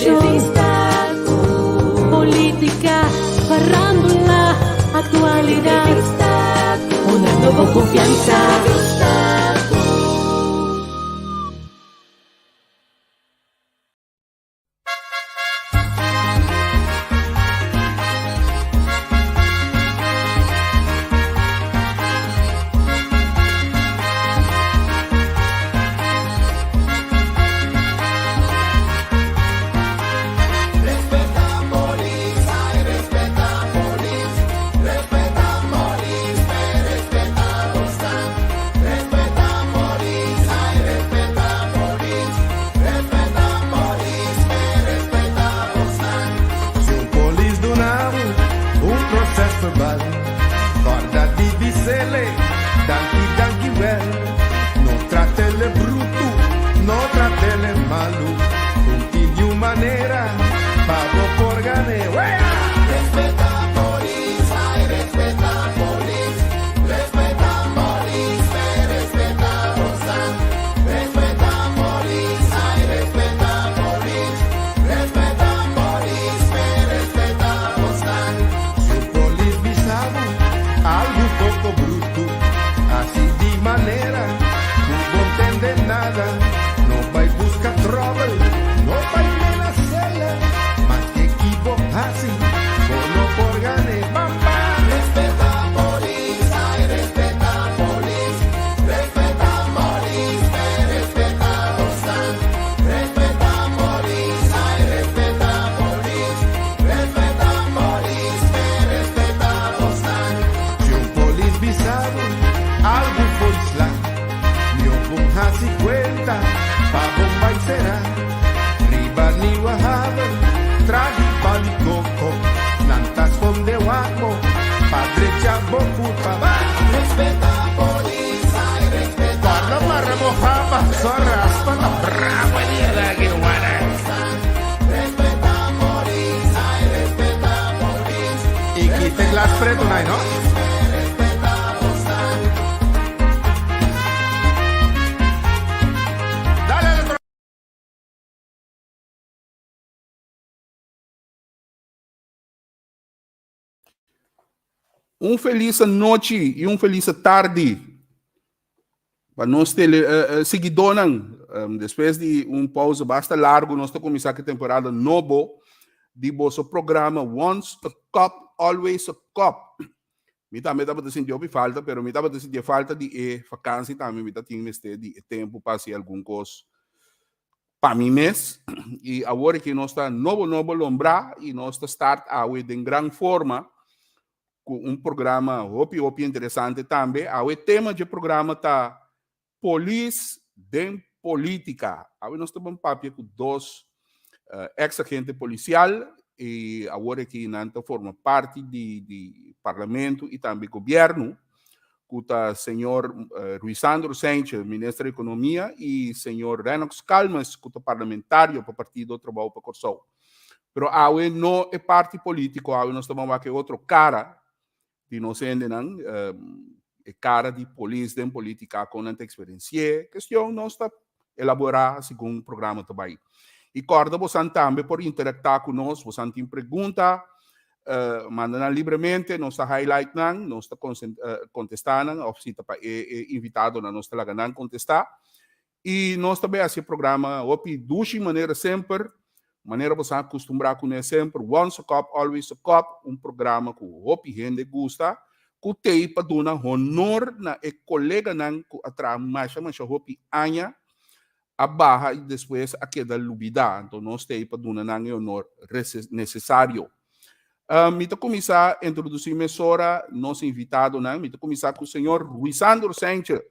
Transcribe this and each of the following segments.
Informashon, polítika, farándula, aktualidat, honrando bo konfiansa. Si un polis duna bo un proces verbal, corda di bisele, danki, danki wel. No tratele brutu, no tratele malu, un tin di un manera pa bo por gane. Wea! Respeta polis, ay respeta polis, respeta polis, pe respeta bosan. Respeta polis, ay respeta polis, respeta polis, pe respeta bosan. Si un polis bisa bo algu poko brutu, hasi di manera ku bo ntende nada. No bai buska tròbel, no bai menas'el, maske ki bo hasi, bo no por gan'é. Bamba! Respeta polis, ay respeta polis, respeta polis, pe respeta bosan. Respeta polis, ay respeta polis, respeta polis, pe respeta bosan. Si un polis bisa bo algu for sla, mihó bon hasi kuenta pa bon bai sera. Riba Nieuwe Haven, trahi pali koko, nan ta skonde wak bo pa drecha bo kulpa. Ba! Respeta polis, ay respeta Corda marra bo fama, so raspa ta bravo e dia de aki rumannan. Respeta polis, ay respeta polis. I kita e glas pretu nai no. Dale al otro. Un felis anochi i un felis tardi pa nos tele, uh, seguidónan. Despues di un pausa basta largo, nos ta kuminsá ku temporada nobo di boso programa Once a Cop, Always a Cop. Mi tambe tabata sinti hopi falta, pero mi tabata sinti e falta di e vakansi tambe. Mi ta tin mester di e tempu pa hasi algun kos pa mi mes. I awor aki nos ta nobo nobo lombrá i nos ta start awe den gran forma ku un programa hopi hopi interesante tambe. Awe tema dje programa ta Polis den politica. Awe nos ta ban papia ku dos ex agente policial i awor aki nan ta forma parti di di parlamento i tambe gobierno ku ta señor Ruisandro Cijntje, minister di Ekonomia i señor Rennox Calmes ku ta parlamentario pa Partido Trabou pa Kòrsou. Pero awe no e parti politico, awe nos ta ban wak e otro kara di nos hendenan, e kara di polis den politica kon nan ta eksperensi'é, kestion nos ta elaborá segun programa ta bai. I kòrda bosan tambe por interaktá ku nos, bosan tin pregunta, manda nan libremente, nos ta highlight nan, nos ta kontestá nan òf si ta pa e invitadonan nos ta laga nan kontestá. I nos ta bai hasi e programa hopi dushi manera semper, manera bo sa acostumbrá kuné semper, Once a Cop, Always a Cop, un programa ku hopi hende gusta, ku tei pa duna honor na e koleganan ku a traha masha masha hopi aña, a baha i despues a keda lubidá. Anto nos tei pa duna nan e honor nesesario. Mi ta kuminsá introdusí mesora nos invitadonan. Mi ta kuminsá ku señor Ruisandro Cijntje.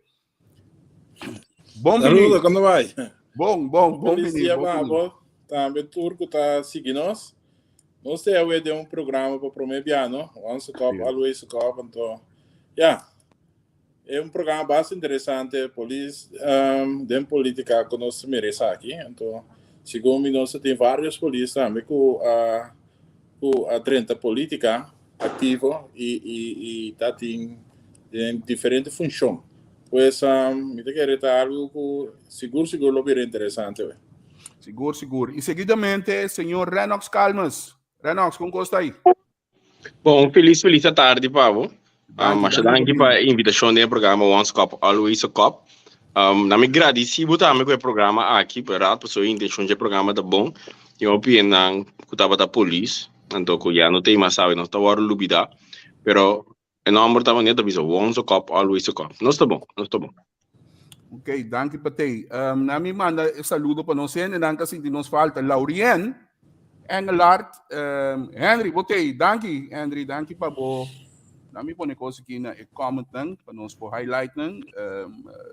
Bon bini. Saludo, kono bai? Bon, bon, bon Feliz bini, dia bon pa bini. bo, tambe tur ku ta sigui nos. Nos te awe den un programa pa promé bia, no? Once a Cop, Sí. Always a Cop, anto, ya. É un programa bastante interesante, polis, den política ku nos ta mira esaki. Anto, segun mi nos tin varios polis tambe ku a ku a drenta política aktivo i i i ta tin den diferente funshon. Pues mi ta kere ta algu ku sigur sigur lo bira interesante we. Sigur, sigur. Y seguidamente, señor Renox Calmes. Renox, con kos ta ahí? Bon, un felis, felis tardi pa bo. Masha danki pa e invitacion den e programa Once Cop, Always a Cop. Na mi gradisi bo tambe ku e programa aki, pero pasobra e intencion dje programa ta bon. Tin hopi hendenan ku tabata polis, anto ku ya no ta mas sabi, nos ta wòrdu lubidá. Pero e nòmber ta manera ta bisa Once a Cop, Always a Cop. Nos ta bon, nos ta bon. Ok, danki pa tei. Na mi manda e saludo pa nos hendenan ku a sinti nos falta. Laurien Engelhard, Henry, bo tei. Danki, Henry, danki pa bo. Na mi pone kos aki na e commentnan pa nos por highlightnan.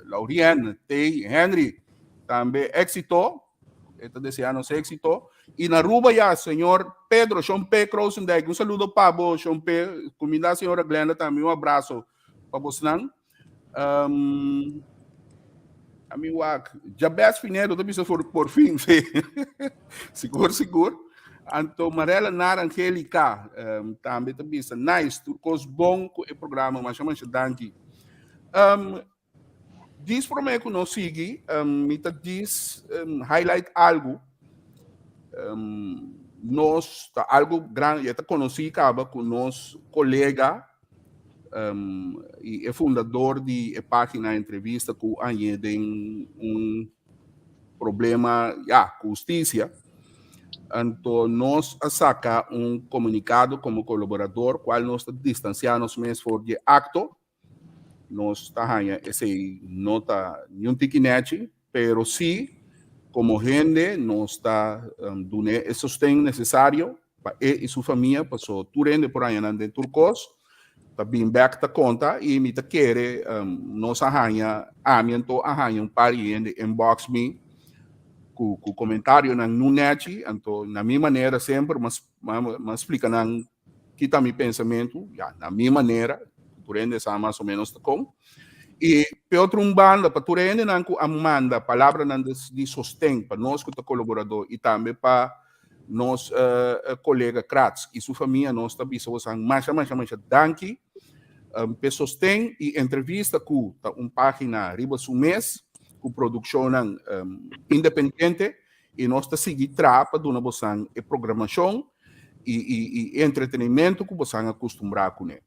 Laurien, tei, Henry, tambe éxito. E ta desea nos éxito. Y na Aruba ya, señor Pedro, Shon P. Kroosendijk. Un saludo pa bo, Shon P. Cuminda señora Glenda tambe. Un abrazo pa bosnan. Ami wak, Jabez Pinedo ta bisa for por fin, sí. Sigur, sigur. Anto Marella Nar Angelica tambe ta bisa nice, tur kos bon ku e programa, masha masha danki. Dis promé ku nos sigui, mi ta dis highlight algu. Nos ta algu gran, ya ta konosí kaba ku nos kolega y e fundador di e página entrevista ku añe den un problema ya ku hustisia. Anto nos a saka un komunikado komo kolaborador kual nos ta distansiá nos mes for di e akto. Nos ta haña esei no ta niun tiki nèchi, pero sí komo hende nos ta dun'é e sosten nesesario pa e i su famia, paso tur hende por haña nan den tur kos, ta bin bèk ta konta i mi ta kere nos a haña, ami anto a haña un par di hende inbox mi ku ku komentarionan no nèchi, anto na mi manera semper mi a splika nan ki ta mi pensamentu, ya na mi manera, tur hende sa mas o menos ta kon. I pe otro un banda, pa tur hendenan ku a manda palabranan di sosten pa nos ku ta kolaboradó i tambe pa nos kolega Kratz i su famia, nos ta bisa bosan masha masha masha danki p'e sosten i entrevista ku ta un página riba su mes ku produkshonnan independiente i nos ta sigui traha pa duna bosan e programashon i e entretenimento ku bosan a kustumbrá kuné.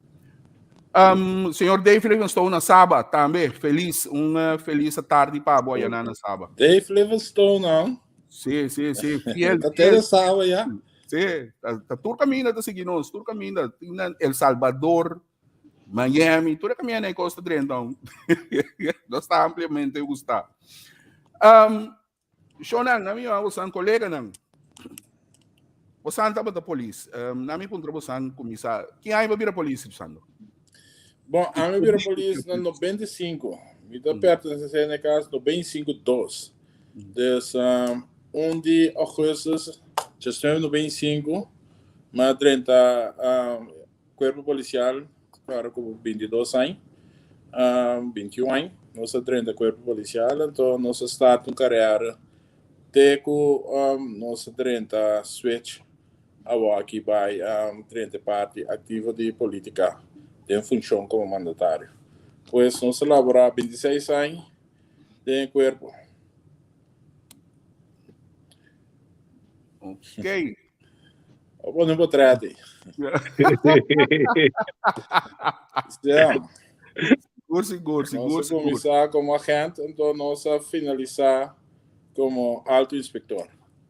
Señor Dave Livingstone na Saba tambe felis un felis tardi pa bo ayanan na Saba. Dave Livingstone, no? Sí, sí, sí. Fiel. Ta te Saba ya. Sí, ta tur caminda ta sigui nos, tur caminda. El Salvador, Miami, tur caminda na Costa drenta. Nos ta ampliamente gusta. Shonan, na mi bosan coleganan. Bosan tabata polis. Na mi puntra bosan kumisa. Kin aña bo bira polis, Sando? Bon, ami bira polis na 95. Mi ta pertenece na cas 95 2. Dus 1 di augustus 1995 mi a drenta cuerpo policial, claro cu 22 aña, 21 aña, nos a drenta cuerpo policial, anto nos a start un carera te cu nos a drenta switch awor aki bay drenta e parti activo di politica den funcion como mandatario. Pues nos a labora 26 aña den e cuerpo. Ok. O pone un potrete. Ja. Sigur, sigur, sigur, Nos a sigur. kuminsá komo agent, anto nos a finalisá komo alto inspektor.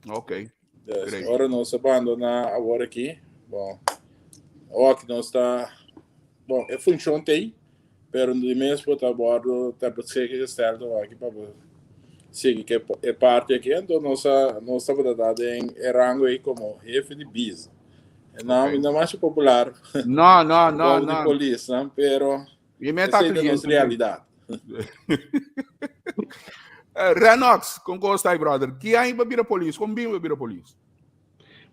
Ok. Dus Great. ora nos a bandoná awor aki, bon, awor aki nos ta, bon, e funshon t'ei, Pero di mes bo ta wordo ter beschikking gesteld awor aki pa bo sigui ke e parti aki. Anto nos a nos tabata da den e rango ei como hefe di biz. E naam Okay. no masha popular No, no, no, bou di no. polis, no? Pero Mi meta esei ta nos cliente. realidad. Renox, con cos ta, brother? Ki aña pa bira polis? Con bin pa bira polis?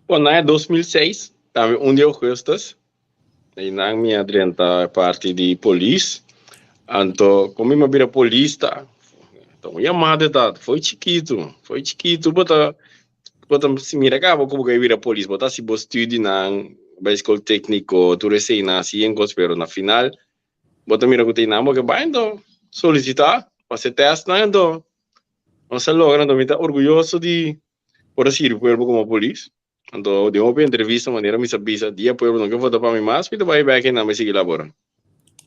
Bon, na 2006, tambe 1 di augustus, Einan mi a drenta e parti di polis. Anto kon mi a bira polis ta ta un yamada ta foi chikitu, foi chikitu bo ta bo ta mira kaba ku bo ke bira polis, bo ta hasi bo studinan, bai skol tekniko, tur eseinan hasi yen kos, pero na final bo ta mira ku ta einan bo ke bai anto solisita, hasi tèstnan anto nos a logra, anto mi ta orguyoso di. por a sirbi pueblo komo polis. Anto den hopi entrevista manera mi sa bisa dia pueblo no ke vota pa mi mas mi ta bai bek einan bai sigui labora.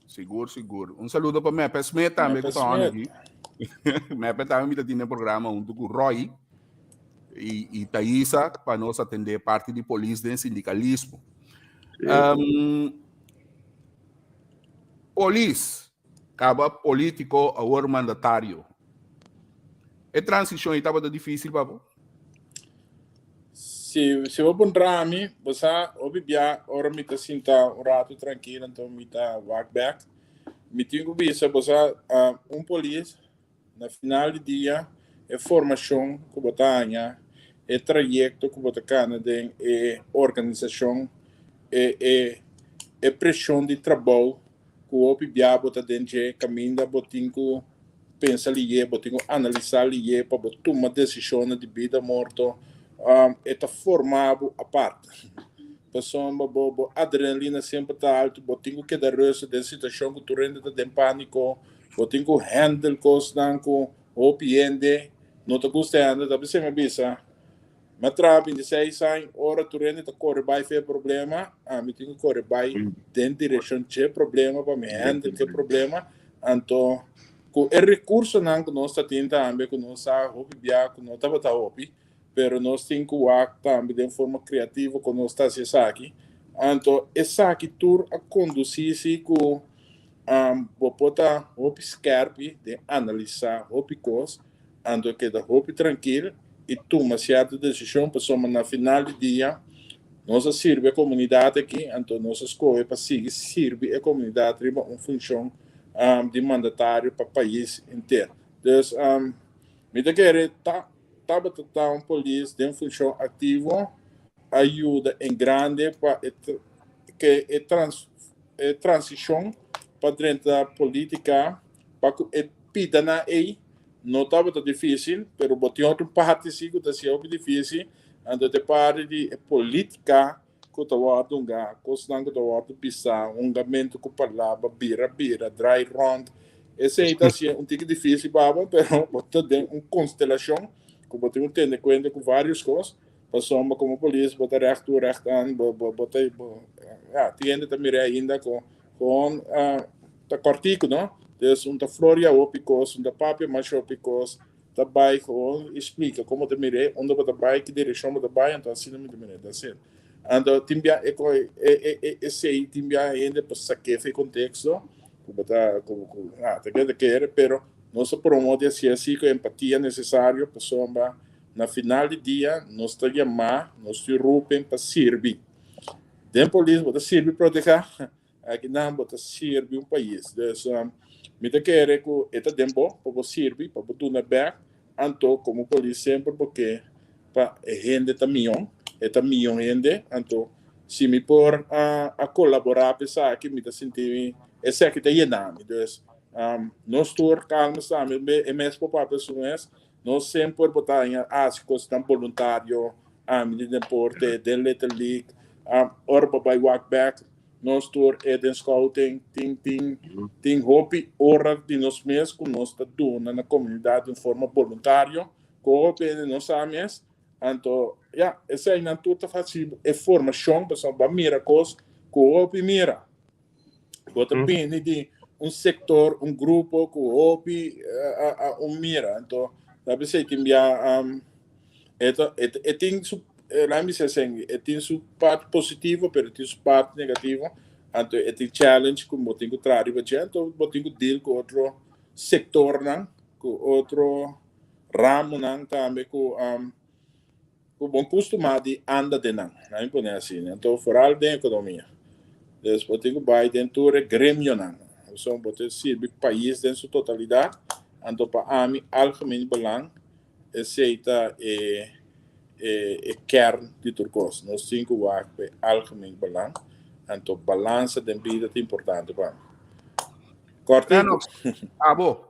Sigur, sigur. Un saludo pa Mepe Smith tambe ku Mepe ta on Smith. aki. Mepe tambe mi ta tin den programa huntu ku Roy i, i Thaisa pa nos atende parti di polis den sindikalismo. Um, polis, kaba politiko, awor mandatario. E transishon ei tabata difísil pa bo? Si, si bo puntra mi, bo sa, hopi bia ora mi ta sinta un rato trankil, anto mi ta wak bek. Mi tin ku bisa, bo sa, ah, un polis, na final di dia, e formashon ku bo ta haña, e trayekto ku bo ta kana den e organisashon, e, e, e preshon di trabou ku hopi bia bo ta den dje, kaminda bo tin ku pensa liyé, bo tin ku analisá liyé pa bo tuma desishonnan di bida o morto, e ta forma bo apart. Pasobra bo bo adrenalina semper ta altu, bo tin ku keda rustig den situashon ku tur hende ta den pániko, bo tin ku handle kosnan ku hopi hende no ta gusta handle. Ta p'esei mi a bisa, Mi a traha 26 aña, ora tur hende ta kore bai for e problema, ami tin ku kore bai den direkshon dje problema pa mi handle ke problema. Anto ku e rekursonan ku nos ta tin tambe, ku nos sa hopi bia ku no tabata hopi, pero nos tin ku wak tambe den forma kreativo ku nos ta hasi esaki. Anto esaki tur a kondusí si ku bo por ta hopi skèrpi den analisá hopi kos. Anto keda hopi trankil i tuma sierto desishon pasobra na final di dia nos a sirbi e komunidat aki, anto nos a skohe pa sigui sirbi e komunidat riba un funshon di mandatario pa pais henter. Dus mi ta kere ta tabata ta un polis den funshon aktivo a yuda en grande pa e ke e e transishon pa drenta politika pa ku e pidanan ei no tabata difísil, pero bo tin otro parti sí ku ta siña hopi difísil, anto ta e parti di e polítika ku ta wòrdu hungá, kosnan ku ta wòrdu bisá, hungamentu ku palabra, bira bira, drai rònt, esei ta siña un tiki difísil pa bo, pero bo ta den un konstelashon ku bo tin ku tene kuenta ku vários kos, pasobra komo polis bo ta règt toe règt aan, bo bo bo ta bo ya tin hende ta mira ainda ku kon ta kòrtiku no. Dus un ta floria hopi kos, un ta papia masha hopi kos, ta bai gewoon i splika komo ta mir'é, unda bo ta bai, ki direkshon bo ta bai, anto asina mi ta mir'é, that's it. Anto tin bia e ko e e e esei tin bia hende por sak'é for e konteksto ku bo ta ku ku ah ta kere ta kere, pero nos ta promote hasi asi ku empatia nesesario pasobra na final di dia nos ta yamá, nos tin rupen pa sirbi. Den polis bo ta sirbi protehá. Akinan bo ta sirbi un pais. Dus mi ta kere ku e ta den bo pa bo sirbi, pa bo duna bek. Anto komo polis semper bo ke pa e hende ta mion, e ta mion hende. Anto si mi por a kolaborá pa esaki mi ta sinti mi esaki ta yena mi. Dus nos tur kalma sa mi e mes por papia su mes. Nos semper bo ta haña hasi kosnan boluntario, ami den deporte, den Little League, ora bo bai wak bek, nos tur e den scouting, tin tin tin hopi ora di nos mes ku nos ta duna na komunidat den forma boluntario, ku hopi hende no sa mes, anto ya, eseinan tur ta hasi e formashon pasobra bo a mira kos ku hopi mira. Bo ta bini di un sector, un grupo cu hopi un mira. Anto, ta bisa tin bia um, e, ta, e, e tin su, laat me zeggen, e tin su parte positivo, pero e tin su parte negativo. Anto, e tin challenge cu bo tin cu traha riba dje, anto bo tin cu deal cu otro sectornan, cu otro ramonan tambe cu um, Ku bon kustumá di anda den nan, nan mi pone asina. Anto foral den ekonomia. Dus bo tin ku bai den tur e gremionan. Pasobra bo ta sirbi pais den su totalidat. Anto pa ami algemeen belang esei ta e e kern di tur kos. Nos tin ku wak pa e algemeen belang. Anto balansa den bida ta importante pa mi. Kòrtiku. Abo,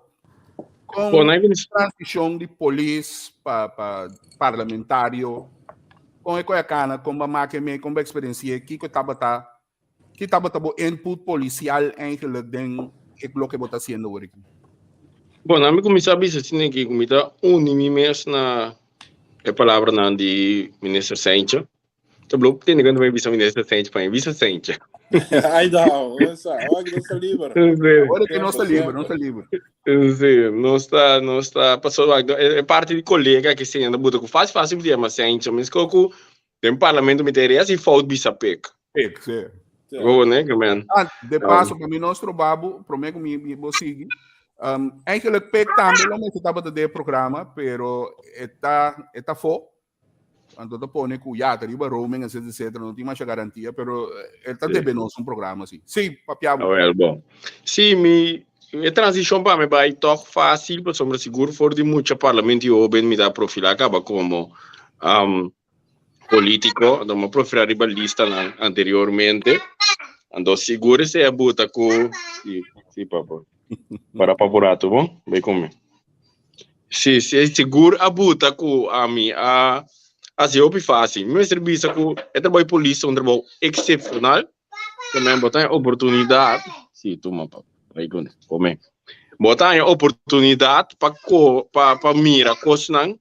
Con transicion di polis pa pa parlamentario, con e koe cana, con ba make mee, con ba experiencié, kiko tabata, ki tabata bo input policial eigenlijk den e loke bo ta haciendo awor aki? Bon, ami kuminsá bisa asina aki ku mi ta uni mi mes na. e palabranan di Minister Seintje. Ta blo tene cuenta pa bisa Minister Seintje pa mi bisa Seintje. Ai dao, esa, ora que nos ta liber. Ora que nos ta liber, nos ta liber. Sí, nos ta, nos ta, paso e parti di colega que se anda buta ku fácil fácil mi ta yama Seintje, mi sko ku den parlamento mi ta ere así fout bisa pek. Pek, sí. Go, ne, que men. Ah, de paso, pa mi nostro babu, prome ku mi, mi bo sigui. Eigenlijk pek tambe lo mester tabata den e programa, pero e ta, e ta fo. Anto ta pone ku ya, ta riba roaming, etcetera, etcetera, no tin masha garantia, pero e ta debe nos un programa si. Sí, papiabo. Ah, wel, bon. Sí, mi, e transicion pa mi bai toch fácil, pasobra sigur for di mucha parlamento y hoben mi ta profilá kaba como político, anto mi a profilá riba listanan anteriormente. Anto sigur esei a buta ku, sí, sí papa. Para pa por rato, bon? Bai come. Sí, sí, sigur a buta ku ami a hasi hopi fácil. Mi mester bisa ku e trabou di polis ta un trabou eksepshonal. También bo ta haña oportunidat. Sí, tuma pa bai kune, come. Bo ta haña oportunidat pa ko pa pa mira kosnan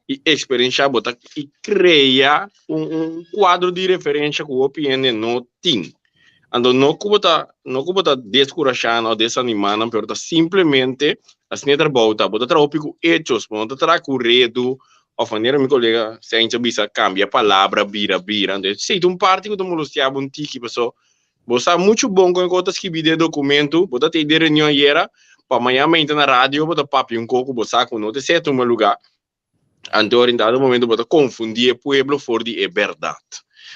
i eksperenshá bo ta i krea un un kuadro di referensha ku hopi hende no tin. Anto no ku bo ta no ku bo ta deskurashá nan o desanimá nan pero ta simplemente asina e trabou ta. Bo ta traha hopi ku echos, bo no ta traha ku redu òf manera mi kolega Sencho a bisa kambia palabra bira bira. Anto esei ta un parti ku ta molestiá bo un tiki paso bo sa muchu bon kon e kos ta skibí den e dokumentu, bo ta tei den reunion ayera pa mañana mainta na radio bo ta papia un kos ku bo sa ku no ta esei a tuma lugá. Anto en dado momento bo ta confundí e pueblo for di e berdad.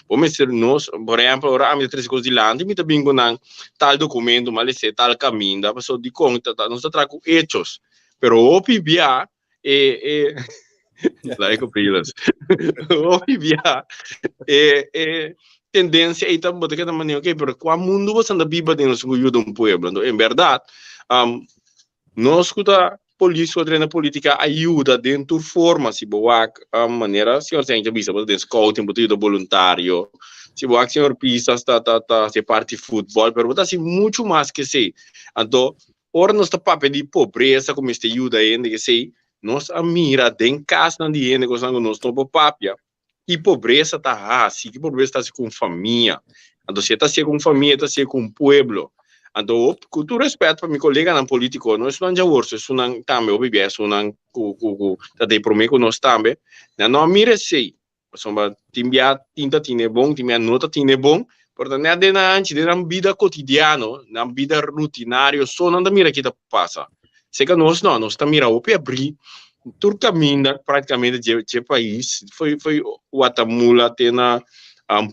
Bo mester nos, por ehempel, ora ami ta trece cos dilanti, mi ta bin cu nan tal documento, mi a lese tal caminda, pasobra dicon ta ta nos ta traha cu hechos. Pero hopi bia e e Like Pilas. Hopi bia e e tendencia ei ta bo ta keda manera, ok, pero cua mundo bo ta biba den nos cu yuda un pueblo? Anto en berdad, Nos ku ta polis ku a drenta politika a yuda den tur forma. Si bo wak manera señor Sench a bisa, bo ta den scouting, bo ta yuda boluntario. Si bo wak señor Pisas ta ta ta hasi parti futbol, pero bo ta hasi muchu mas ke esei. Anto ora nos ta papia di pobresa ku mester yuda hende esei, nos a mira den kasnan di hende kosnan ku nos no por papia. Ki pobresa ta hasi? Ki pobresa ta hasi ku un famia? Anto si e ta hasié ku un famia, e ta hasié ku un pueblo. Anto ku tur rèspèt pa mi koleganan polítiko, no esunnan djaworso, esunnan tambe hopi bia esunnan ku ku ku ta den promé ku nos tambe, nan no a mira esei. Pasobra tin bia tin ta tine bon, tin bia no ta tine bon, pero ta nèt den nan hanchi, den nan bida kotidiano, nan bida rutinario so nan ta mira ki ta pasa. Seka nos no, nos ta mira hopi abrí tur kaminda práktikamente dje dje pais, foi foi Watamula te na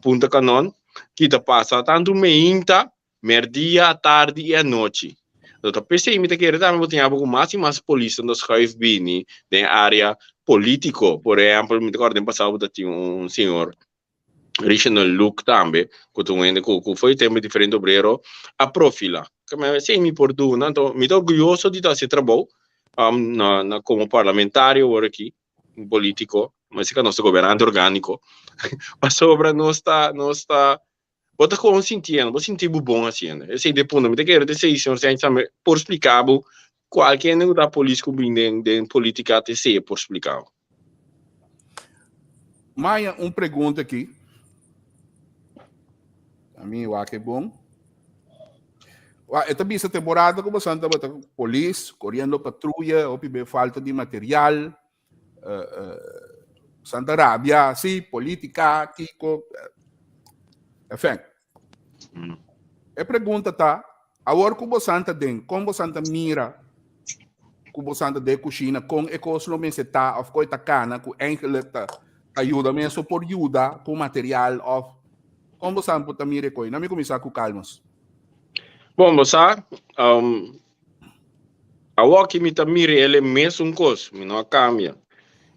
Punta Canon, ki ta pasa tantu meinta, merdia, atardi i anochi. Anto ta p'esei mi ta kere tambe bo tin abo ku mas i mas polisnan ta schuif bini den área polítiko. Por ehèmpel, mi ta kòrda den pasado bo ta tin un señor Regional Luke tambe, ku ta un hende ku ku foi tempu di Frente Obrero a profila. Esei mi por duna, anto mi ta orguyoso di ta hasi e trabou na na komo parlamentario awor aki, un politiko, mester ka nos ta gobernante orgániko, pasobra nos ta nos ta bo ta kon sintiendo, bo sinti bo bon hasiendo. Esei ta e punto. Mi ta kere ta esei señor Sánchez tambe por splika bo kualke hende ku ta polis ku bin den den politika ta esei e por splika bo. Maya un pregunta aki. A mi wak e bon. Wa, e ta bisa temporada ku bosan tabata polis, koriendo patruya, hopi be falta di material. Uh, uh, Santa rabia, sí, politica, kiko. Enfin. E pregunta ta, awor ku bosan ta den, kon bosan ta mira ku bosan ta den kushina, kon e kos lo mester ta of kon e ta kana ku eigenlijk ta ta yuda mes o por yuda ku material of kon bosan por ta mira e koi? Na mi kuminsá ku Calmos. Bon, bo sa, Awoki mi ta mira el e mesun kos, mi no a kambia.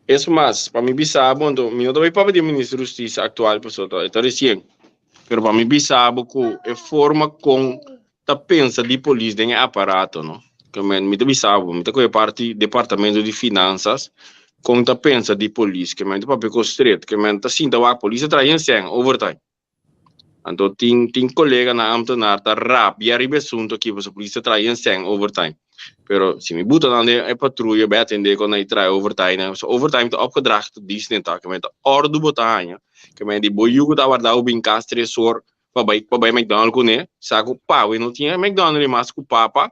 Es mas, pa mi bisa bo, anto mi no ta bai papia di e minister di hustisia aktual pasobra e ta resien, pero pa mi bisa bo ku e forma kon ta pensa di polis den e aparato no, ke men mi ta bisa bo, mi ta kohe parti departamento di finansas kon ta pensa di polis, ke men ta papia kos stret, ke men ta sinta wak polis ta traha yen sèn overtime. Anto tin tin koleganan ambtenaar ta rabia riba e asunto aki pasobra polis ta traha yen sèn overtime. Pero si mi buta nan den e patruya bai atendé kon nan traha overtime nan, pasobra overtime ta opgedracht tot dienst ta, ke men ta òrdu bo ta haña, ke men di bo yu ku ta warda bo bin kas tres or pa bai pa bai McDonald kuné, sa ku pawe no tin e McDonald ei mas ku papa,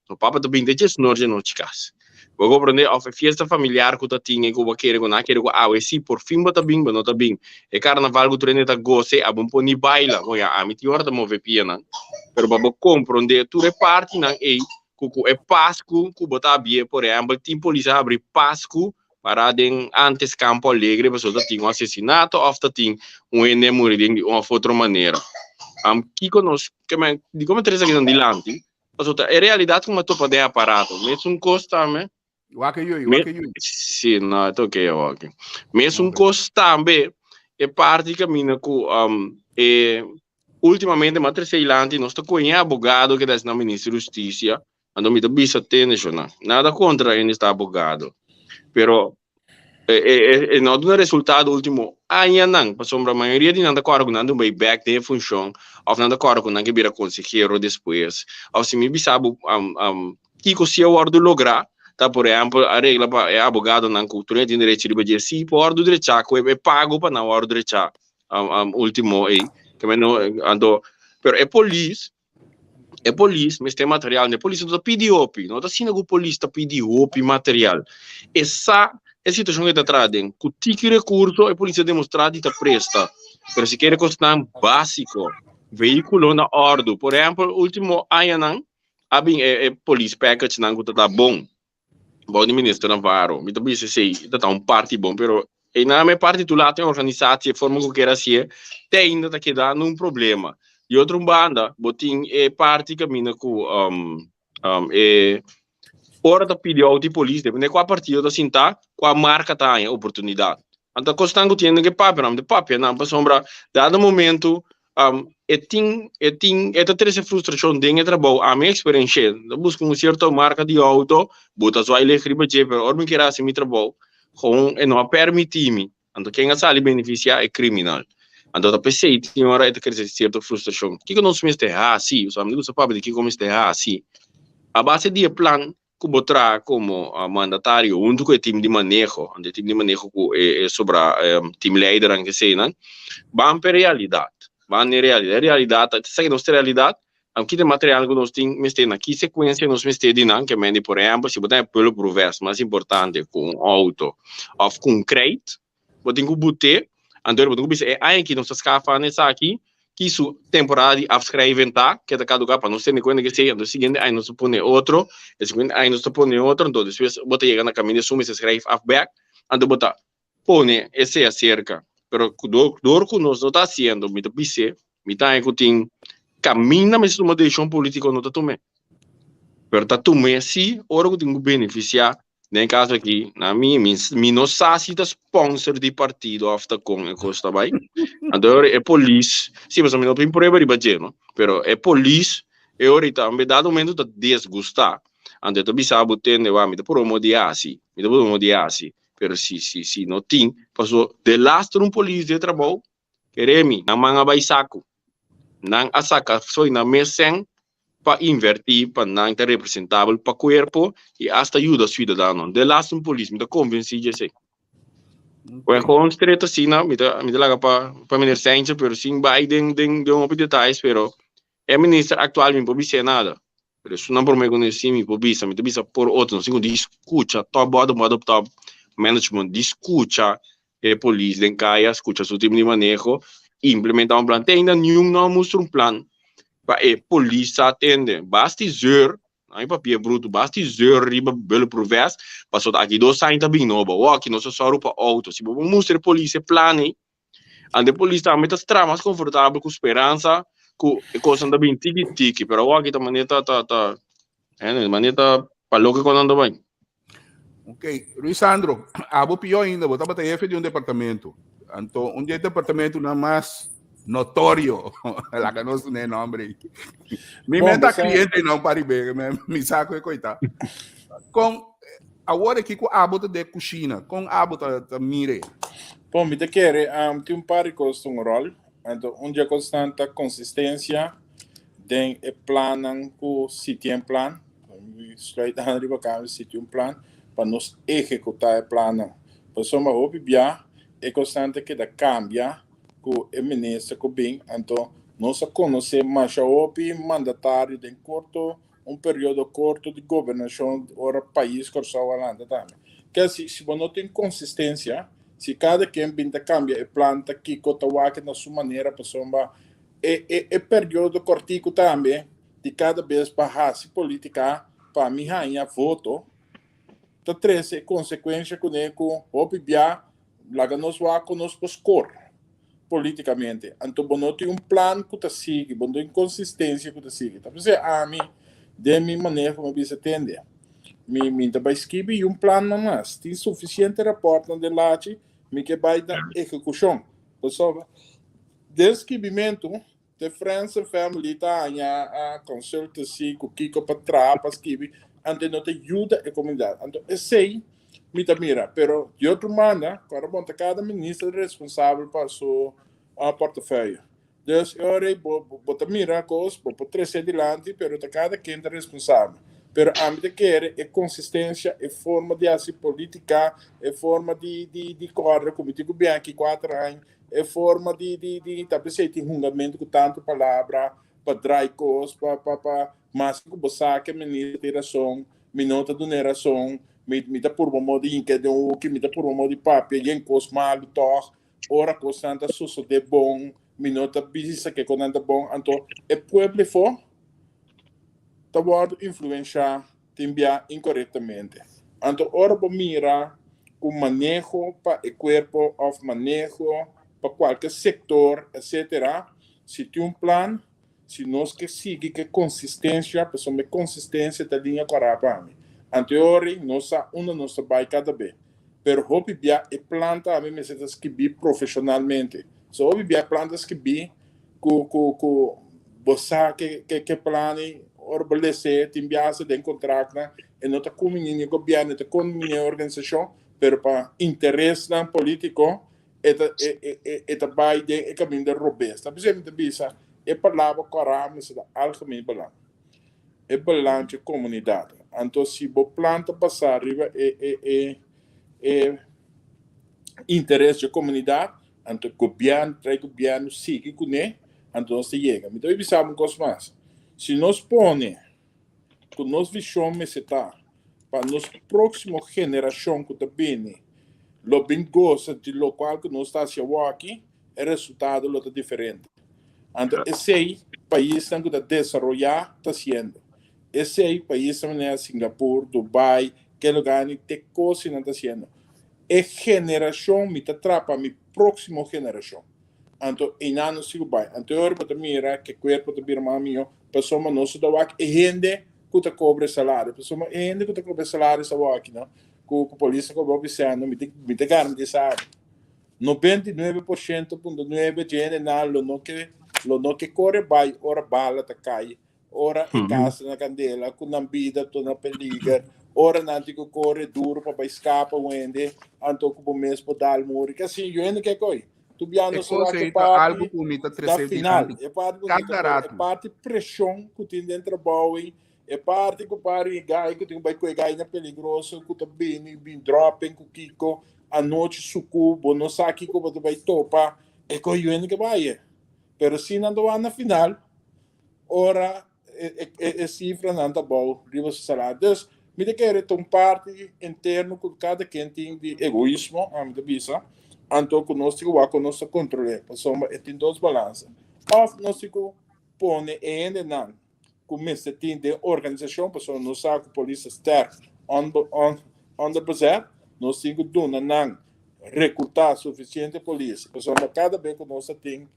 so papa ta bin te djesnor djanochi kas. Bo comprende? Of e fiesta familiar cu ta tin e cu bo kere cu nan a kere cu awe si por fin bo ta bin bo no ta bin. E carnaval cu tur hende ta goce abo por ni baila. Bon ya ami tin ora ta move pianan. Pero pa bo comprende tur e partinan ey cu cu e pascu cu bo ta habie por ehempel tin polis a habri pascu para den antes Campo Alegre pasobra ta tin un asesinato of ta tin un hende a muri den di un of otro manera. Kico nos ke men dicon mi trece akinan dilanti? Pasobra ta e realidat ku mi a topa den e aparato. Mesun kos tambe. Wak e yui, wak e yui. Sí, no, e ta oké awor aki. Mesun kos tambe e parti kaminda ku um, e ultimamente mi a trese dilanti nos ta kohe e abogado ke ta hasi na Minister di Hustisia, anto mi ta bisa tende shona, nada kontra hende sta abogado, pero E no duna resultado ultimo añanan, pasobra mayoria di nan ta kòrda ku nan ta bai bèk den e funshon òf nan ta kòrda ku nan ke bira konsehero despues. Òf si mi bisa bo kiko si a wòrdu lográ, ta por ehèmpel a regla pa e abogadonan ku tur hende tin derecho riba dje, si por wòrdu drechá ku e pago pa nan wòrdu drechá ultimo ei. Anto, pero e polis E polis mester material, e polis no ta pidi hopi, no ta asina ku polis ta pidi hopi material. E sa e situashon ku e ta traha den, ku tiki rekurso e polis a demostrá di ta presta, pero si kere kosnan básiko, vehíkulo na òrdu, por ehèmpel último añanan a bin e polis package nan ku ta ta bon. Bou di minister Navarro, mi ta bisa esei ta ta un parti bon, pero einan e parti tur laat e organisatie, e forma ku kier hasié, te ainda ta keda un problema. Di otro un banda, bo tin e parti kaminda ku e ora ta pidi outo di polis, depende kua partido ta sintá, kua marka ta haña oportunidat. Anto kosnan ku tin ke papia nan, ta papia nan pasobra dado momento e tin e tin e ta trese frustrashon den e trabou. Ami eksperensh'é, ta buska un sierto marka di outo, bo ta zwai lek riba dje, pero ora mi kier hasi mi trabou, gewoon e no a permití mi. Anto ken a sali benefisiá? E kriminal. Anto ta p'esei tin ora e ta krese sierto frustrashon. Kiko nos mester hasi? Osea, mi ta gusta papia di kiko mester hasi. A base di e plan ku bo traha komo mandatario huntu ku e tim di maneho, anto e tim di maneho ku e sobra teamleidernan eseinan, ban pa e realidat, ban na e realidat. E realidat ta esaki nos ta realidat, nan kita e material ku nos tin mester, na ki sekuensia nos mester di nan, ke mende por ehèmpel si bo ta pueblo provès mas importante ku un outo òf ku un kreit, Bo tin ku but'é, anto bo tin ku bisa e aña aki nos ta skafa na esaki, ki su temporada di afschrijven ta, ke ta kaduká pa nos tene kuenta ke esei, anto e siguiente aña nos ta pone otro, e siguiente aña nos ta pone otro, anto despues bo ta yega na kaminda esun mester schrijf af bèk, anto bo ta pone esei aserka. Pero dor ku nos no ta hasiendo, mi ta bis'é, mi ta haña ku tin kaminda mester tuma desishon polítiko no ta tum'é. Pero ta tum'é si ora ku tin ku benefisiá Den e kaso aki, na mi, mi, mi no sa si ta sponsor di partido of ta kon e kos ta bai. Anto e ora e polis, si, pasobra mi no tin prueba riba dje, no? Pero e polis e ora ta un dado momento ta desgustá. Anto e ta bisa bo tende, wak, mi ta purba modo di hasi, mi ta purba modo di hasi, pero si, si, si no tin, pasobra delaster un polis den trabou, kere mi, nan man a bai saku. Nan a saka fo'i nan mes sèn pa invertí pa nan ta representabel pa kuerpo i asta yuda siudadanonan. De laatste un polis, mi ta konvensí dje esei. Bueno, gewoon stret asina, mi ta, mi ta laga pa, pa meneer Sanchez, pero sin bai den, den, den hopi detalles, pero e minister aktual mi por bis'é nada. Pero esunnan promé ku sí mi por bisa, mi ta bisa por otro, nos tin ku di skucha top bottom, bottom top management, di skucha e polis den kaya, skucha su tim di maneho, implementá un plan. Te ainda niun no a mustra un plan pa e polis sa atende. Basta i zeur, no e papia brutu, basta i zeur riba bulletproof vest, pasobra aki dos aña ta bin nobo. Awor aki nos ta sòru pa outo. Si bo por mustra e polis e plan ei, anto e polis tambe ta traha mas konfortabel ku speransa ku e kosnan ta bin tiki tiki. Pero awor aki ta manera ta ta ta, manera ta pa loke ku nan ta bai. Ok, Ruisandro, abo pió ainda, bo tabata jefe di un departamento. Anto, un di e departamentonan mas notorio, laga nos duna e nombre ei. Mi Bon, meta bo sa- cliente no paribe, mi, mi sa ku e koita. Kon, awor aki ku abo ta den kushina, kon abo ta, ta mire? Bon, mi ta kere, um, tin un par di kos ta un ròl. Anto un dia kosnan ta konsistensia den e plannan ku si tin plan, mi sluit aan riba kami si tin un plan pa nos ehekutá e plannan. Pasobra hopi bia e kosnan ta keda kambia ku e minister ku bin, anto nos a konosé masha hopi mandatario den korto un periodo korto di gobernashon ora pais Kòrsou a lanta tambe. Ke si si bo no tin konsistensia, si kada ken bin ta kambia e plan ta kiko ta wak na su manera pasobra e e e periodo kòrtiku tambe di kada bes pa hasi politika pa mi haña voto ta trese e konsekuensha kuné ku hopi bia laga nos wak ku nos por skor politikamente. Anto bo no tin un plan ku ta sigui, bo no tin konsistensia ku ta sigui. Ta p'esei ami den mi maneho mi a bisa tende, mi mi ta bai skibi i un plan nomas. Tin sufisiente rapòrtnan den lachi, mi ke bai na ehekushon. Pasobra den skibimentu Te friends and family ta haña a consultancy ku kiko pa traha pa skibi, anto e no ta yuda e komunidat. Anto esei mi ta mira, pero di otro banda ku ora bon ta kada minister responsabel pa su portefeuille. Dus e ora ei bo bo ta mira kos, bo por trese dilanti, pero ta kada ken ta responsabel. Pero ami ta kere e konsistensia, e forma di hasi politika, e forma di di di kòrda ku mi tin ku bin aki kuater aña, E forma di di di ta p'esei tin hungamentu ku tantu palabra pa drai kos pa pa pa maske ku bo sa ke minister tin rason mi no ta dun'é rason mi mi ta purba modo di hinka den hoki mi ta purba modo di papia yen kos malu tòg ora kosnan ta sosodé bon mi no ta bisa ke kosnan ta bon anto e pueblo efo ta wòrdu influenshá tin bia inkorektamente. Anto ora bo mira ku maneho pa e kuerpo òf maneho pa kualke sektor etsetera, si tin un plan, si nos ke sigui ku e konsistensia, pasobra e konsistensia ta liña kòrá pa mi. Anto e ora ei nos sa unda nos ta bai kada be. Pero hopi bia e plan tambe mester ta skibí profeshonalmente. So hopi bia e plan ta skibí ku ku ku bo sa ke ke ke plan ei ora bo les'é tin biaha den kontraktnan e no ta kumbiní ni gobièrnu e ta kumbiní e organisashon pero pa interesnan polítiko e ta e e e e ta bai den e kaminda robes. Ta p'esei mi ta bisa e palabra kòrá mester ta algemeen belang. E belang dje komunidat. Anto si bo plan ta basá riba e e e e interes dje komunidat Anto gobièrnu trae gobièrnu sigui kuné, anto nos ta yega. Mi ta bai bisa bo un kos mas. Si nos pone ku nos vishon mester ta pa nos próksimo generashon ku ta bini lo bin gosa di lokual ku nos ta hasi awoki, e resultado lo ta diferente. Anto esei paisnan ku ta desaroyá ta hasiendo. Esei paisnan manera Singapur, Dubai, ke lugarnan te kos nan ta hasiendo. E generashon mi ta traha pa mi próksimo generashon. Anto einan nos sigu bai. Anto e ora bo ta mira ke kuerpo ta bira mas mihó, pasobra nos ta wak e hende ku ta kobra e salario. Pasobra e hende ku ta kobra e salario sa wak no, ku ku polis ta kobra hopi sèn no, mi ta mi ta garantisa bo, 99 por shento punto nuebe dje hendenan lo no ke lo no ke kore bai ora bala ta kai Ora e kas ta na kandela, ku nan bida ta na peliger, ora nan tin ku kore duru pa bai skapa un hende, anto ku bo mes por dal muri. Ke asin, yu hende ke koi. Tu bia E no kos sa wak e ei ta algu parti ku mi ta na trese final, dilanti e parti ku mi kada ta kore, e ratu. parti preshon ku tin den trabou ei, e parti ku pari e gai ku tin ku bai ku e gai na peligroso ku ta bini bin dropping ku kiko, anochi suku, bo no sa kiko bo ta bai topa, e koi yu hende ke bai e. Pero si nan ta wak na final, ora e sifranan ta bou riba su salario. Dus mi ta kere ta un parti interno ku kada ken tin di egoismo, ami ta bisa, anto ku nos tin ku wak ku nos ta kontrol'é, pasobra e tin dos balansa. Òf nos tin ku pone e hendenan ku mester tin den organisashon, pasobra nos sa ku polis ta sterk onderbezet, nos tin ku duna nan rekrutá sufisiente polis, pasobra kada bes ku nos ta tin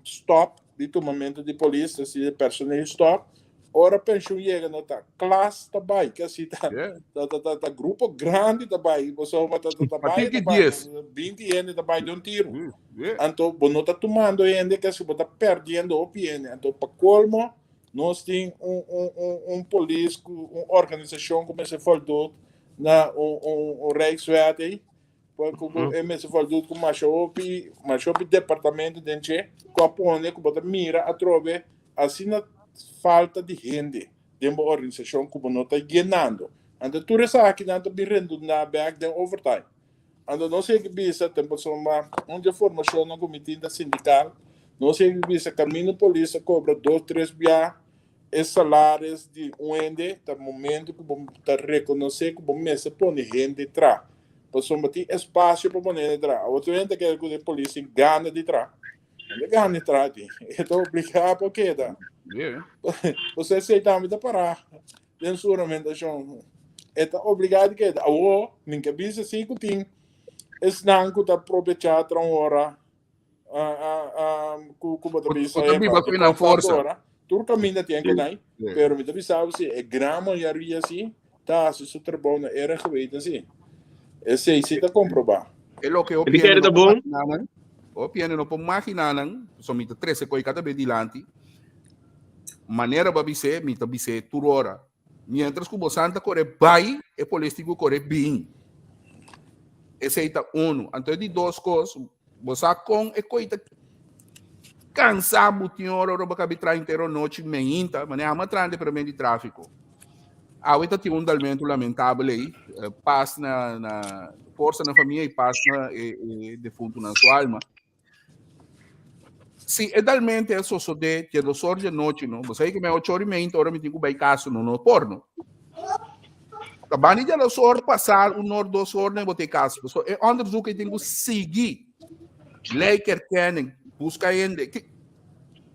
stop di tumamentu di polis, ta si personeel stop, ora pensioen yega no ta klas ta bai, ke asi ta ta ta ta ta grupo grandi ta bai, pasobra ta ta ta bai ta bai, 20 hende ta bai di un tiro. Anto bo no ta tumando hende, ke asi bo ta perdiendo hopi hende. Anto pa colmo nos tin un un un un polis ku un organisashon ku mester voldoet na un un un rijkswet ei. Ku e mester voldoet ku masha hopi, masha hopi departamento den dje ku a pone ku bo ta mira atrobe asina falta di hende den bo organisashon ku bo no ta yenando. Anto tur esakinan ta bin redundá bèk den overtime. Anto nos yega bisa ten pasobra un dje formashonnan ku mi tin ta sindikal, nos yega bisa kaminda polis a kobra dos tres bia e salaris di un hende ta momento ku bo ta rekonosé ku bo mester pone hende tra pasobra tin espasio pa pone hende tra. Awor tur hende ta kere ku e polis tin gana di tra. No ta gana di tra tin, e ta obligá pa keda. Pasobra esei tambe ta pará den su huramentashon. E ta obligá di keda. Awor mi ke bisa si ku tin esnan ku ta probechá tra un ora ku ku bo ta bisa Bo ta biba ku nan forsa. Tur kaminda tin ku nai, pero mi ta bisa bo si e gran mayoria si ta hasi su trabou na era geweten si. Esei si ta komprobá. E loke hopi hende no por magina nan, hopi hende no por magina nan, pasobra mi ta trese koi kada bes dilanti, manera bo a bis'é, mi ta bis'é tur ora. Mientras ku bosan ta kore bai, e polis tin ku kore bin. Esei ta unu. Anto e di dos kos, bo sa kon e koi ta kansa bo tin ora ora bo kabi traha entero nochi meinta, manera amo a traha den departamento di trafiko. Awe ta tin un dalmentu lamentabel ei, pas na na forsa na famia i pas na e e defuntunan su alma. Si e dalmente a sosodé dje dos or dje nochi no, bo sabi ku mi a ocho or i meinta ora mi tin ku bai kas no, no por no. Ta bani dje dos or pasá un or dos or ne bo ta e kas. Pasobra e onderzoek ei tin ku sigui. Lijkerkenning, buska hende, ki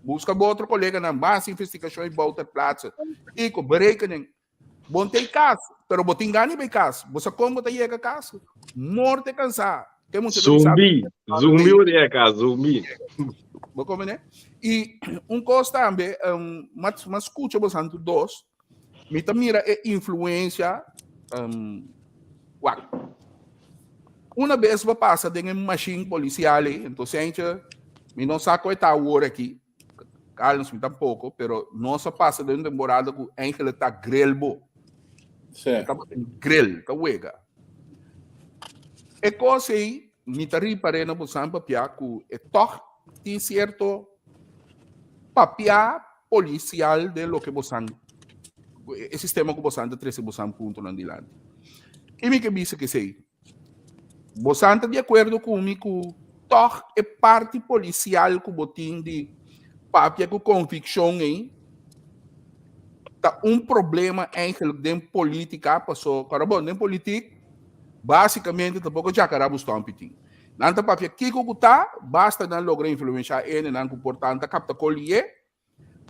buska bo otro koleganan, mas investigashon i bou ter plaatse. Kiko, berekening. Bo no ta e kas, pero bo tin gana di bai kas. Bo sa kon bo ta yega kas? Morte kansá. Ke mucha ta bisa Zumbi, zumbi bo ta yega kas, zumbi. Bo komprende? I un kos tambe, um, mas, mas skucha bo santu dos, mi ta mira e influensia, um, wak. Una bes bo pasa den e machine polisial ei, entonces eentje, mi no sa ku e ta awor aki, Carlos mi tampoco, pero nos a pasa den un temporada ku eigenlijk ta grill bo. Sí. Ta grill, ta wega. E kos ei, mi ta riparé na bosan papia ku e toch tin cierto papia policial den loke bosan, e sistema ku bosan ta trese bosan puntonan dilanti. I mi ke bisa kesei, Bosan ta di akuerdo ku mi ku tòg e parti polisial ku bo tin di papia ku konvikshon ei ta un problema eigenlijk den politika paso kòrda bon den politik basikamente tampoko djakará bo stòmpi tin. Nan ta papia kiko ku ta basta nan logra influenshá hendenan ku por tan ta kapta kolié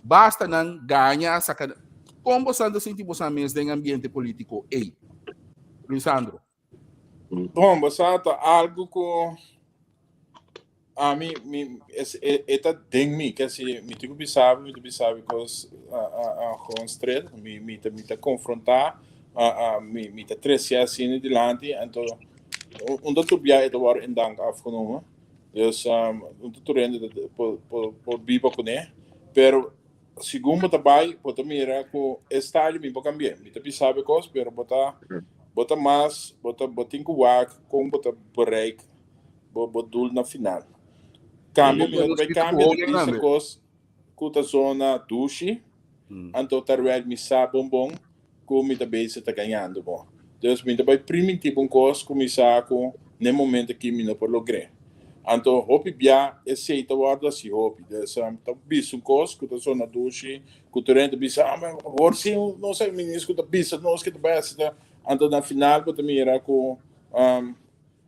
Basta nan gaña saka. Kon bosan ta sinti bosan mes den ambiente politico ey? Luisandro. Bon, bo sa ta algo ku ami mi es e, e ta den mi, ke si mi tin ku bisa bo, mi ta bisa because gewoon straight, mi mi ta mi ta konfrontá, mi mi ta trese asina dilanti, anto un ta tur bia e ta wòrdu in dank afgenomen. Dus um, no ta tur hende por, por, por biba kuné. Pero segun bo ta bai, bo ta mira ku e stadio mi por kambia. Mi ta bisa bo kos, pero bo ta bo ta mas, bo ta bo tin ku wak kon bo ta bereik bo bo doel na final. Kambia mi no ta bai kambia ta bisa kos ku ta zona dushi, anto terwijl mi sa bon bon ku mi ta bezig ta gañando bo. Dus mi ta bai primintí bo un kos ku mi sa ku n'e momento akí mi no por logr'é. Anto hopi bia esei ta wòrdu hasi hopi. Dus ta bisa un kos ku ta sona dushi, ku tur hende ta bisa, ah, ma awor si nos e minister ku ta bisa nos ke ta bai hasi ta. Anto na final bo ta mira ku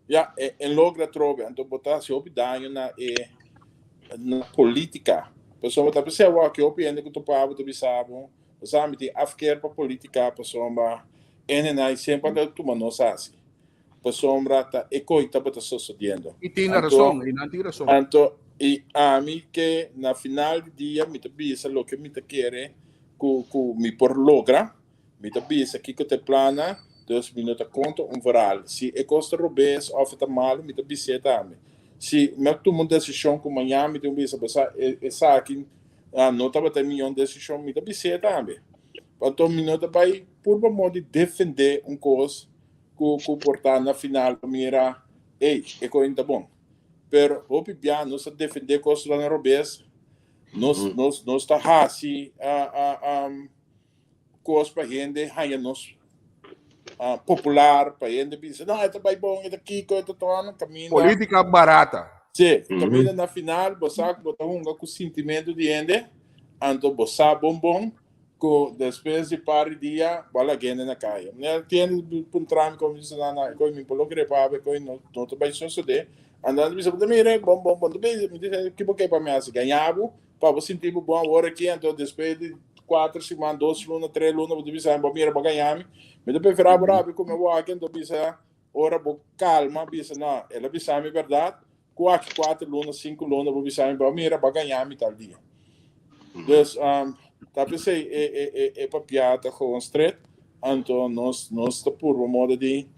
ya, e logra atrobe. Anto bo ta hasi hopi daño na e na polítika. Pasobra ta p'esei awor aki hopi hende ku topa bo ta bisa bo, Pasobra mi tin afkeer pa politica pasobra NNI semper ta tuma nos hasi. Pasobra ta e koe tabata sosodiendo. I tin rason, i nan tin rason. Anto i ami ke na final di dia mi ta bisa loke mi ta kere ku ku mi por logra, mi ta bisa kiko ta e plannan, dus mi no ta konta un verhaal. Si e kos ta robes òf e ta malu mi ta bis'é tambe. Si mi a tuma un desishon ku mañan mi tin ku bisa pasobra esaki Ah, no tabata e miyon desishon, mi ta bis'é tambe. Anto mi no ta bai purba modo di defendé un kos ku ku por ta na final mira Ey, e koin ta bon. Pero hopi bia nos ta defendé kosnan robes, nos, nos, nos ta hasi kos pa hende haña nos popular, pa hende bisa, no, e ta bai bon, e ta kiko, e ta tono, kaminda. Polítika barata. Sí, kaminda na final bo sa ku bo ta hunga ku sintimentu di hende, anto bo sa bon bon ku despues di par di dia bo a laga hende na kaya. Meneer tiende puntra mi kon mi bisa nan nan, koe mi por lo grepa awe, koe no no ta bai sosode. Anto nan ta bisa, bo ta mira, bon bon bon ta bisa, mi di, ki bo ke pa mi hasi? Gaña bo pa bo sinti bo bon awor aki, anto despues di kuater siman, dos luna, tres luna bo ta bisa, bo mira bo a gaña mi. Mi ta prefera bo rabia ku mi awor aki, anto bisa ora bo kalma, bisa no, el a bisa mi bèrdat, Ku aki kuater luna, sinku luna bo bisa mi, bo mira, bo a gaña mi tal dia. Dus, um, ta p'esei e, e, e, e papia ta gewoon stret, anto nos, nos ta purba moda di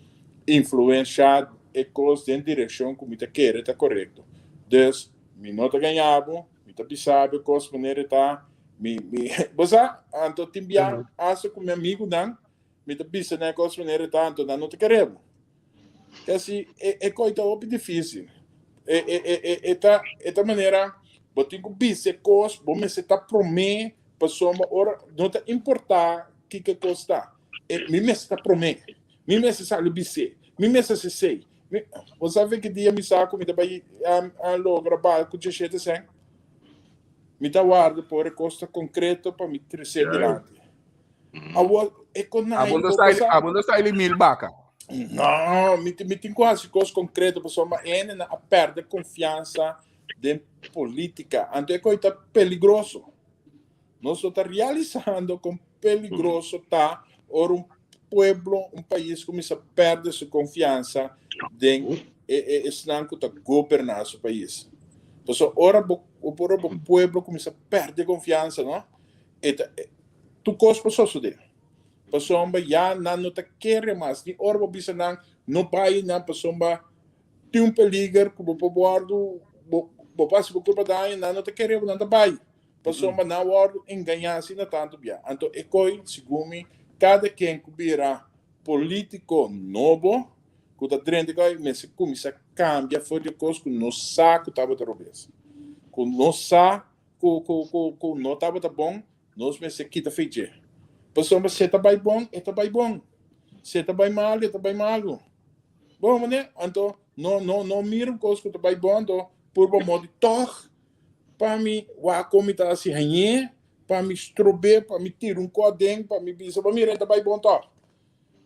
influensha e kos den direkshon ku mi ta kere ta korekto. Dus, mi no ta gaña bo, mi ta bisa bo e kos manera e ta, mi, mi, bo sa, anto tin bia hasta ku mi amigunan, mi ta bisa nan e kos manera e ta, anto nan no ta kere bo. Kasi e e koi ta hopi difícil. E e e e e ta e ta manera bo tin ku bisa e kos, bo mester ta promé pasobra ora no ta importá kiko e kos ta. E mi mester ta promé. Mi mester sali bis'é. Mi mester hasi esei. Mi bo sa fe ki dia mi sa ku mi ta bai a logra baha ku djeshete sèn? Mi ta warda por e kos ta konkreto pa mi tres'é dilanti. Awor, e konai, Abo no bo style, sa- abo no style mil baka. No, mi, mi tin ku hasi kos konkreto, pasobra hende nan a pèrdè konfiansa den polítika. Anto e kos ta peligroso. Nos no ta realisando kon peligroso ta ora un pueblo, un pais kuminsá pèrdè su konfiansa den e, e, esnan ku ta goberná su pais. Pasobra ora bo, ora bo pueblo kuminsá pèrdè konfiansa, no? E ta, tur kos por sosodé. Pasobra ya nan no ta kere mas. Ni ora bo bisa nan no bai nan pasobra tin un peliger ku bo por wòrdu, bo bo por hasi bo kurpa daño, nan no ta kere bo, nan ta bai. Pasobra nan a wòrdu engañá asina tantu bia. Anto e koi, segun mi, kada ken ku bira polítiko nobo ku ta drenta koi mester kuminsá kambia for di e kos ku nos sa ku tabata robes. Ku nos sa ku ku ku ku no tabata bon, nos mester kita fe dje. Pasobra si e ta bai bon, e ta bai bon. Si e ta bai malu, e ta bai malu. Bon, mane? Anto, no, no, no mira un kos ku ta bai bon, anto purba modi tòg pa mi wak kon mi ta hasi hañ'é, pa mi strob'é, pa mi tira un kos aden, pa mi bisa, bo mira e ta bai bon tòg.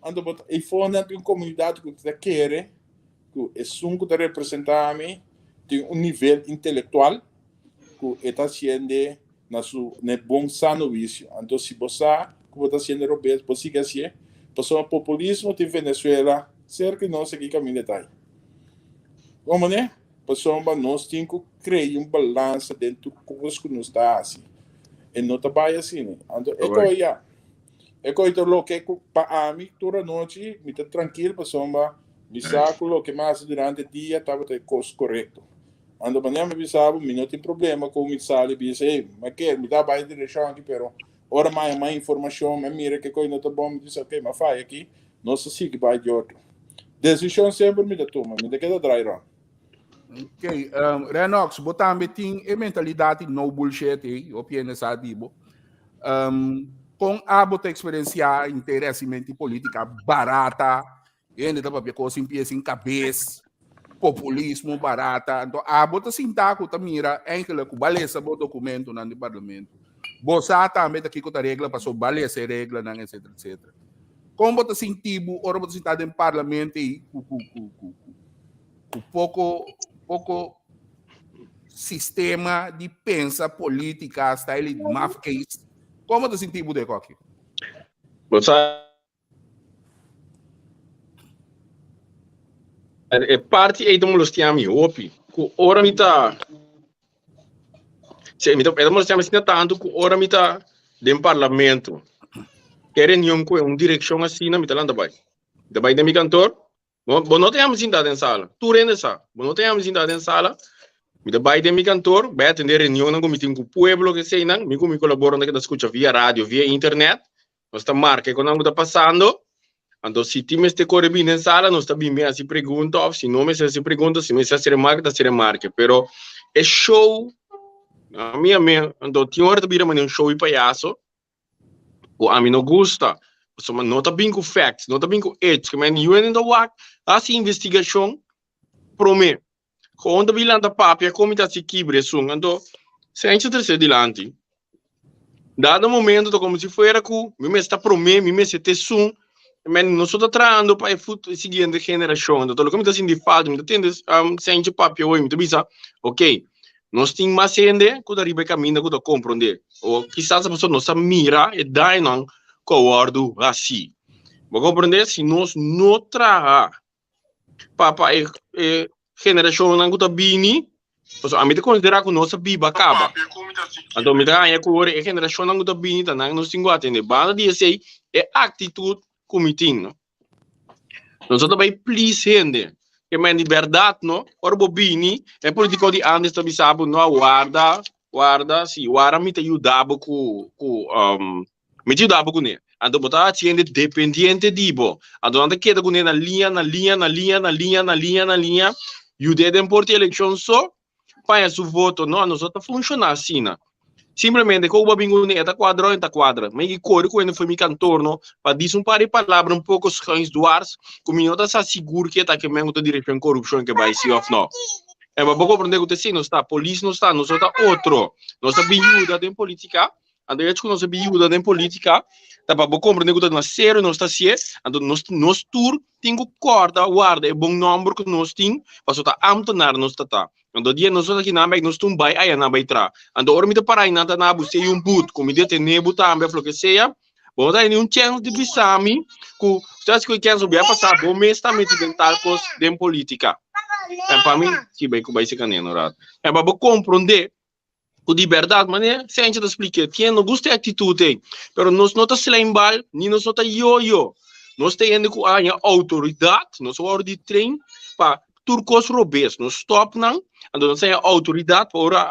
Anto bo ta eifonan tin un komunidat ku ta kere ku esun ku ta representá mi tin un nivel intelektual ku e ta hasiende na su na e bon sano wisio. Anto si bo sa ku bo ta hasiende robes, bo sigui hasié, pasobra populismo tin Venezuela serka di nos aki kaminda ta ei. Komo ne? Pasobra nos tin ku krea un balansa den tur kos ku nos ta hasi. E no ta bai asina. Anto e koe ya. E koe ta loke ku pa ami tur anochi mi ta trankil pasobra mi sa ku loke mi a hasi durante dia tabata e kos korekto. Anto manera mi bisa bo mi no tin problema ku mi sali bisa ey mi a kere mi ta bai e direkshon aki pero ora mi a haña mas informashon mi a mira ke koe no ta bon mi bisa ok mi a faya aki nos ta sigui bai di otro. Desishon semper mi ta tuma mi ta keda drai rònt. Ok, um, Renox, bo tambe tin e mentalidad di no bullshit, eh? Hopi hende sa di bo. Um, kon abo ta experiencia interesimento política barata? Hende ta papia kos sin pie sin cabes, populismo barata. Anto abo ta sinta ku ta mira enkele ku balesa bo documentonan di parlamento. Bo sa tambe ta kiko ta regla paso balesa e reglanan etcetera etcetera. Kon bo ta sinti bo ora bo ta sinta den parlamento ei ku ku ku ku ku poko poko sistema di pensa politica style di mafkees. Kon bo ta sinti bo de koki? Bo sa e parti ei ta molestia mi hopi ku ora mi ta Sí, mi ta, e ta molestia mi asina tantu ku ora mi ta den parlamento ke reunion ku un direkshon asina mi ta lanta bai. Mi ta bai den mi kantor, bo, bo no ta yama sinta den sala, tur hende sa, bo no ta yama sinta den sala, mi ta bai den mi kantor, bai atende reunionnan ku mi tin ku pueblo keseinan, mi ku mi kolaboradornan ta keda skucha via radio, via internet, nos ta marka e konan ku ta pasando. Anto si tin mester kore bini den sala nos ta bin bin hasi pregunta of si no mester hasi pregunta si mester hasi remarke ta hasi remarke. Pero e show ami a me anto tin ora ta bira manera un show di payaso ku ami no gusta. Pasobra no ta bin ku facts, no ta bin ku hechos. Ke men yunan ta wak hasi investigashon prome. Gewoon ta bin lanta papia kon mi ta hasi kibra esun. Anto Sencho trese dilanti. Dado momento ta como si fuera ku mi mester ta prome, mi mester ta esun. Men nos ta trahando pa e fut e siguiente generashon. Anto loke mi ta sinti falta, mi ta tende Sencho papia hoy, mi ta bisa, ok, nos tin mas hende ku ta riba e kaminda ku ta komprondé. O kisas ta pasobra nos ta mira e dañonan ku a wòrdu hasi. Bo komprondé? Si nos no traha pa pa e e generashonnan ku ta bini, pasobra ami ta konsiderá ku nos a biba kaba. Anto mi ta haña ku ora e generashonnan ku ta bini ta nan nos tin ku atendé. Banda di esei e aktitut ku mi tin no. Nos no ta bai please hende. Ke men di bèrdat no, ora bo bini e politiko di ántes ta bisa bo no warda, warda si wara mi ta yuda bo ku ku Mi ta yuda bo kuné. Anto bo ta haci hende dependiente di bo. Anto nan ta keda kuné na liña, na liña, na liña, na liña, na liña, na liña. Yud'é den por di eleccion so, paña su voto. No, nos no ta funciona asina. Simplemente ku bo a bin kuné e ta cuadra o e ta cuadra. Mi a kore ku hende for mi kantoor pa disi un par di palabra un poko schuins dwars ku mi no ta sa sigur ke ta ke men ku ta direccion corupcion ke bai si of no. En pa bo comprende ku ta esei nos ta. Polis nos ta, nos no ta otro. Nos ta bin yuda den politica. Anto e hecho ku nos a bin yuda den polítika ta pa bo komprende ku ta na serio nos ta hasié, anto nos nos tur tin ku kòrda warda e bon nòmber ku nos tin pasobra ta ámtenar nos ta ta. Anto dia nos ta kinan bèk nos tur bai aya nan bai tra. Anto ora mi ta para einan ta na bo sea un but ku mi detené bo tambe òf loke sea, bo no ta haña niun chèns di bisa mi ku usted ku e kèns bo a pasá bo mes ta meti den tal kos den polítika. En pa mi, si bai ku bai seka neno rato. En pa bo komprondé Ku di bèrdat, manera Sencha ta splik'é, tien no gusta e aktitut ei, pero nos no ta slijmbal ni nos no ta yoyo. Nos ta hende ku a haña outoridat, nos a wòrdu di train pa tur kos robes, nos stòp nan, anto nos a haña outoridat pa ora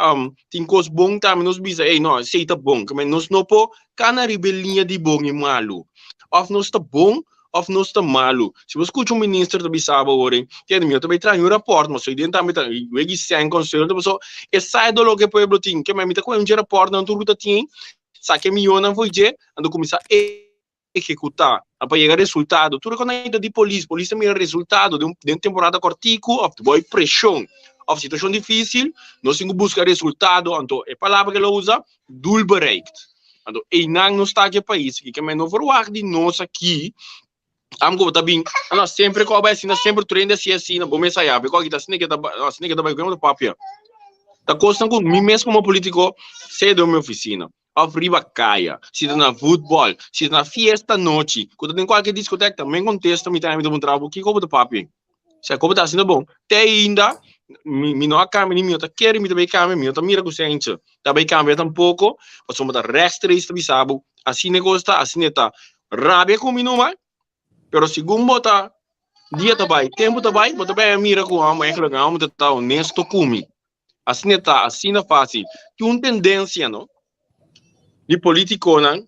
tin kos bon tambe nos bisa, ey no, esei ta bon. Nos no por kana riba e liña di bon i malu. Òf nos ta bon of nos ta malu. Si bo skucha un minister ta bisa bo awor, kende mi no ta bai traha un raport, ma soy den tambe ta wegi sèn konselho, paso e sa e dolor ku e pueblo tin. Ke mi ta kohe un dje raportnan tur ku ta tin, saka e mionnan for dje, anto kuminsá ehekutá pa yega resultado. Tur e kos ta di polis, polis ta mira resultado den un temporada kòrtiku òf bou preshon òf situashon difísil, nos tin ku buska resultado, anto e palabra ku el a usa, Doel bereikt. Anto einan nos ta aki e pais aki, ke men no verwagt di nos aki, am ku bo ta bin, no, semper ku a bai asina, semper tur hende hasi asina, bo mes a yabi ku aki ta asina ke ta bai, asina ke ta bai, ku ta papia. Ta kosnan ku mi mes komo politiko sea den mi ofisina, òf riba kaya, si ta na futbòl, si ta na fiesta nochi, ku ta den kualke diskotek, ta men kontesta mi ta mi ta puntra bo kiko bo ta papia. Sea ku bo ta asina bon, te ainda mi mi no a kambia ni mi no ta kere mi ta bai kambia, mi no ta mira ku sentje ta bai kambia tampoko, pasobra ta rechtstreeks ta bisa bo asina e kos ta, asina e ta. Rabia ku mi numa, pero segun bo ta dia ta bai, tempu ta bai, bo ta bai a mira ku amo eigenlijk amo ta ta honesto ku mi. Asina ta, asina fácil. Tin un tendencia, no? Di politiconan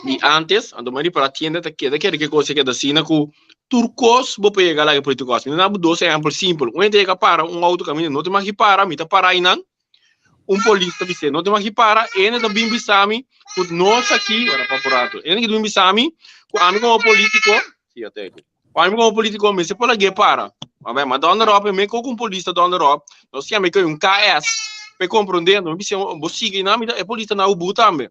di antes, anto mi ripara tienda ta keda kere ke cosa keda asina ku tur kos bo por yega laga e politico hasi. Mi ta duna bo dos ehempel simpel. Un hende yega para un auto kaminda no tin maki para, mi ta para einan. Un polis ta bis'é no tin maki para, e hende ta bin bisa mi ku nos aki, wara pa por rato, e hende ta bin bisa mi ku ami komo politico, si ate aki. Ora mi komo politico mester por lag'é para. A ber, ma dònder òp, e meko ku un polis ta dònder òp, nos yama e ku un KS, pa e komprondé, anto mi bisa, bo sigui nan, mi ta, e polis ta na ubu tambe.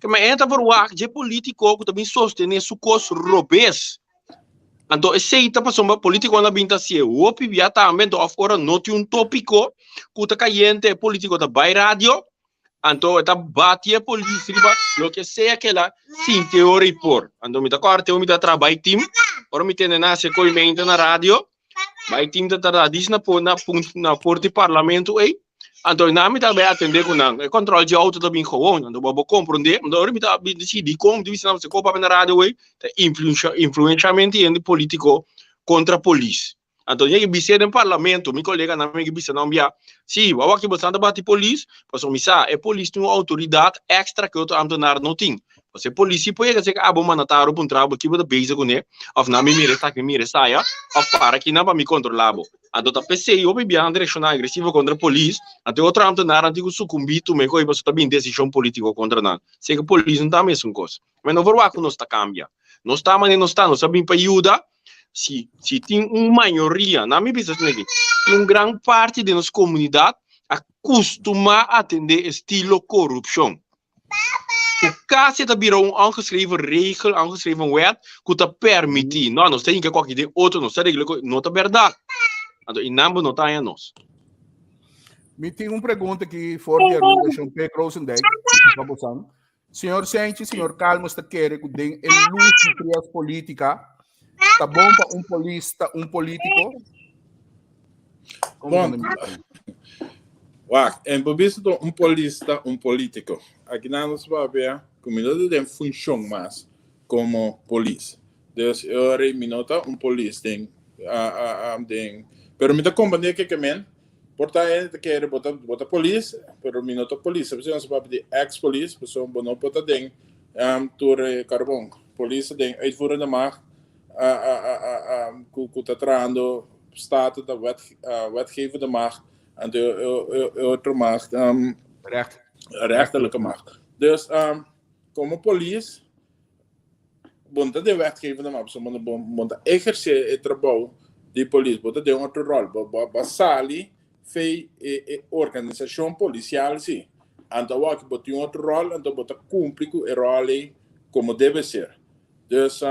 Ke men e ta verwagt dje politico ku ta bin sostené su kos robes. Anto esei ta pasobra politiconan a bin ta hasié hopi bia tambe, anto òf ora no tin un topiko ku ta kayente, e politico ta bai radio, Anto e ta bati e polis riba loke sea ke la sinti ora i por. Anto mi ta kòrda te mi ta traha bai tim, ora mi tende nan hasi e koimento na radio, bai tim ta tarda dis na na na por di parlamento ei, anto nan mi ta bai atende ku nan. E kòntròl di outo ta bin gewon, anto bo bo komprondé, anto ora mi ta disidi dikon mi ta bisa nan pasobra ku papia na radio ei ta influenshamento di hende politiko kontra polis. Anto yegi bis'é den parlamento, mi koleganan mi yegi bisa nan bia, si, awor ki boso ta bati polis, pasobra mi sa, e polis tin un outoridat èkstra ku e otro ámtenar no tin. Pasobra e polis si por yega serka abo mandatario puntra bo ki bo ta bezig kuné òf nan mi mira esaki mi mira esaya òf para kinan pa mi kontrolá bo. Anto ta p'esei hopi biaha nan ta reakshoná agresivo kontra polis, anto e otro ámtenarnan tin ku sukumbí tuma e ko'i pasobra ta bin desishon polítiko kontra nan. Seka polis no ta mesun kos. Mi no por wak ku nos ta kambia. Nos ta manera nos ta, nos a bin pa yuda. Si si tin un mayoria, nan mi bisa asina aki, tin un gran parti di nos komunidat a kustumá atendé estilo korupshon. Ku kasi ta bira un ongeschreven regel, ongeschreven wet ku ta permití. No, nos ta hinka koki den otro, nos ta regla koki, no ta bèrdat. Anto i nan bo no ta haña nos. Mi tin un pregunta aki for di Aruba, Shon Pek Rosendijk, pa bosan. Señor Senchi, señor Calmes ta kere ku den e luz di trias politica ta bon pa un polis ta un politico? Bon, wak, en por visto ta un polis ta un politico. Aki nan nos papia ku mi no ta den funcion mas como polis. Dus e ora ei mi no ta un polis den, den, pero mi ta comprende keke men. Por ta hende ta kere bo ta bo ta polis, pero mi no ta polis. Pasobra nos papia di ex polis, pasobra bo no por ta den tur e karbon. Polis ta den uitvoerende macht ku ku ta trahando staten ta wet wetgevende macht anto e otro macht Recht. rechterlijke macht. Dus komo polis Bo no ta den wetgevende macht, pasobra bo no ta ehersé e trabou di polis, bo ta den otro ròl. Bo bo a sali fei e e organisashon polisial si. Anto awor aki bo tin otro ròl, anto bo ta kumpli ku e ròl ei komo debe ser. Dus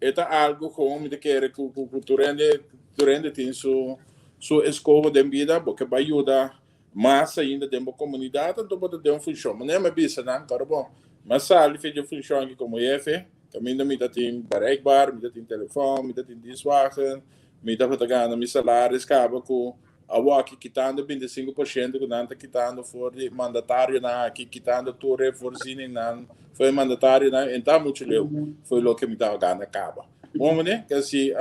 e ta algu ku mi ta kere ku ku tur hende tur hende tin su su eskoho den bida, bo ke bai yuda Mas ainda den bo komunidat anto bo ta den un funshon. Manera mi a bisa nan, kòrda bon, mi a sali for di e funshon aki komo hefe, kaminda mi ta tin bereikbaar, mi ta tin telefòn, mi ta tin dienstwagen, mi tabata gana mi salaris kaba ku awoki kitando 25% ku nan ta kitando for di mandatarionan aki, kitando tur e voorzieningnan for e mandatarionan, e ta muchu leu for loke mi tabata gana kaba. Bon manera, kasi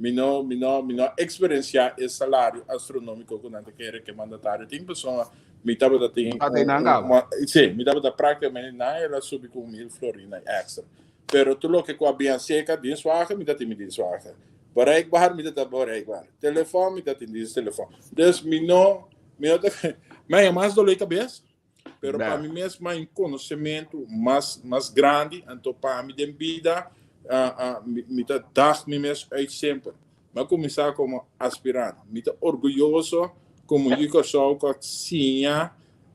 Mi no, mi no, mi no a experiencia e salario astronomico cu nan ta kere cu e mandatario tin, pasobra mi tabata tin Ta den nan un, gaba. un, sí, mi tabata practicamente nan el a subi cu 1000 florina extra. Pero tur loke cu a bin acerca dienstwagen, mi ta tin mi dienstwagen. Bereikbaar, mi ta ta bereikbaar. Telefon, mi ta tin diensttelefon. Dus mi no, mi no ta, mi a haña mas dolor di cabes, Pero pa mi mes mas un conocimiento mas mas grandi, anto pa mi den bida mi, mi ta dag mi mes uit semper. Mi a cuminsa como aspirant. Mi ta orguyoso como yu Kòrsou ku a siña,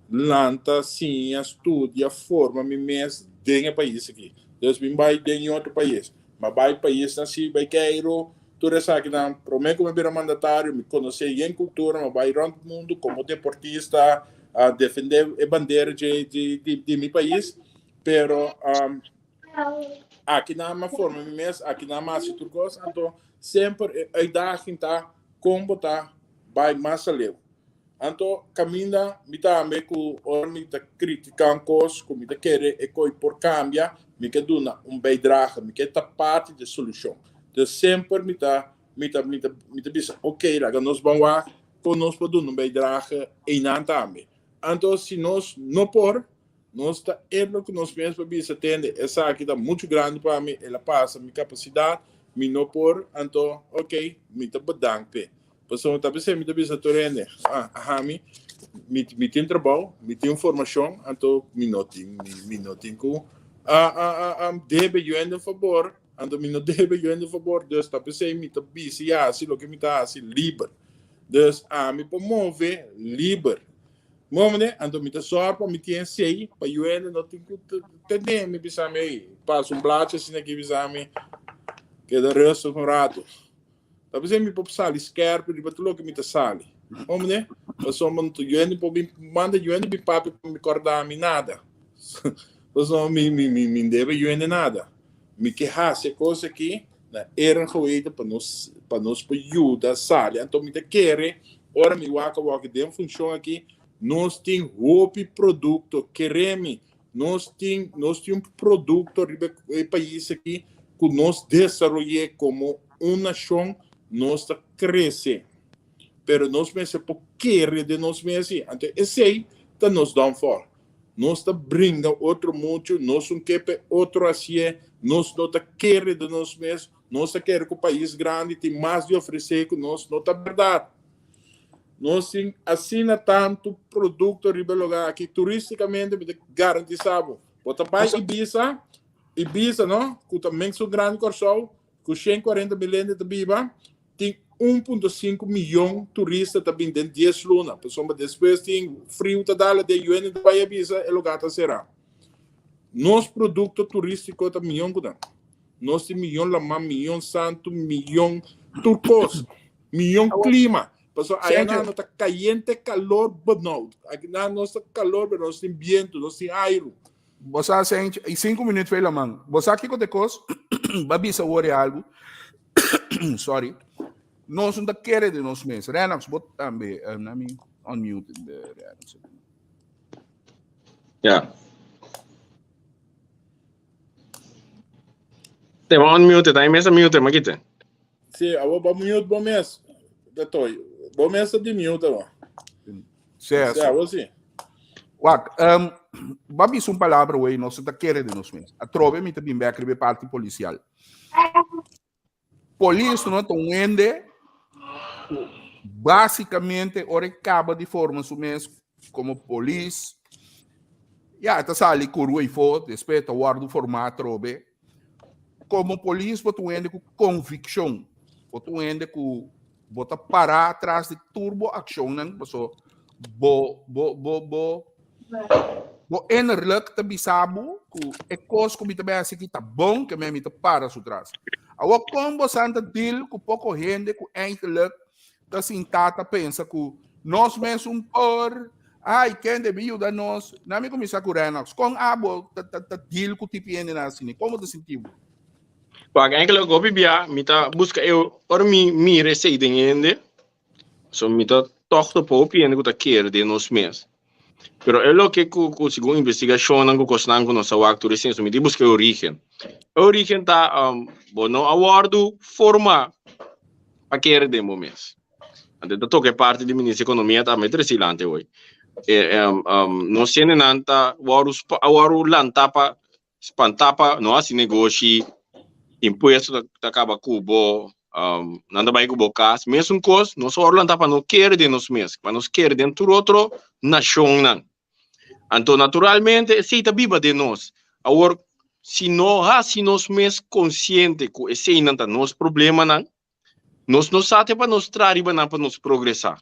lanta, siña, studia, forma mi mes den e pais aki. Dus mi bai den otro pais. Mi a bai paisnan si, bai Cairo, Tur esakinan, promé ku mi bira mandatario, mi konosé yen kultura, mi a bai rònt mundu komo deportista, a defendé e bandera dje di di mi pais, pero akinan mi a forma mi mes, akinan mi a hasi tur kos, anto semper e uitdaging ta kon bo ta bai mas aleu. Anto kaminda mi tambe ku ora mi ta kritiká un kos ku mi ta kere e koi por kambia, mi ke duna un bijdrage, mi ke ta parti di e solushon. Dus semper mi ta mi ta mi ta mi ta bisa ok laga nos ban wak kon nos por duna un bijdrage einan tambe. Anto si nos no por, nos ta eerlijk ku nos mes pa bisa tende esaki ta muchu grandi pa mi, el a pasa mi kapasidat, mi no por, anto ok mi ta bedank p'e. Pasobra ta p'esei mi ta bisa tur hende, ah, aha mi, mi, mi tin trabou, mi tin un formashon, anto mi no tin, mi, mi no tin ku ah, ah, ah, ah, debe yu hende un fabor, anto mi no debe yu hende un fabor, dus ta p'esei mi ta bisa i hasi loke mi ta hasi liber. Dus ami por move liber. Momene, anto mi ta sòr pa mi tin esei, pa yu hende no tin ku tene mi bisa mi, ey, pasa un blachi asina aki bisa mi, keda rustig un rato. Ta p'esei mi por sali skerp riba tur loke mi ta sali. Hombre, pasobra mi no por bin manda yuende bin papia pa mi kòrda mi nada. Pasobra mi mi mi mi debe yuende nada. Mi ke hasi e kos aki na era en geweten pa nos pa nos por yuda sali. Anto mi ta kere ora mi wak awor den funshon aki nos tin hopi produkto. Kere mi Nos tin nos tin un produkto riba e pais aki ku nos desaroy'é komo un nashon, nos ta krese. Pero nos mester por kere den nos mes i anto esei ta nos downfall. Nos ta bringa otro muchu, nos un ke p'e otro hasié, nos no ta kere den nos mes, nos ta kere ku pais grandi tin mas di ofresé ku nos, no ta bèrdat. Nos tin asina tantu produkto riba e lugá aki, turístikamente mi ta garantisá bo, bo ta bai Ibiza, Ibiza no, ku ta mensu grandi Kòrsou, ku 140 mil hende ta biba, tin 1.5 miyon turista ta bin den 10 luna, pasobra despues tin friu ta dal den yüni ta bai Ibiza, e lugá ta será. Nos produkto turístiko ta miyon ku nan. Nos tin miyon laman, miyon santu, miyon tur kos, miyon klima. Pasobra aya nan no ta kayente, kalor benòut. Aki nan nos ta kalor, pero nos tin bientu, nos tin airu. Bo sa Sencho, i sinku minuut fei laman. Bo sa kiko te kos? Ba bisa wor e algu. Sorry. Nos no ta kere den nos mes. Renox, bo tambe. Um, let me unmute the Renox. Ja. Te ma unmute, ta mesa mute, ma kite. Sí, abo ba mute bo mes. Betoy. Bo mes ta di mute abo. Sí, Sí, abo sí. Wak, um, ba bisa un palabra wey, nos ta kere den nos mes. Atrobe mi ta bin bek riba e parti policial. Polis no ta un hende ku básicamente ora e kaba di forma su mes komo polis, ya, e ta sali kuru eyfo, despues e ta wòrdu formá atrobe. Komo polis bo ta un hende ku konvikshon, bo ta un hende ku bo ta pará tras di tur bo akshonnan, paso bo bo bo bo bo innerlijk ta bisa bo ku e kos ku mi ta bai hasi aki ta bon, ke mi ta para su tras. Awor kon bo san ta deal ku poko hende ku eigenlijk ta sintá ta pensa ku nos mesun por, ai ken debe yuda nos. Na mi kuminsá ku Renox, kon abo ta ta ta deal ku tipo hendenan asina? Kon bo ta sinti bo? Wak, eigenlijk hopi bia mi ta buska e ora mi mira esei den hende, so mi ta tòg topa hopi hende ku ta kere den nos mes. Pero e loke ku ku segun investigashonnan ku kosnan ku nos a wak tur esei, so mi tin buska e origen. E origen ta bo no a wòrdu formá pa kere den bo mes. Anto ta toka e parti di Minister di Ekonomia tambe trese dilanti awor. Nos hendenan ta wòrdu a wòrdu lantá pa spantá pa no hasi negoshi, impuesto ta ta kaba ku bo, nan ta bai ku bo kas. Mesun kos, nos ora lantá pa no kere den nos mes, pa nos kere den tur otro nashonnan. Anto naturalmente esei ta biba den nos. Awor, si no hasi nos mes konsiente ku eseinan ta nos problemanan, nos no sa te pa nos traha riba nan pa nos progresá.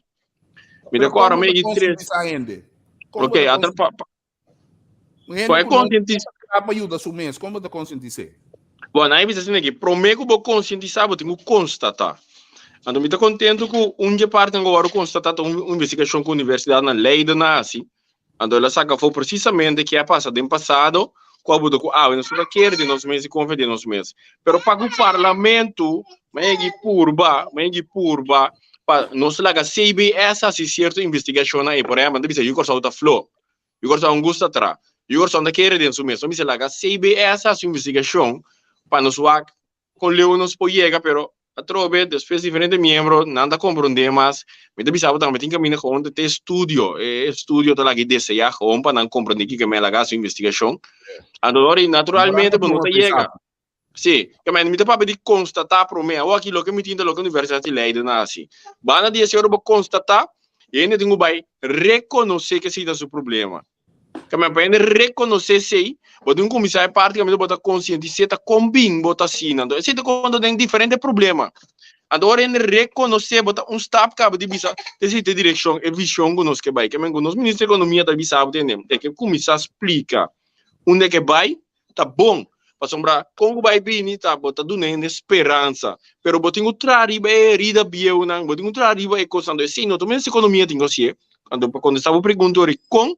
Mi ta Pero kon kòrda bo mi ta e tres. konsientisá hende? Kon bo Ok, ta atra pa, pa Un hende Ku e ku no konsientis- ta pa yuda su mes, kon bo ta konsientis'é? Bon, nan e bisa asina aki, promé ku bo konsientisá bo tin ku konstatá. Anto mi ta kontentu ku un dje partinan ku a wòrdu konstatá ta un investigashon ku Universidat na Leiden a hasi. Anto el a saka afó presisamente ke a pasa den pasado ku a buta ku awe. Nos no ta kere den nos mes i konfia den nos mes. Pero pa ku parlamento maña purba, maña purba pa nos laga CBS hasi sierto investigashonnan ei. Por ehèmpel, nan ta bisa yu Kòrsou ta flo. Yu Kòrsou un gusta tra. Yu Kòrsou no ta kere den su mes. Nos mester laga CBS hasi un investigashon pa nos wak kon leu nos por yega, pero atrobe despues diferente miembro nan ta komprondé mas. Mi ta bisa bo tambe tin kaminda gewoon te estudio, e estudio ta laga e deseá gewoon pa nan komprondé kiko men a laga hasi un investigashon. Anto ora naturalmente bo no ta yega. Sí, ke men mi ta papia di konstatá promé. Awor aki loke mi tin ta loke Universidat di Leiden a hasi. Banda di esei ora bo konstatá, e hende tin ku bai rekonosé ke esei ta su problema. Ke men pa hende rekonosé esei, bo tin ku kuminsá e parti kaminda bo ta konsientisé ta kon bin bo ta asina. Anto esei ta konta den diferente problema. Anto ora hende rekonosé bo ta un stap kaba di bisa ta esei ta e direkshon, e vishon ku nos ke bai. Ke men ku nos Minister di Ekonomia ta bisa bo tende, e ke kuminsá splika unda e ke bai, ta bon, pasobra kon ku bai bini ta bo ta duna hende speransa, pero bo tin ku traha riba e herida bieunan, bo tin ku traha riba e kosnan, anto esei no ta mester ekonomia tin ku hasié. Anto pa kontestá bo pregunta ori kon,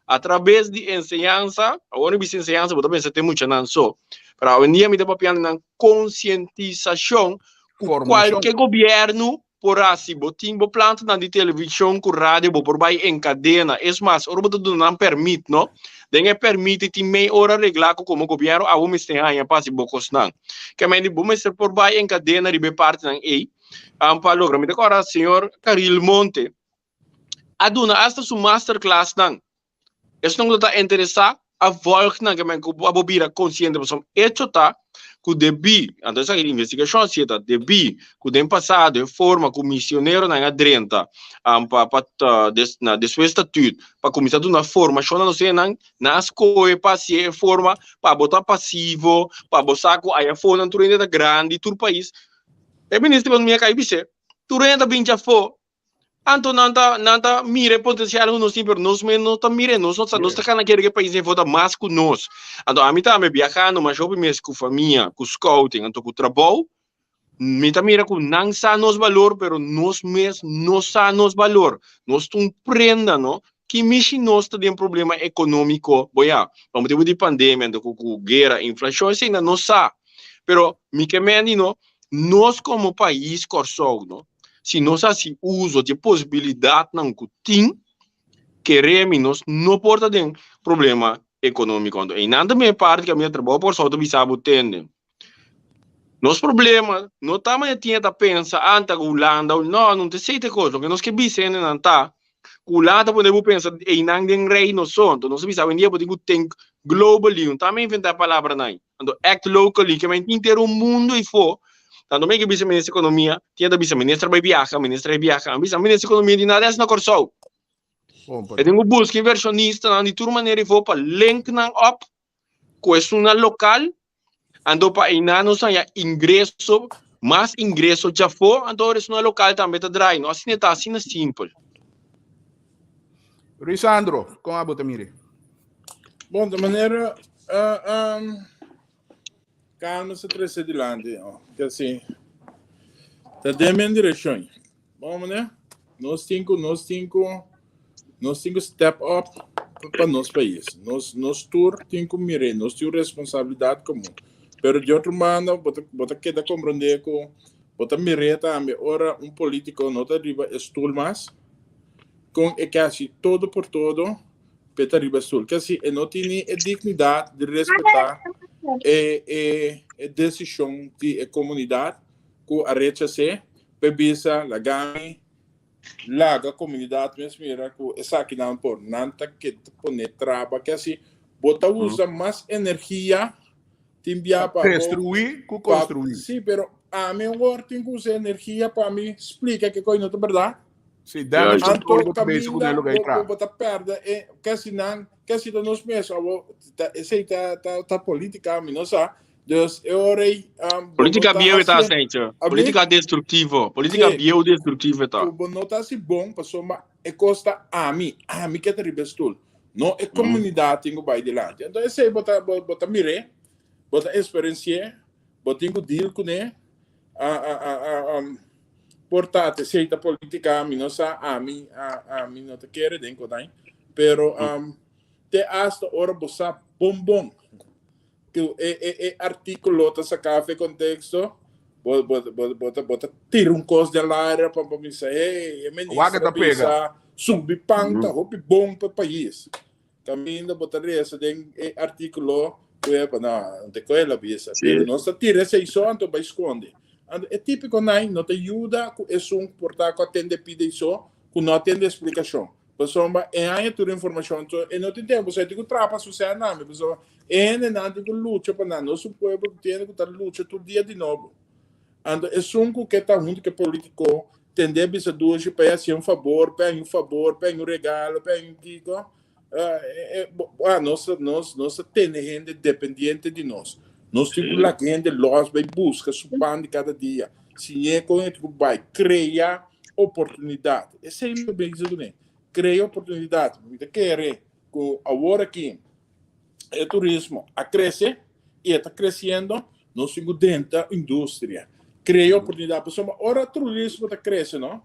atrabes di enseñansa, awor mi bisa enseñansa bo ta pensa te muchanan so, pero awendia mi ta papiando nan konsientisashon ku Formashon. kualke gobièrnu Por hasi, bo tin bo plantanan di televishon ku radio bo por bai en kadena. Es mas, ora bo ta duna nan pèrmit, no? Den e pèrmit ei tin mei ora reglá ku komo gobièrnu abo mester haña pa hasi bo kosnan. Kementi bo mester por bai en kadena riba e partinan ei pa logra. Mi ta kòrda señor Caril Monte a duna asta su masterclassnan. Esnan ku ta interesá a vòlg nan ke men ku abo bira konsiente pasobra echo ta ku debí, anto esaki investigashon a siña ta debí ku den pasado e forma ku misioneronan a drenta pa pa na despues statut pa kuminsá duna formashon na nos hendenan, nan a skohe pa hasié e forma pa bo ta pasivo, pa bo sa ku aya afó nan tur hende ta grandi, tur pais. E minister di ekonomia kai bis'é, tur hende ta bin djafó Anto nan ta nan ta mira e potencial ku nos tin, pero nos mes no ta mira, nos no sa, nos ta kana kere ku e pais den vota mas ku nos. Anto ami tambe biahando mas hopi mes ku famia, ku scouting, anto ku trabou, mi ta mira ku nan sa nos balor, pero nos mes no sa nos balor. Nos ta un prenda, no? Ki mishi nos ta den problema economico, bo ya, pa motibu di pandemia, anto ku ku guera, inflacion, esei nan no sa. Pero mi ke mendi, no, nos komo pais Kòrsou, no, si nos hasi uso di e posibilidatnan ku tin, kere mi nos no por ta den problema ekonómiko. Anto einan tambe e parti ku ami ta trabou Kòrsou ta bisa bo tende. Nos problema no ta manera tin ta pensa anta ku Hulanda, no, no ta esei ta e kos. Loke nos ke bisa hendenan ta ku Hulanda ta pone bo pensa einan den Reino so. Anto nos ta bisa awendia bo tin ku think globally, no ta ami a inventá e palabranan ei. Anto act locally, ke men tin ter un mundo ifo. Tanto men ke bisa minister ekonomia, tin ta bisa minister bai biaha, minister bai biaha. An bisa minister ekonomia di nada es na Kòrsou. E tin ku buska invershonistanan di tur manera ifo pa link nan op ku esunnan lokal, anto pa einan nos haña ingreso, mas ingreso djafó, anto ora esunnan lokal tambe ta drai. No asina ta, asina simpel. Ruisandro, kon abo ta mira? Bon, de manera uh, um, Carmen se trece dilanti, oh, que assim, ta den mijn direction. Bon, meneer, nos cinco, nos cinco, nos cinco step up pa nos país. Nos, nos tour tin que mire, nos tin responsabilidad común. Pero de otro banda, bota, bota queda comprender que bota mire también, ora un político no ta riba stoel mas, con e casi todo por todo, p'e ta riba stoel. Ke si e no tin ni e dignidat di respetá e e e desishon di e komunidat ku a rechas'é, p'e bisa laga mi laga komunidat mes mira ku esakinan por nan ta ke ta pone traba. Ke si bo ta usa mas energia tin bia pa bo Destruí ku konstruí. Sí, pero ami awor tin ku usa energia pa mi splika ke kos no ta bèrdat. Sí, damage Anto control bo ta bezig kaminda ku lo bo, bo, bo ta perde e kasi nan kasi ta nos mes abo ta esei ta ta ta politica mi no sa dus e ora ei um, bo no Politica ta bieu e ta hasi Sentje. abi Politica destructivo. Politica sí bieu destructivo e ta. ku bo no ta hasi bon pasobra e kos ta ami ami ke ta riba e stoel no e komunidat tin ku bai dilanti anto esei bo ta bo, bo ta mir'é bo ta eksperensi'é bo tin ku deal kuné a a a a um, Por ta esey ta politica mi no sa ami ami no ta kere den kodain pero um, te hasta ora bo sa bon bon ku e e e artículo ta saca fe contexto bo bo bo bo ta bo ta tira un kos den laira pa pa bisa hey e Wak minister ta pega. bisa subi pan ta hopi bon pa pais Caminda bo ta reza den e artículo ku e pa na te koe la bisa. Sí. Pero nos ta tira esei so anto bai skonde. Anto e típico nai no ta yuda ku esun ku por ta ku atende pide iso ku no atende eksplikashon. Pasobra e haña tur informashon to e no tin tempo so e tin ku trapa su sèn nami pasobra e hendenan tin ku lucha pa nan. Nos un pueblo ku tiene ku ta lucha tur dia di nobo. Anto esun ku ke ta huntu ku e politiko tende a bisa dushi pa e hasi un fabor, pa e haña un fabor, pa e haña un regalo, pa e haña un kiko. Ah, nos, nos, nos ta tene hende dependiente di nos. Nos tin ku laga hende los bai buska su pan di kada dia. Siñ'é kon e tin ku bai. Krea oportunidat. Esei mi ta bisa kuné. Krea oportunidat. Mi ta kere ku awor aki e turismo a krese i e ta kresiendo, nos tin ku drenta industria, krea oportunidat. Pasobra ora turismo ta krese, no?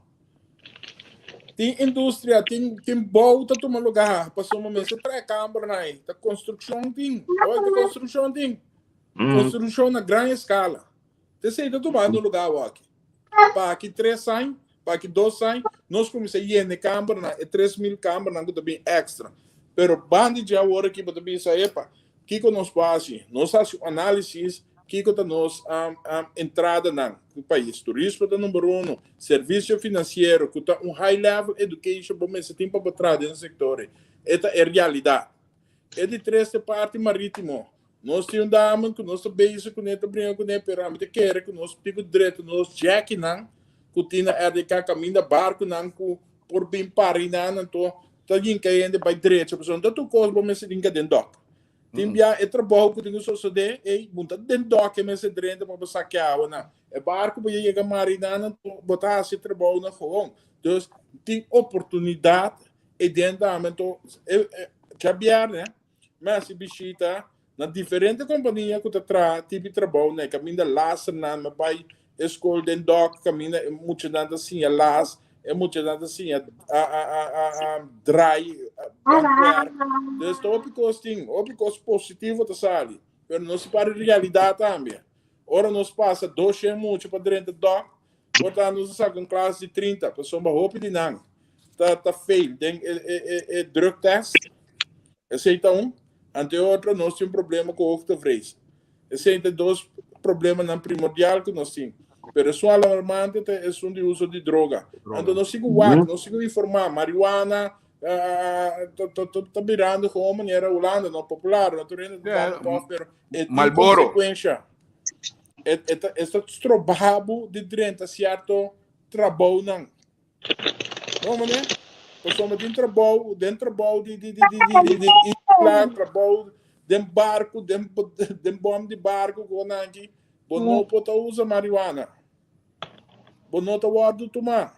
Tin industria, tin tin bou ta tuma lugá, pasobra mester trae kambernan ei. Ta konstrukshon tin, oi ta konstrukshon tin. Konstrukshon na gran eskala. T'esei ta tumando lugá awor aki. Pa aki tres aña, pa aki dos aña, nos kuminsá yena e kambernan, e 3000 kambernan ku ta bin èkstra. Pero banda di dje awor aki bo ta bisa, epa, Kiko nos por hasi? Nos hasi un análisis kiko ta nos entradanan ku pais. Turismo ta number uno, servisio finansiero ku ta un high level education bo mester tin pa bo traha den e sektor ei. E ta e realidat. E di tres ta e parti maritimo. Nos tin un dame ku nos ta bezig kuné, ta bringa kuné, pero ami ta kere ku nos tin ku drenta nos jekinan ku tin na RDK kaminda barkunan ku por bin para einan anto ta yinka hende bai drecha pasobra no ta tur kos bo mester yinka den dòk. Tin bia e trabou ku tin ku sosodé ei bo ta den dòk e mester drenta pa bo sakia awanan. E barku bo ya yega mara einan anto bo ta hasi e trabounan gewoon. Dus tin oportunidat ei den dame anto djabièrnè Mi hasi bishita na diferente kompania ku ta traha tipi trabou na e kaminda lasernan. Mi bai e skol den dòk kaminda e muchanan ta siña las, e muchanan ta siña drai bankwerk. Dus ta hopi kos tin, hopi kos positivo ta sali. Pero nos ta para realidat tambe. Ora nos pasa doshen mucha pa drenta dòk, por ta nos a saka un klas di 30, pasobra hopi di nan ta ta fail den e e e e drug test. Esei ta un. Ante otro nos tin un problema ku hoogtevrees. Esei ta dos problemanan primordial ku nos tin. Pero esun alarmante ta esun di uso di droga. Anto nos tin ku wak, nos tin ku informá. Marihuana ta ta ta ta birando gewoon manera Hulanda, no popular, no tur hende ta dal pof, pero e tin Marlboro. konsekuensha. E e ta e ta stroba bo di drenta sierto trabounan. No, meneer. Pasobra tin trabou, den trabou di di di di di di di isla, trabou den barco, den den bom di barco ku nan aki, bo no por ta usa marihuana. Bo no ta wordo tuma.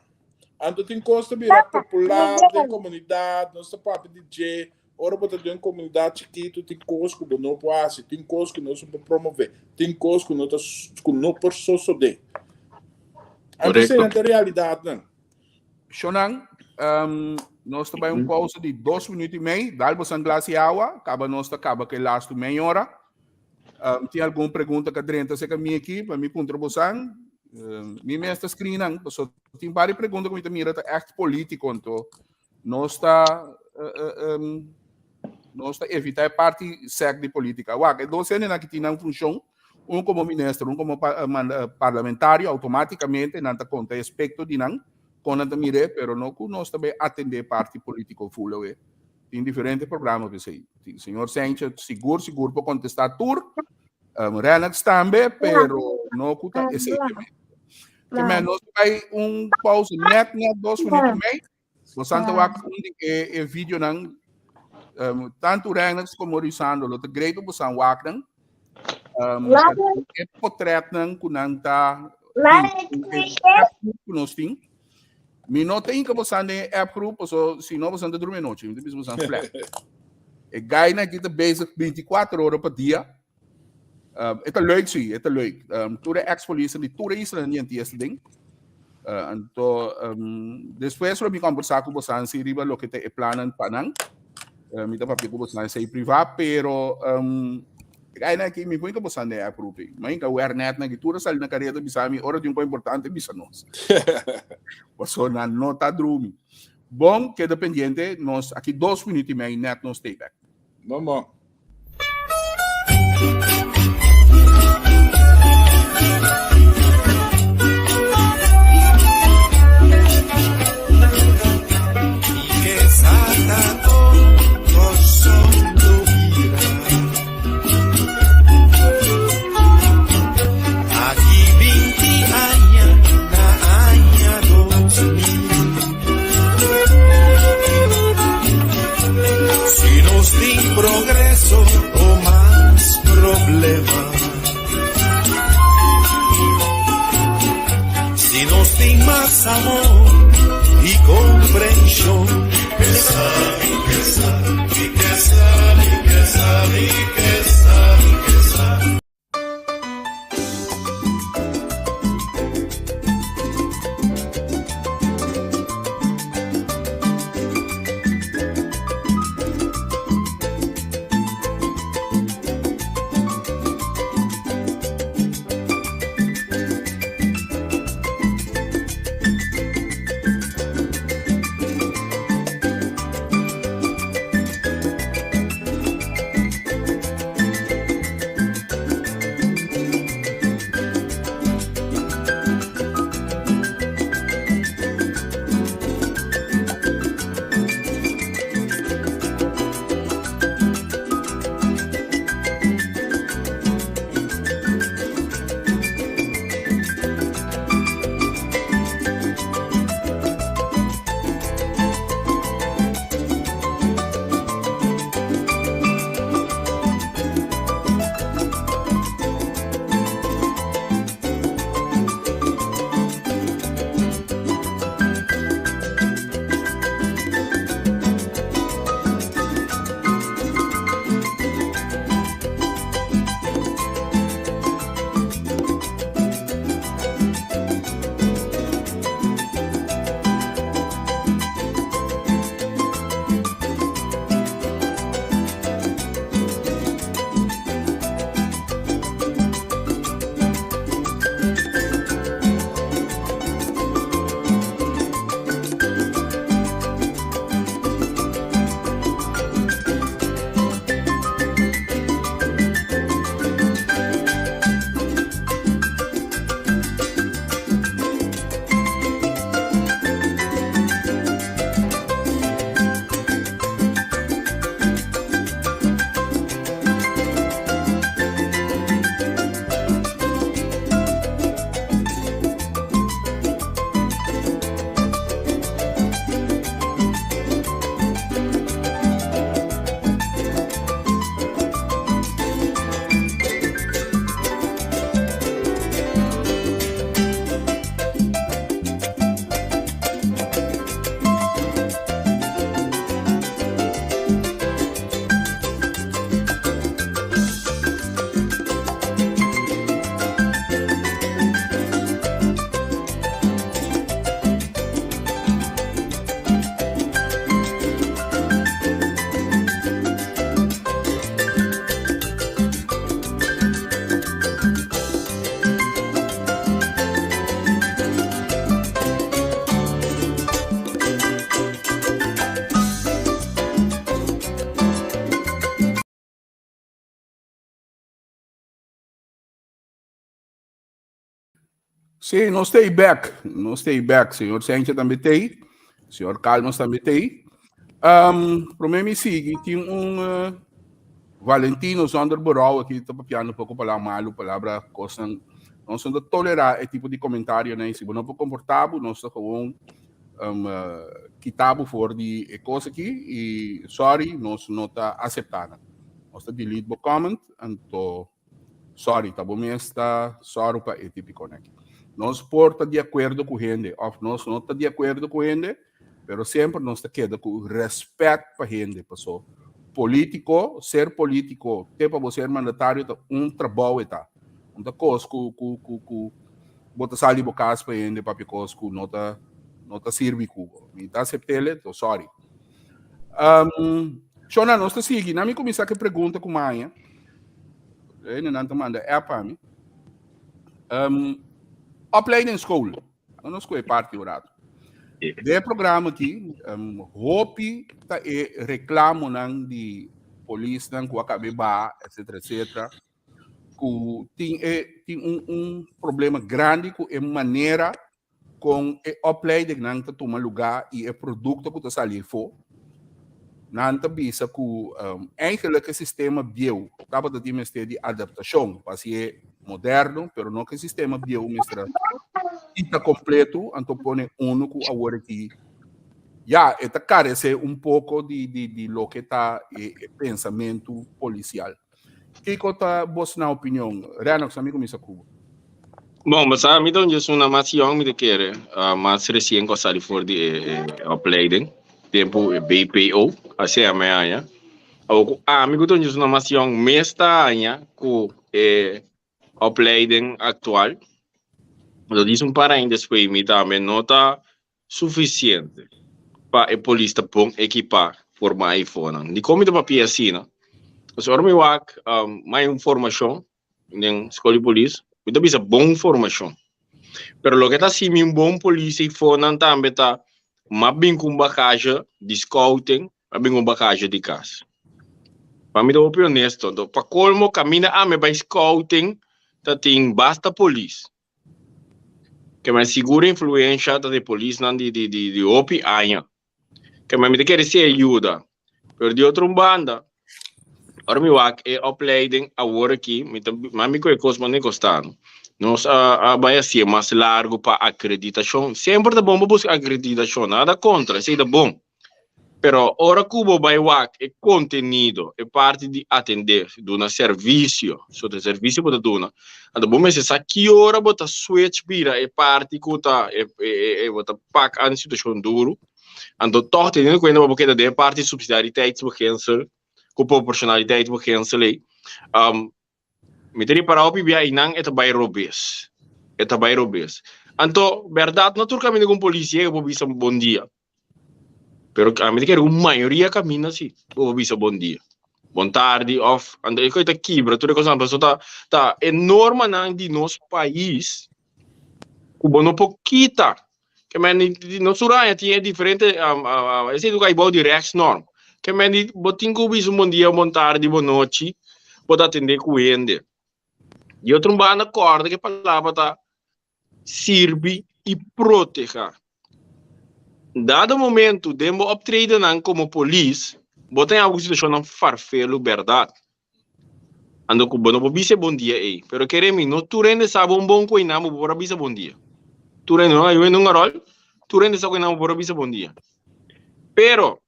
Anto tin kos ta bira popular den komunidat, nos ta papia di dje. Ora bo ta den komunidat chikitu tin kos ku bo no por hasi, tin kos ku no se por promove, tin kos ku no ta ku no por sosode. Anto Korekto. esei ta realidatnan. Shonan, nos ta bai un pausa di 2 minuut i mei. Dal boso un glas di awa. Kaba nos ta kaba ku e lastu mei ora. Tin algun pregunta ku a drenta serka mi aki pa mi puntra bosan. Mi mes ta screen nan, pasobra tin varios pregunta ku mi ta mira ta ègt polítiko, anto Nos ta nos ta evita e parti sec di politica. Wak, e dos hendenan ki tin nan funcion, un como minister, un como parlamentario, automaticamente nan ta conta e aspecto di nan, con nan ta mire, pero no cu nos ta bay atende e parti politico full awe. Tin diferente programa p'esey. Señor Sanchez sigur sigur por contesta tur, Rennox tambe, pero no cu ta esey. Ke men nos bay un pausa net net 2 minuut y mei. Bosan ta wak un di e, e videonan, tanto Rennox como Risandro, lo ta great pa bosan wak nan. E potretnan ku nan ta e app group ku nos tin. Mi no ta inka bosan den e app group, paso si no bosan ta drumi anochi, mi ta bisa bosan flat. E guynan aki ta bezig 24 ora pa dia. E ta leuk si, e ta leuk. Tur e ex-polisnan di tur e islanan di Antillas ta den. Anto, despues lo mi kombersá ku bosan si riba loke ta e plannan pa nan. Mi ta papia ku bosan esei privá, pero e gainan aki mi por hinka bosan den e app-groep ei. Mi a hinka wernet nan aki, tur a sali na kareda bisa mi ora tin un kos importante bisa nos. Pasobra nan no ta drumi. Bon, keda pendiente, nos aki 2 minuut i mei nèt nos stay back. Bon, bon. Si nos tin progreso o mas problema. Si nos tin mas amor y comprension. Kesa, mi kesa, mi kesa, mi kesa, mi kesa, mi kesa. Sí, nos ta back. Nos ta back. Señor Sánchez tambe t'ei. Señor Calmas tambe t'ei. Um, promé mi sigui, tin un uh, Valentino zonder berouw aki ta papiando poko palabra malu, palabra kosnan. Nos no ta tolerá e tipo di komentarionan. Si bo no por komportá bo, nos ta gewoon um, uh, kita bo for di e kos aki i sorry, nos no ta aseptá nan. Nos ta delete bo comment, anto Sorry, ta bo mes ta sòru pa e típikonan aki. Nos por ta di akuerdo ku hende òf nos no ta di akuerdo ku hende, pero semper nos ta keda ku rèspèt pa hende. Paso polítiko, ser polítiko te pa bo ser mandatario ta un trabou e ta. Un ta kos ku ku ku ku bo ta sali bo kas pa hende papia kos ku no ta no ta sirbi ku bo. Mi ta asept'el, to sorry. Um, Shona, nos ta sigui. Na mi kuminsá ku e pregunta ku maña. E nan ta manda app pa mi. Um, opleidingsschool. Nos koe parti un rato. De programa aki, um, hopi ta e reclamonan di polisnan ku a kabe ba, etc. etc. Ku tin e tin un, un problema grandi ku e manera Kon e opleidingnan ta tuma lugá i e produkto ku ta sali afó, nan ta bisa ku eigenlijk e sistema bieu tabata tin mester di adaptashon pa hasié moderno, pero no ku e sistema bieu mester a kita kompleto anto pone unu ku awor aki ya e ta karesé un poko di di loke ta e pensamentu polisial. Kiko ta bosnan opinion? Renox, ami kuminsa ku bo. Bon, basa mi ta un djes una mas yong mi ta kere, mas resien ku a sali for di e opleiding, tempu e BPO, así a mi haña. Awor ku ami ku ta un djes una mas yong mes ta haña ku e opleiding aktual, lo disi un par aña despues mi tambe no ta sufisiente pa e polis ta bon ekipá forma eifonan. Dikon mi ta papia asina? Pasobra ora mi wak mai un formashon den skol di polis, mi ta bisa bon formashon. Pero loke ta hasi mi un bon polis eifonan tambe ta m'a bin ku un bagahe di scouting, m'a bin ku un bagahe di kas. Pa mi ta hopi honesto, anto pa kolmo kaminda ami bai scouting ta tin basta polis. Ke men sigur influensha ta di polisnan di di di di hopi aña. Ke men mi ta kere si e yuda. Pero di otro un banda, ora mi wak e opleiding awor aki, mi ta ma mi ku e kos mane kosta no. Nos a a bai hasié mas largu pa akreditashon. Semper ta bon pa buska akreditashon, nada kontra, esei ta bon. Pero ora ku bo bai wak e kontenido, e parti di atendé, duna servisio, so ta servisio bo ta duna, anto bo mester sa ki ora bo ta switch bira e parti ku ta e e bo ta pak an situashon duru, anto tòg teniendo kuenta pa bo keda den e parti subsidiariteitsbeginsel ku proportionaliteitsbeginsel ei, Mi ta ripará hopi bia einan e ta bai robes. E ta bai robes. Anto, bèrdat no tur kaminda ku un polis yega bo bisa bon dia. Pero ami ta kere ku mayoria kaminda si bo por bisa bon dia. Bon tardi òf anto e ta kibra tur e kosnan pasobra ta ta e normanan di nos pais ku bo no por kita. Ke men di nos tur aña tin e diferente esei tur kai bou di rechtsnorm. Ke men di bo tin ku bisa un bon dia, bon tardi, bon nochi, bo ta atendé ku hende. Di otro banda kòrda ku e palabra ta sirbi i protehá. Dado momento den bo optredennan komo polis bo ta haña bo ku situashonnan farfelu bèrdat. Ando ku bo no por bisa e bon dia ei. Pero kere mi, no tur hende sa bon bon ku einan bo por a bisa bon dia. Tur hende, no a yuda nunga ròl, tur hende sa ku einan bo por a bisa bon dia. Pero,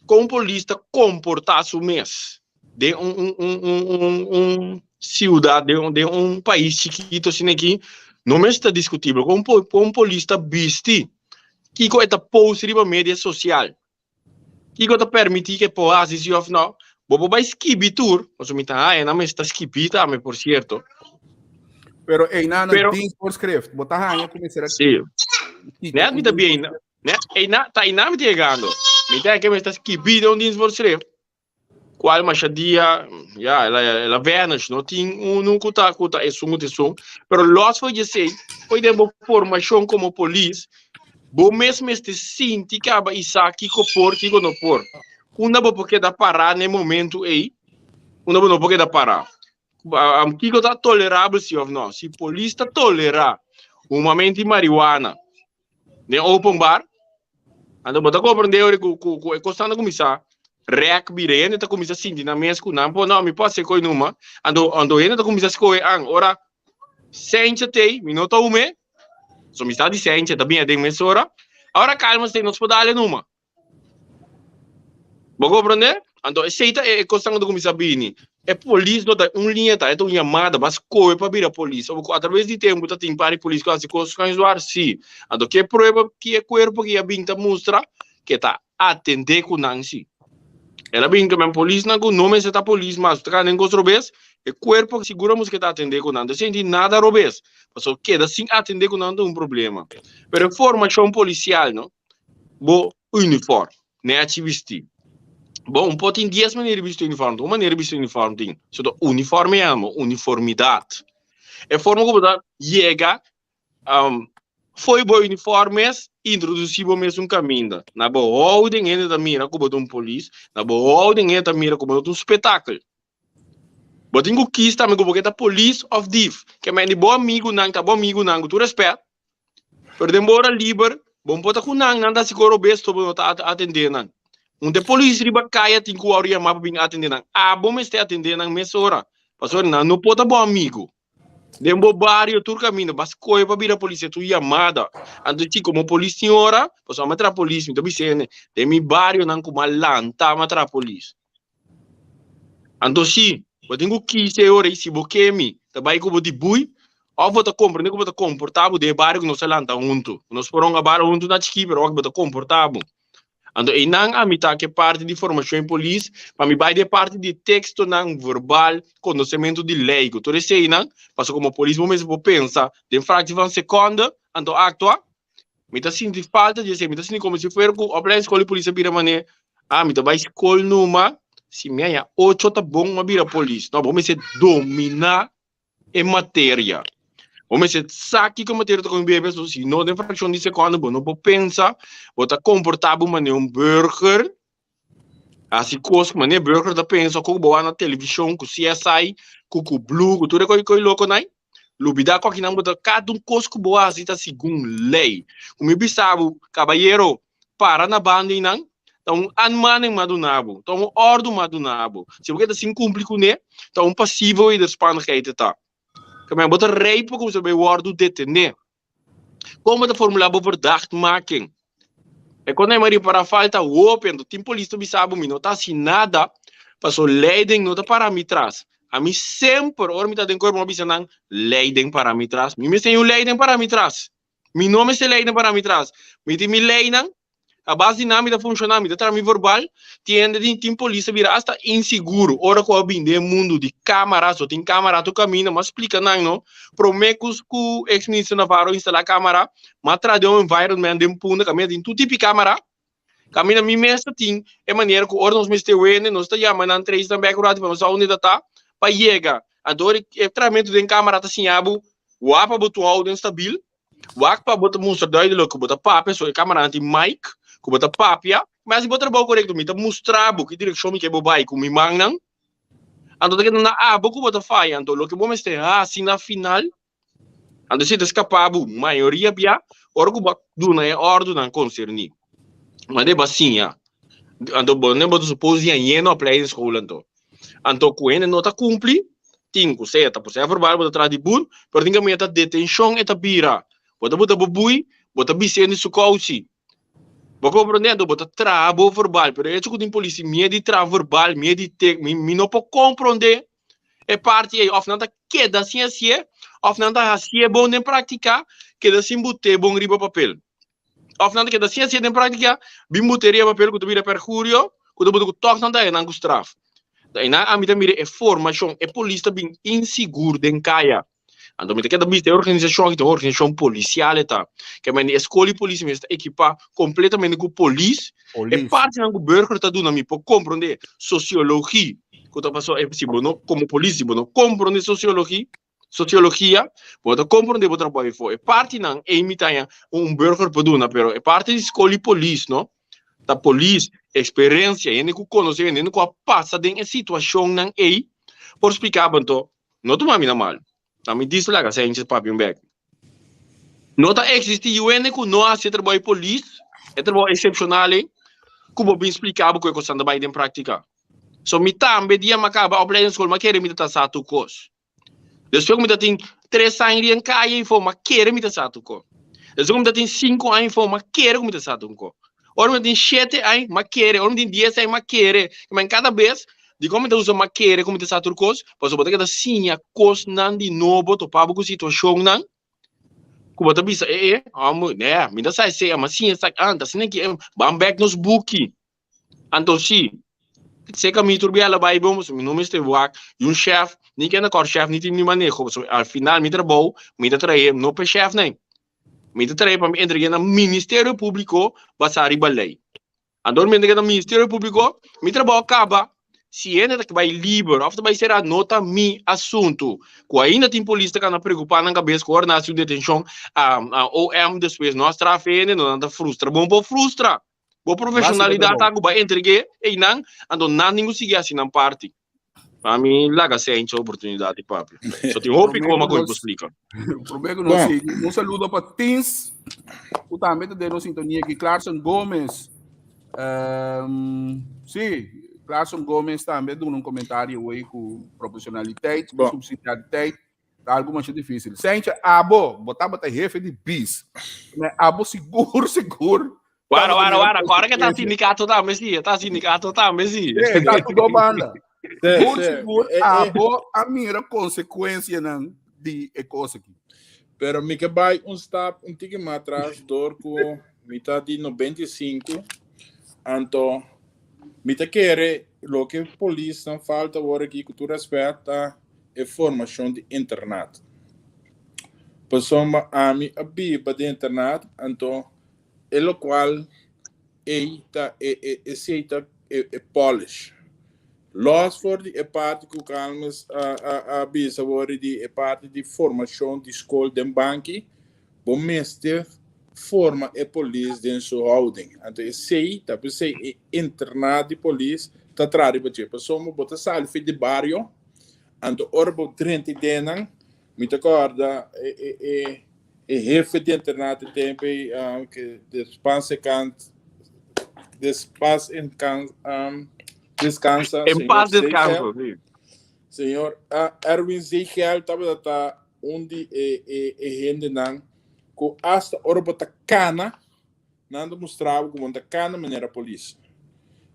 kon polis ta komportá su mes den un un un un un un siudat, den un den un pais chikito asina aki, no mester ta diskutibel. Kon kon polis ta bisti, kiko e ta post riba media sosial. Kiko ta permití ke por hasi si òf nò? Bo por bai skibi tur, pasobra mi ta haña nan mester ta skibí tambe, por sierto. Pero einan Pero, dienstvoorschrift, bo ta haña ku mester a Sí. Net mi ta bien, net eina, ta einan mi ta yegando. Mi ta haña ke mester ta skibí den un dienstvoorschrift. Cual masha dia, ya, el a, el a vanish, no tin unu cu ta, cu ta esun cu ta esun. Pero los for djesey, hoy den bo formacion como polis, bo mes mester sinti caba y sa kico por, kico no por. Unda bo por keda para na e momento ey, unda bo no por keda para. Kiko ta tolerabel si of no? Si polis ta tolera. Humamento di marihuana den open bar. Anto bo ta comprende ora ku ku ku e kosnan ta kuminsá rèk bira. Hende ta kuminsá sinti nan mes ku nan por no mi por hasi e kos numa. Anto anto hende ta kuminsá skohe an ora Sentje tei mi no ta hum'é. So mi sa di Sentje ta bin aden mesora. Ora kalma stei nos por dal e numa. Bo comprende? Anto esei ta e kosnan ku ta kuminsá bini. E polis no ta un liña ta, e ta un yamada, bo a skohe pa bira polis. Obo ku atraves di tempu ta tin par di polis ku hasi kos kan zwar? Si. Anto ke prueba ki e kuerpo ki a bin ta mustra ke ta atendé ku nan si. El a bin ku men polisnan ku no mester ta polis mas, ta kanda den kos robes, e kuerpo siguro a mustra ke ta atendé ku nan. No ta sinti nada robes, pasobra keda sin atendé ku nan ta un problema. Pero e formashon polisial no. Bo uniform nechi bisti. Bo un por tin dies manera di bisti uniform, un manera di bisti uniform tin. So ta uniforme yama, uniformidad. E forma ku bo ta yega um, foi bo uniform mes, introduci bo mes un kaminda. Na bo houding hende ta mira ku bo ta un polis, na bo houding hende ta mira ku bo ta un spetakel. Bo tin ku kis tambe ku bo ke ta polis of dief. Ke men di bo amigunan ta bo amigunan ku tur respet, pero den bo ora liber bo no por ta ku nan, nan ta hasi kos robes to bo no ta atende nan. Un te polis riba kaya tin ku wòrdu yamá pa bin atende nan. Abo mester atende nan mesora, pasobra nan no por ta bo amigu. Den bo bario tur kaminda bo a skohe pa bira polis e tur yamada. Anto si komo polis tin ora, pasobra mi a traha polis mi ta bisa hende den mi barionan ku mi a lanta mi a traha polis. Anto si bo tin ku kis e ora ei si bo ke mi ta bai ku bo di bui òf bo ta komprende ku bo ta komportá bo den e bario ku nos a lanta huntu. Nos por honga bala huntu na chikí pero wak bo ta komportá bo. Anto einan ami ta ke parti di formashon e polis pa mi bai den e parti di tekstonan verbal, konosementu di lei ku tur eseinan pasobra komo polis bo mester por pensa den fraktie van sekonde anto aktua. Mi ta sinti falta di esei, mi ta sinti como si fuera cu opleiding school di polis a bira mane, ah, mi ta bai school numa, si mi haña ocho ta bon mi a bira polis. No, bo mester domina e materia. Bo mester sa kiko materia ta con bebe, so si no den fraccion di secondo bo no por pensa, bo ta comporta bo mane un burger, Hasi kos ku manera burger ta pensa ku bo wak na televishon ku CSI ku ku blue ku tur e koi koi loko nai. Lubida ku akinan bo ta kada un kos ku bo hasi ta segun lei. Ku mi bisa bo kabayero para na banda einan ta un aanmaning mi a duna bo, ta un ordu mi a duna bo. Si bo keda sin kumpli kuné ta un pasieve wederspannigheid e ta. Bo ta rei pa kumsa bai wòrdu detené. Kon bo ta formulá bo verdachtmaking? E kon e ripará falta hopi, anto tin polis ta bisa bo mi no ta hasi nada, paso leiding no ta para mi tras. Ami semper ora mi ta den kuerpo mi a bisa nan, leiding para mi tras. Mi mester un leiding para mi tras. Mi no mester leiding para mi tras. Mi tin mi leinan, A base di nan mi ta funshoná, mi ta traha mi verbal, tin hende tin tin polis ta bira asta insiguro ora ku a bin den e mundu di kámara, so tin kámara tur kaminda, m'a splika nan no, promé ku ku ex minister Navarro instalá kámara, m'a traha den un environment den Punda kaminda tin tur tipo di kámara, kaminda mi mes ta tin e manera ku ora nos mester wende nos ta yama nan trace nan bèk un ratu pa nos sa unda ta ta pa yega, anto ora e trahamentu den kámara ta siña bo wak pa bo tur houden stabil. Wak pa bo ta mustra duidelijk ku bo ta papia, so e kameranan tin mic ku bo ta papia. Mi hasi bo trabou korekto, mi ta mustra bo ki direkshon mi ke bo bai ku mi mannan. Anto ta keda na abo ku bo ta faya, anto loke bo mester hasi na final, anto si ta skapa bo mayoria bia ora ku bo a duna e òrdunan konserní. Mande bo a siña. Anto bo ne bo ta supos di hañ'é na opleidingsschool anto. Anto ku hende no ta kumpli, tin ku sea ta proces verbal bo ta traha di bun, pero tin kaminda ta detenshon e ta bira. Bo ta buta bo bui, bo ta bis'é di su kouchi. Bo komprondé? Anto bo ta traha bo verbal, pero e hecho ku tin polis tin miedu di traha verbal, miedu di tek, mi mi no por komprondé e parti ei. Òf nan ta keda sin hasié, òf nan ta hasié bon den praktika, keda sin but'é bon riba papel. Of nan ta keda sin hasié den práktika, bin buteria papel ku ta bira perhurio, ku ta buta ku tòg nan ta haña nan ku straf. Ta einan ami ta mira e formashon, e polis ta bin insigur den kaya. Anto mi ta keda bista e organisashon aki ta un organisashon polisial e ta. Ke men di e skol di polis mester ta ekipá kompletamente ku polis. E partinan ku burger ta duna mi por komprondé sosiologi ku ta paso si bo no komo polis si bo no komprondé sosiologi Sociologia, bo ta comprende bo trabou afo. E partinan ei mi ta haña un burger por duna, pero e parti di skol di polis no, ta polis, experencia, hende ku konosé, hende ku a pasa den e situacionnan ei por splika bo. Anto, no tuma mi na mal, ta mi disa laga Sanchez papia un bek. No ta existi yu hende ku no a hasi e trabou di polis, e trabou excepcional ei, ku bo bin splika bo ku e kosnan ta bai den praktika. So mi tambe dia mi a kaba opleidingsschool mi a kere mi ta ta sa tur kos. Despues ku mi ta tin tres aña di den kaya ei for mi a kere mi ta sa tur kos. Despues ku mi ta tin sinku aña for mi a kere ku mi ta sa tur kos. Ora mi tin shete aña mi a kere, ora mi tin dies aña mi a kere. Ma kada bes dikon mi ta usa mi a kere ku mi ta sa tur kos, pasobra bo ta keda siña kosnan di nobo topa bo ku situashonnan ku bo ta bisa e e hòmber nè mi ta sa esei a mi a siña esaki ah ta asina ki ban bèk nos buki. Anto si, seka mi tur biaha la bai bon pasobra mi no mester wak di un chef, ni kende kòr chef ni tin ni maneho pasobra al final mi trabou mi ta trahe no pa e chefnan, mi ta trahe pa mi entreg'é na Ministerio Públiko basá riba lei. Anto ora mi entreg'é na Ministerio Públiko mi trabou a kaba, si hende ta bai liber òf ta bai será no ta mi asuntu. Ku ainda tin polis ta kana preokupá nan kabes ku ora nan hasi un detenshon a OM despues no a straf e hende, no nan ta frustra. Bon por frustra. Bo profesionalidad ta ku ba entregué einan, anto nan tin ku sigui hasi nan parti. Pa mi laga Sencho oportunidad di papia. So tin hopi koma ku mi por splika. Promé ku nos sigui, un saludo pa Tins, ku tambe ta den nos sintonia aki, Clarkson Gomez. Um, sí, Clarkson Gomez tambe a duna un komentario hoy ku profesionaliteit, ku subsidiariteit, Ta algo masha difícil. Sencha, abo, bo tabata hefe di bis. Me abo sigur, sigur. Wara, wara, wara. Agora que tá sindicato tambe, sí. Tá sindicato tambe, sí. Sí, tá tudo banda. Sigur, sigur, abo a mira consecuencianan di e cosa aqui. Pero mi ke bai un stap un tiki mas atras door ku mi ta di 95 anto mi ta kere loke polisnan falta awor aki ku tur respet ta e formashon di internat. Pasobra ami a biba den internat, anto e lokual ei ta e e esei ta e e polish. Los for di e parti ku Calmes a a a bisa awor di e parti di formashon di skol den banki, bo mester forma e polis den su houding. Anto esei ta p'esei e internat di polis ta traha riba dje. Pasobra bo ta sali for di bario, anto ora bo drenta e dennan, mi ta kòrda e e e e hefe di internat e tempu ei, ke despanse kant despas en kan deskansa, En señor paz Zegel. descanso, sí. Señor Erwin Zegel tabata ta un di e e e hendenan ku asta ora bo ta kana, nan ta mustra bo ku bo no ta kana manera polis.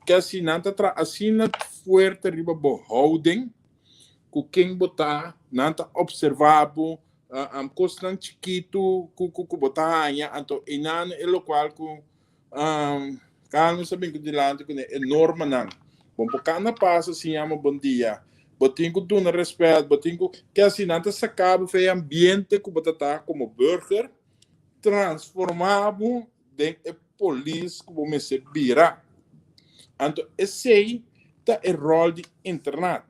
Ke asi nan ta traha asina fuerte riba bo houding, ku ken bo ta, nan ta opservá bo, kosnan chikitu ku ku bo ta haña, anto einan e lokual ku Carlos a bin ku dilanti ku e normanan. Bo por kana pasa sin yama bon dia. Bo tin ku duna respet, bo tin ku ke asi nan ta saka bo for e ambiente ku bo ta ta komo burger, transforma bo den e polis ku bo mester bira. Anto esei ta e ròl di internat.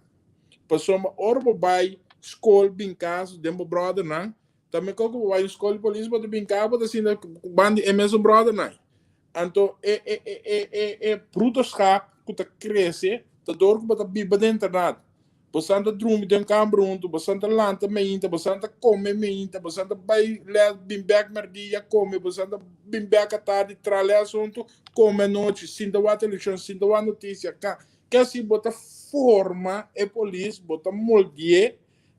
Pasobra ora bo bai skol bin kas den bo bròdernan, Ta mekor ku bo bai un skol di polis, bo ta bin ka, bo ta sinta ku ban di e mesun bròdernan. Anto e e e e e e brutoschap ku ta krese ta dor ku bo ta biba den internat. Bosan ta drumi den kamber huntu, bosan ta lanta meinta, bosan ta kome meinta, bosan ta bai lès bin bèk mèrdia kome, bosan ta bin bèk atardi traha lès huntu, kome anochi, sinta wak televishon, sinta wak notisia, ka. Ke asi bo ta forma e polis, bo ta moldi'é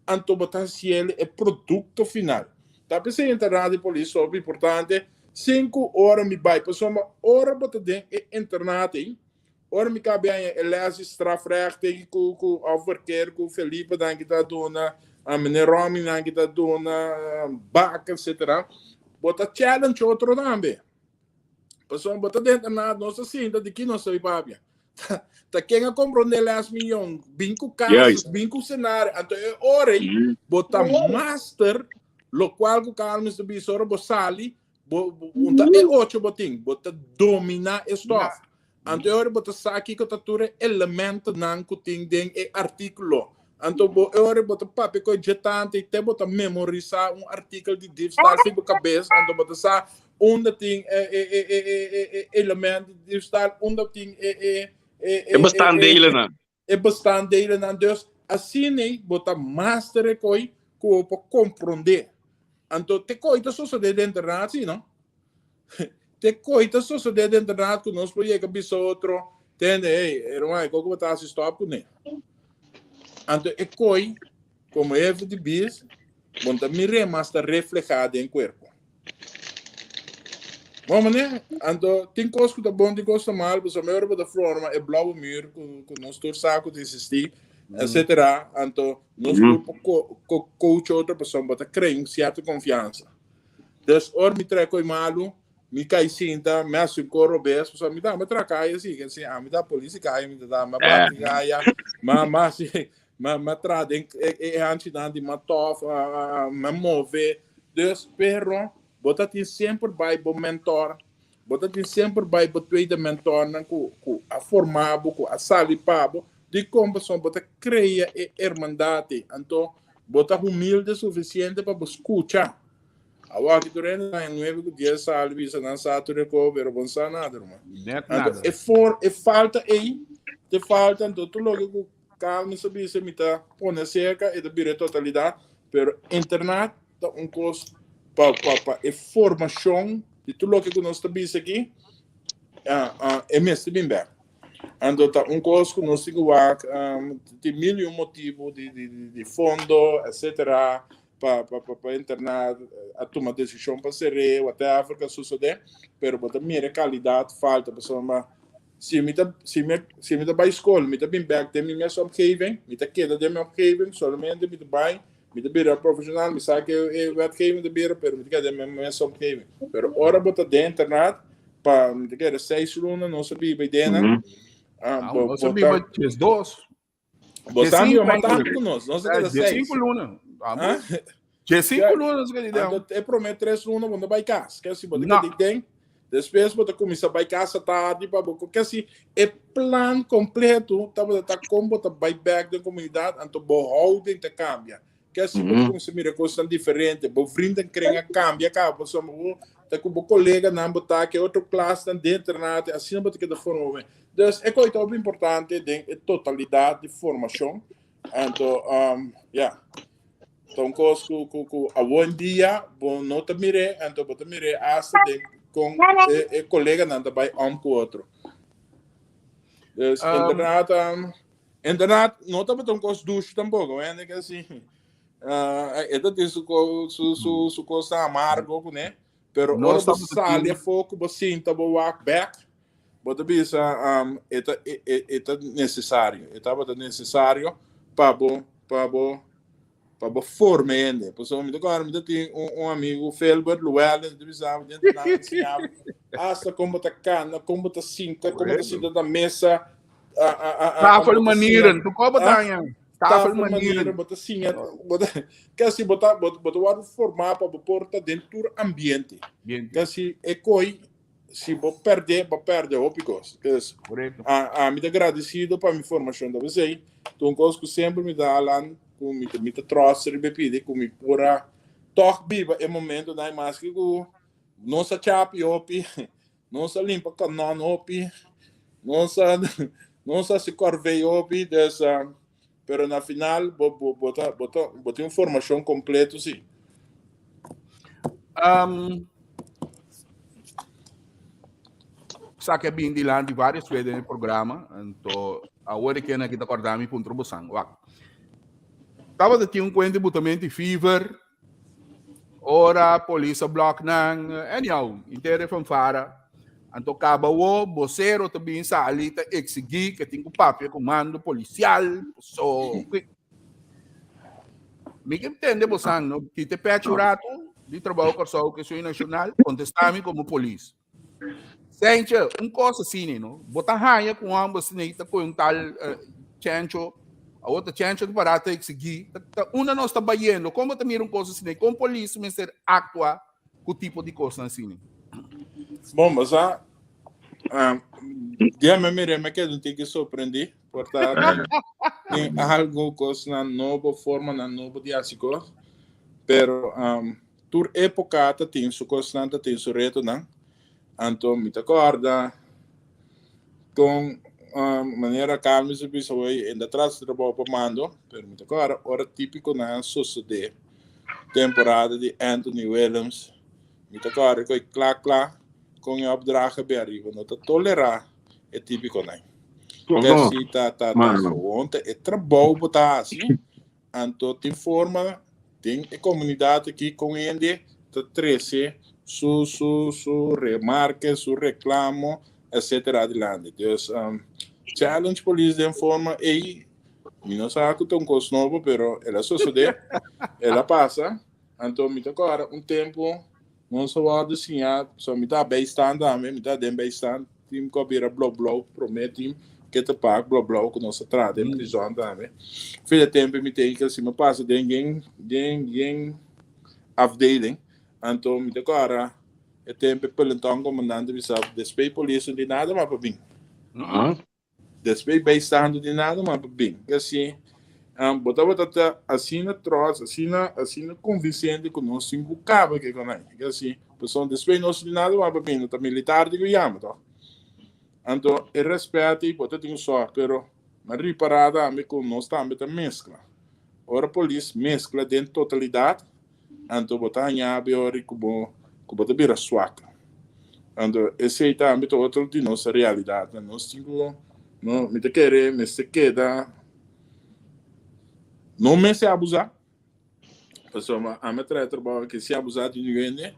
anto bo ta hasiel e produkto final. Ta p'esei entrada di polis hopi importante, sinku ora mi bai, pasobra ora bo ta den e internat ei, ora mi kabe haña e les di strafrecht ei ku ku òf verkeer ku Felipe nan ki ta duna, meneer Romy nan ki ta duna, Bak etcetera, bo ta challenge otro tambe. Pasobra bo ta den internat, nos ta sinta di ki nos ta papia. Ta ken a comprende les miyon, bin ku caso, bin ku scenario, anto e ora ei, bo ta master, locual ku Carmen ta bisa, ora bo sali, bo, bo, un ta e ocho bo tin, bo ta domina e stof. Anto e ora bo ta sa kiko ta tur e elementonan ku tin den e artíkulo. Anto bo e ora bo ta papia ku e djetante i te bo ta memorisa un artíkulo di diefstal fi bo kabes, anto bo ta sa unda tin e e e e e e e element di diefstal, unda tin e e e E e e e bestandelenan. e bestandelenan. Dus asina ei bo ta master e koi ku bo por komprondé. Anto te koi ta sosodé den internat si no. Te koi ta sosodé den internat ku nos por yega bisa otro, tende, hey, herman, e koko bo ta hasi stòp kuné. Anto e koi, komo hefe di bis, bo no ta mir'é mas ta reflehá den kuerpo. Bon mané, anto tin kos ku ta bon, tin kos ta mal, pasobra ora bo ta forma e blauwe muur ku ku nos tur sa ku ta eksistí, etcetera, anto nos tur por ko ko coach otro pasobra bo ta krea un sierto konfiansa. Dus ora mi trae koi malu, mi kai sinta, mi hasi un kos robes, pasobra mi tambe traha kaya si, ke si ami ta polis di kaya mi ta da, mi a bati kaya, mi a mi a hasi Mi a traha den e hanchinan di matof, mi a move. Dus, pero bo ta tin semper bai bo mentor, bo ta tin semper bai bo tweede mentornan ku ku a forma bo, ku a sali pa bo. Dikon? Pasobra bo ta krea e hermandad ei. Anto bo ta humilde sufisiente pa bo skucha. Awor aki tur hende na nuebe ku dies sali bisa nan sa tur e ko, pero bo no sa nada, ruman. Net Anto nada. e for e falta ei te falta anto tur loke ku Carmen sa bisa mi ta pone acerca e ta bira e totalidad, pero internat ta un cos pa pa pa e formacion di tur loke cu nos ta bisa aki, ah, ah, e mester bin bek. Anto ta un cos cu nos tin cu wak, um, tin mil y un motibo di di di di fondo, etcetera, pa pa pa pa internat a tuma decision pa cer'é, whatever cu a sucede, pero bo ta mira e calidad falta, pasobra Si mi ta, si mi, si mi ta bai skol, mi ta bin bek den mi mes omgeving, mi ta keda den mi omgeving, solamente mi ta bai, mi ta bira profesional, mi sa ke e wetgeving ta bira, pero mi ta keda den mi mes omgeving. Pero ora bo ta den internat, pa mi ta kere seis luna nos a biba eidenan, ah, Ah, bo, nos a bo biba ta, 12. bo De ta cinco biba mas tantu eigenlijk. ku nos, nos a Eh, keda de seis. cinco luna. Ah, Ah? De cinco Ja, luna nos keda anto e promé tres luna bo no bai kas. Ke si bo ta No. keda den, despues bo ta kuminsá bai kas tardi pa bo ke si e plan kompleto tabata ta kon bo ta bai bèk den komunidat, anto bo houding ta kambia. Ke si bo ta kuminsá mira kosnan diferente, bo vriendenkring a kambia kaba, pasobra bo ta ku bo koleganan bo ta ke otro klasnan den internat, asina bo ta keda forma bo mes. Dus e kos ta hopi importante den e totalidat di formashon. Anto, um, ya, ta un kos ku, ku, ku awendia bo no ta mir'é, anto bo ta mir'é asta den kon e, e koleganan ta bai om ku otro. Dus internat, um, internat no tabata un kos dushi tampoko, hende ke si, uh, e ta tin su, su, su, su kosnan amargo kuné, pero ora Nos bo tabata sali tin afó ku bo sinta bo wak bèk, Bo ta bisa, um, e ta, e, e, e ta necesario. E tabata necesario pa bo, pa bo, pa bo forma hende. Pasobra mi ta kòrda mi ta tin un, un amigo, Philbert Llewellyn, ta bisa mi dentro nan enseña mi hasta kon bo ta kana, kon bo ta sinta, kon bo ta Correcto. sinta na mesa, a, a, a, a, Tafel bo ta siña, manieren. Tu ko ah, bataña? Tafel tafel manieren, manieren. bo ta siña, bo ta, kasi bo ta, bo, bo ta wòrdu formá pa bo por ta den tur ambiente. Ambiente. Kasi e koi si bo perde, bo perde hopi kos. Dus, Correcto. a, a mi ta agradecido pa mi formacion ta pesey. Ta un kos ku semper mi ta halan, ku mi ta, mi ta trots riba e pidi, ku mi por a tog biba e momentonan, maske ku nos a chapi hopi, nos a limpa kanon hopi, nos a, nos a hasi korvee hopi, dus, pero na final bo, bo, bo ta, bo ta, bo tin un formacion completo si. Sa ke bin dilanti varios veces den e programa, anto awor e kena ki ta korda mi puntra bosan. Wak. Tabata tin un kuenta di butamento di fever, ora polis a blok nan, anyhow, inter e fanfara. Anto kaba awo, bosero ta bin sali ta exigí ke tin ku papia ku mando polisial, so Mi ke tende bosan, no? Kita pechi un rato di trabou Kòrsou ke soy nacional, kontestá mi komo polis. Sentje, un kos asina, no? Bo ta haña ku un hòmber asina ta kohe un tal eh, Chencho, awor ta Chencho ta pará ta eksigí. Ta, ta unda nos ta bayendo? Kon bo ta mira un kos asina? Kon polis mester aktua ku tipo di kosnan asina? Bon, bo sa, um, dia mi mir'é mi keda un tiki sorprendí, por ta tin, tin algo kosnan nobo, formanan nobo di hasi kos, pero um, Tur époka ta tin su kosnan, ta tin su retonan. Anto mi ta kòrda kon manera Carmen su bisa hoy e ta tras trabou pa mando, pero mi ta kòrda ora típiko nan a sosodé. temporada di Anthony Willems. Mi ta kòrda ku e kla kla kon e opdracht a bin ariba. No ta tolerá e típikonan. Kasi ta ta ta gewoon ta e trabou bo ta hasi. Anto tin forma den e komunidat aki kon hende ta trese su su su remarke, su reklamo, etcetera adilanti. Dus challenge polis den forma ei, mi no sa ku ta un kos nobo, pero el a sosodé, el a pasa. Anto mi ta kòrda un tempu nos a wòrdu siña, so mi ta bijstand tambe, mi ta den bijstand, team ku a bira blou blou, promé team ke ta pak blou blou ku nos a traha den prizòn tambe. Fin e tempu mi tin ke si mi pasa den yen den yen afdeling, anto mi ta kòrda e tempu e peloton komandante bisa despues polis no tin nada mas pa bin. Despues bijstand no tin nada mas pa bin. Kasi bo tabata ta asina trots, asina asina konvinsente ku nos tin ku kaba ke konai. Kasi pasobra despues nos no tin nada mas pa bin, no ta militar tin ku yama toh. Anto e respet ei bo ta tin un sòrt, pero mi a ripará tambe ku nos tambe ta meskla. Ora polis meskla den totalidat, Anto bo ta haña abi ora ku bo ku bo ta bira swak. Anto esei tambe ta otro di nos realidatnan. Nos tin ku no mi ta kere mester keda no mester abusá pasobra ami a traha e trabou aki si abusá di un hende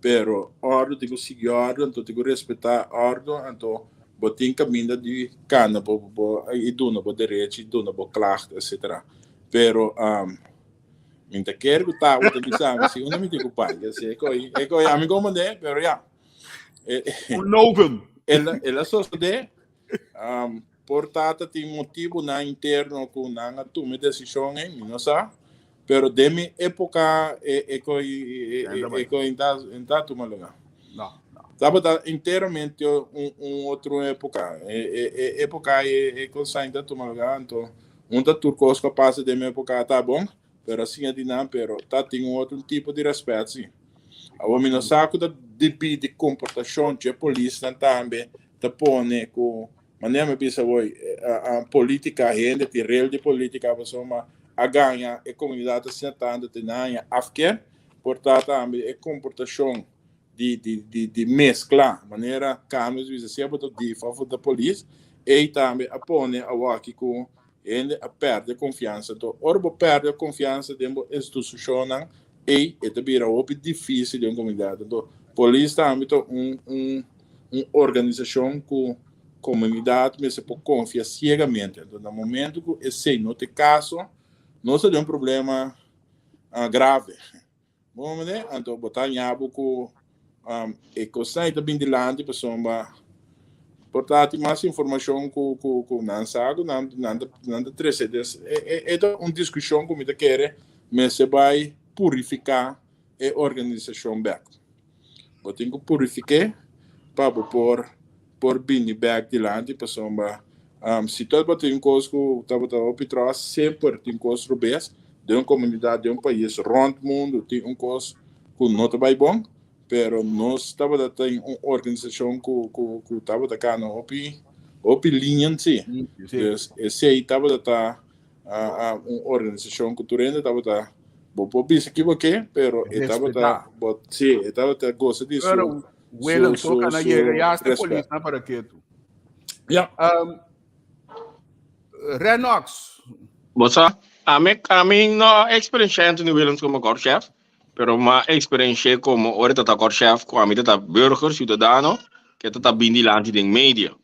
pero òrdu tin ku sigui òrdu anto tin ku respetá òrdu anto bo tin kaminda di kana bo bo i duna bo derechi duna bo klacht etcetera pero. Mi ta kere ku Tabo ta bisa mi si unda mi tin ku pai. Kasi e koi, e koi ami komandé, pero ya. Un novum. El, el a sosodé. Um, por tata tin motibunan interno ku nan a tuma e desishon ei, mi no sa. Pero den mi époka e, e koi, e, e, e koi ta, ta tuma lugá. No, no. Tabata enteramente un, un otro époka. E, e, e époka e, e kos ta tuma lugá, anto Un ta tur kos ku a pasa den mi epoka ta bon, pero a siña di nan, pero ta tin un otro tipo di rèspèt si. Awor mi no sa ku ta debí di komportashon dje polisnan tambe ta pone ku manera mi bisa awor polítika hende tin rel di polítika pasobra a gaña e komunidat asina tantu te nan haña afker por ta tambe e komportashon di di di di meskla manera Carlos bisa si abo ta dif of ta polis ey tambe a pone awaki ku hende a perde konfiansa enton ora bo perde konfiansa den bo institushonnan ey e ta bira hopi difisil den komunidat enton polis tambe ta un un un organisashon ku komunidat mester por konfia siegamente enton na momento ku esey no ta e kaso nos ta den un problema grave. Bo mende, anto bo ta haña bo ku e kosnan ei ta bin dilanti pasobra por ta tin mas informashon ku ku ku nan sa ku nan nan ta nan ta trese. Des e e e ta un diskushon ku mi ta kere mester bai purifiká e organisashon bèk. Bo tin ku purifik'é pa bo por por bini bèk dilanti pasobra si tabata tin kos ku tabata hopi tros semper tin kos robes den un komunidat den un pais rònt mundu tin un kos ku no ta bai bon pero nos tabata tin un organisashon ku ku ku tabata kana hopi hopi liñan si dus esei tabata ta un organisashon ku tur hende tabata bo por bisa ki bo ke pero e tabata bo si e tabata gosa di su Willem su toca na yega ya hasta polis na para ketu. Ja. Renox. Bo sa, ami, ami no experiencia Anthony Willems como korpschef, pero ma experiencia como ora tata korpschef, cu ami tata burger, ciudadano, que tata bin dilanti den media.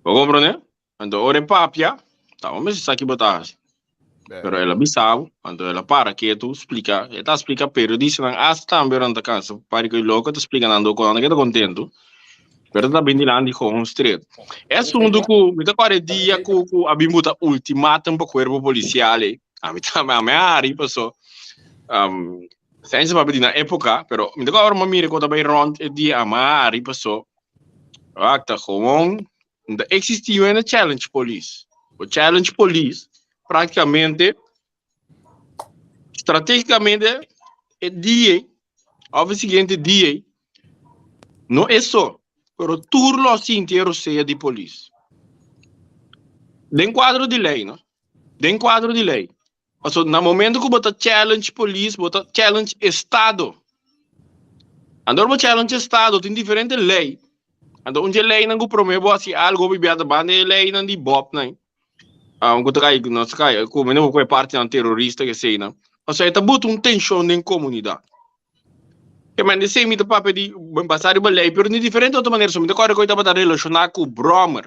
Bo comprende? Anto ora e papia, ta bo mester sa ki bo ta hasi. Pero el a bisa bo, anto el a para ketu, splika, e ta splika periodistanan hasta tambe ora nan ta kansa pari ku e loko ta splika nan dor ku nan ta keda kontentu, pero ta bin dilanti gewoon straight. E asuntu ku mi ta kòrda e dia ku ku a bin buta ultimatum pa kuerpo polisial ei, ami tambe ami a hari paso Sense papia di nan epoka, pero mi ta kòrda ora mi a mira ku ta bai rònt e dia ami a hari paso wak ta gewoon No ta existi yu na challenge police. Bo challenge police prácticamente strategicamente e dia of e siguiente dia no e so, pero tur lo sinti e rosea di polis. Den cuadro di ley, no? Den cuadro di ley. Paso na momento ku bo ta challenge polis, bo ta challenge estado. Anto ora bo challenge estado tin diferente lei. Anto un dje leinan ku promé bo hasi algo hopi bia ta banda e leinan di Bob nan. Um, ku ta kai, nos ta kai, ku mene bo ku e partinan terorista ke eseinan. Pasobra e ta buta un tenshon den komunidat. Ke men esei mi ta papia di basá riba lei, pero di diferente otro manera. So mi ta kòrda ku e tabata relashoná ku bròmer.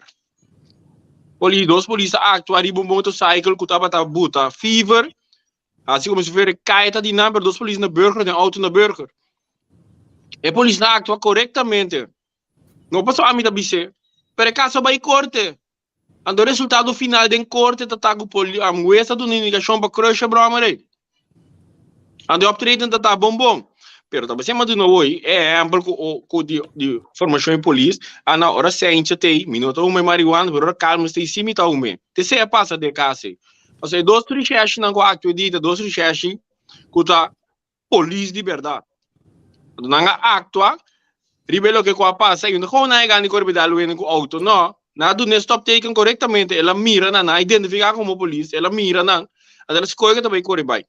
Polis, dos polis a aktua riba un motorcycle ku tabata buta fever, hasi komo si fuera e kai ta di nan, pero dos polis na burger, den outo na burger. E polisnan a aktua korektamente. No pasobra ami ta bis'é, pero e kaso a bai korte. Anto resultado final den korte ta ta ku poli, hues a duna indikashon pa krusha bròmer ei. Anto e optreden ta ta bon bon. Pero ta basé ma duna hoy e ehempel ku ku di di formashon di polis, a na ora Seintje t'ei, mi no ta hume marihuana, pero ora Calmes t'ei si mi ta hume. T'esei a pasa den e kas ei. Pasobra e dos rishèrshinan ku a aktua di ta dos rishèrshi ku ta polis di berdad. Anto nan a actua riba e loke cu a pasa y no gewoon nan a gana di core bida luene cu auto, no. Nan a duna e stopteken corectamente, el a mira nan, nan a identifica como polis, el a mira nan, anto el a scoge cu ta bay core bay.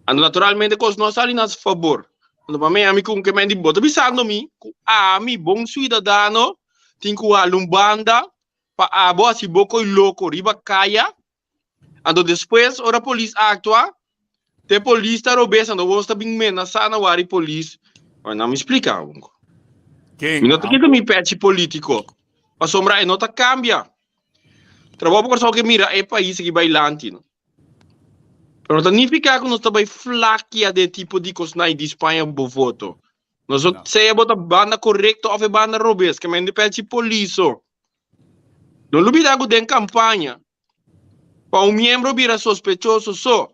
Anto naturalmente cos no a sali na su fabor. Anto pa mi, ami cu ke men di bo ta bisando mi cu ami, bon ciudadano, tin cu hala un banda pa abo haci bo coy loco riba caya. Anto despues ora polis actua, te polis ta robes, anto bos ta bin menasa na wari polis. Bueno, na mi splica un. Ken? Mi no ta kita mi pechi politico. Pasobra e no ta cambia. Trabou pa Kòrsou ke mira e pais aki bai lanti no. Pero no ta nifica ku nos ta bai flakia den tipo di kosnan di Spaña bo voto. Nos no No. sea bo ta banda korekto of e banda robes, ke men di pechi polis so. No lubida ku den kampaña pa un miembro bira sospechoso so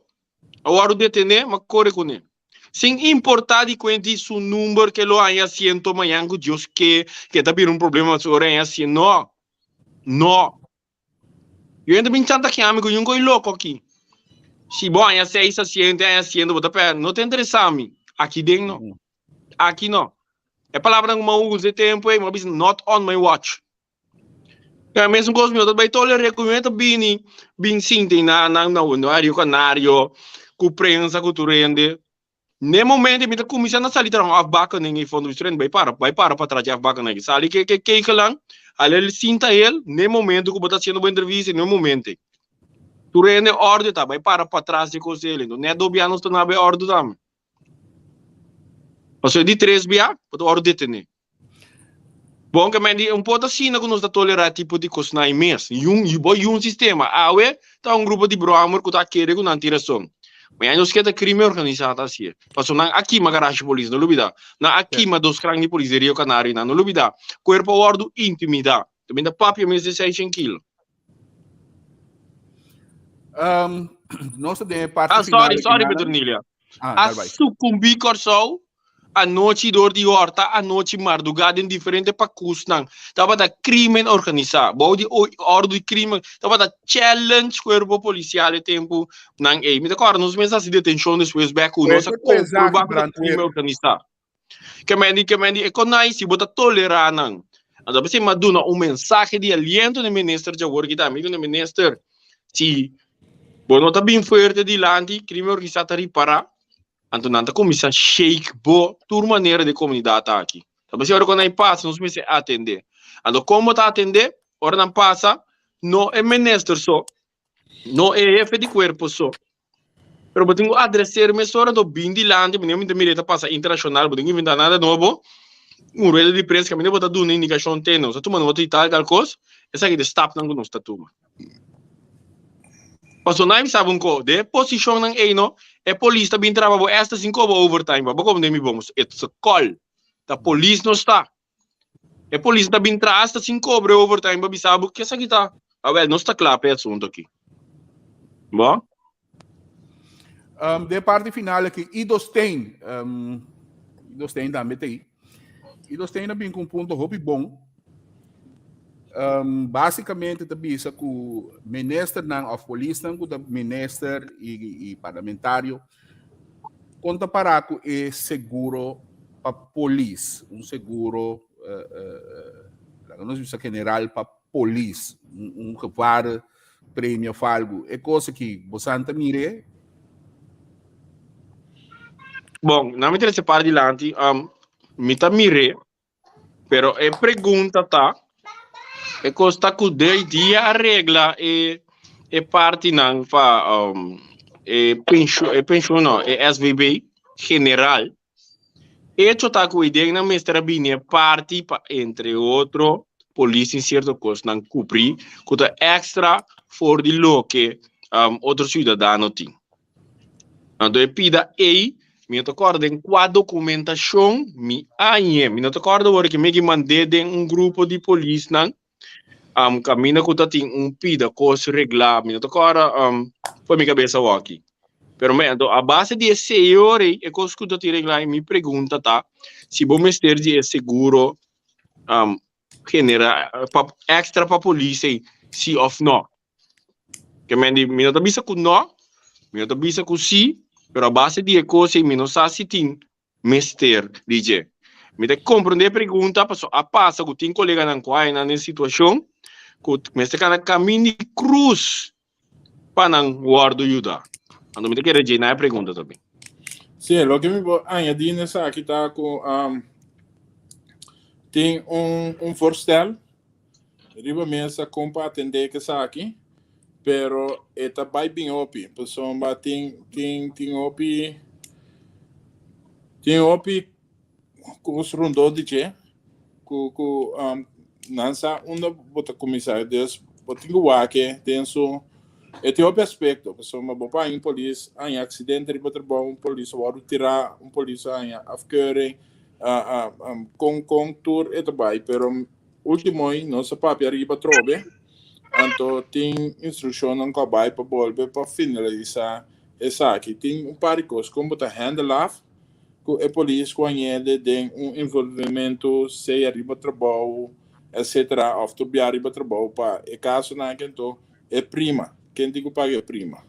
a wòrdu detené ma kore kuné. Sin importá di kuen di su number ke lo haña asiento mañan ku Dios ke ke ta bira un problema si ora haña asiento. No. No. Yo hende bin chantajeá mi ku yun koi loko aki. Si bo haña seis asiento, haña asiento bo ta pèrdè. No ta interesá mi. Aki den no. Aki no. E palabranan ku mi a usa e tempu ei mi a bisa not on my watch. E mesun kos mi no ta bai toler'é ku mi ta bini bin sinti na na na Rio Canario ku prensa ku tur hende. Ne momento mi ta kuminsá na sali traha un afbakening ei fondo mi bai para bai para patras di afbakening aki. Sali ke ke kekelan al el sinta el ne momento ku bo ta hasiendo bo entrevista ne momento ei. Tur hende orde ta bai para patras di kos el. Net dobia nos ta na bai orde tambe. Pasobra di tres bia bo ta wòrdu detené. Bon ke men di un por ta asina ku nos ta tolerá tipo di kosnan ei mes. Yun, bo yun sistema. Awe ta un grupo di bròmer ku ta kere ku nan tin rason. Mañana nos ke ta krimen organisá ta hasié. Pasobra nan a kima garashi polis, no lubidá. Nan a kima dos kran di polis di Rio Canario, nan no lubidá. Kuerpo a wòrdu intimidá. Ta bin ta papia mes di seishen kilo. Um, nos ta den e parte Ah, final sorry, aki, sorry, Nana. Petronilia. Ah, A dal bai. sucumbí Kòrsou anochi dor di hòrta, anochi mardugá den diferente pakusnan. Tabata krimen organisá. Bou di o- òrdu di krimen, tabata challenge kuerpo polisial e tempu nan ei. Mi ta kòrda nos mes hasi detenshon despues bèk ku nos a Fuerte ku esaki, komprobá ku ta brandweer. krimen organisá. Ke men di, ke men di, e konai si bo ta tolerá nan. Anto p'esei mi a duna un mensahe di aliento na e minister djawor ki ta amigo na e minister. Si bo no ta bin fuerte dilanti, crimen organisá ta ripará, anto nan ta kuminsá shake bo tur manera di komunidat aki. Ta p'esei ora ku nan pasa nos mester atendé. Anto kon bo ta atendé? Ora nan pasa, no e minister so, No e hefe di kuerpo so. Pero bo tin ku adreser mesora do bin dilanti, bo ta mira e ta pasa internashonal, bo tin ku inventá nada nobo. Un rueda di prensa kaminda bo ta duna indikashon te nos ta tuma nota di tal tal kos, esaki ta e stapnan ku nos ta tuma. Pasobra nan bisa bo un ko, den e posishonnan ei no, e polis ta bin traha pa bo esta sin koba overtime pa bo koba mi bon, it's a call. Ta polis nos ta. E polis ta bin tras ta sin cobre overtime pa bisa bo kesaki ta. Awel, nos ta kla pa e asunto aki. Bo? Um, den parti final aki, Ido Steen, um, Ido Steen tambe ta ei. Ido Steen a bin ku un punto hopi bon. Um, basicamente ta bisa ku ministernan of polisnan ku ta minister i, i parlamentario Kon ta pará ku e seguro pa polis? Un seguro, laga nos bisa general pa polis, un gevare. premie of algu. E kos aki, bosan ta mir'é? Bon, na mi trese par dilanti, um, mi ta mir'é, pero e pregunta ta, e kos ta ku de dia a regla e e partinan pa um, e pensioen, e pensioen no, e SVB general, Hecho ta ku idenan mester a bini e parti pa entre otro polis tin sierto kosnan kubrí ku ta èkstra for di loke otro siudadano tin. Anto e pida ei mi no ta kòrda den kua dokumentashon mi a hañ'é. Mi no ta kòrda ora ku mi a mand'é den un grupo di polisnan kaminda ku ta tin un pida kos reglá. Mi no ta kòrda for mi kabesa awor aki. Pero me anto a base di esei ora ei e kos ku ta tin reglá i mi pregunta ta si bo mester di e seguro genera pa extra pa polis ei si of no. Ke men di mi no ta bisa ku no, mi no ta bisa ku si, pero a base di e kos ei mi no sa si tin mester di dje. Mi ta komprondé e pregunta pasobra a pasa ku tin koleganan ku haña nan den situashon ku mester kana kamin di krus pa nan wòrdu yuda. Anto mi ta kere dje na e pregunta tambe. Sí, loke mi por añadí na esaki ta ku tin un un voorstel Riba mesa kon pa atendé ku esaki, pero e ta bai bin hopi, pasobra tin tin tin hopi tin hopi kos rondó di dje ku ku nan sa unda bo ta kuminsá. Dus bo tin ku wak den su e tin hopi aspekto, pasobra bo por haña un polis haña aksidente riba trabou, un polis a wòrdu tirá, un polis a haña afkeuring, kon kon tur e ta bai, pero Ultimo ei nos a papia riba atrobe, anto tin instrukshonnan ku a bai pa bolbe pa finalisá esaki. Tin un par di kos, kon bo ta handle af ku e polis ku a ñede den un involvimentu sea riba trabou etcetera òf tur bia riba trabou pa e kasonan aki anto e prima, ken tin ku paga e prima?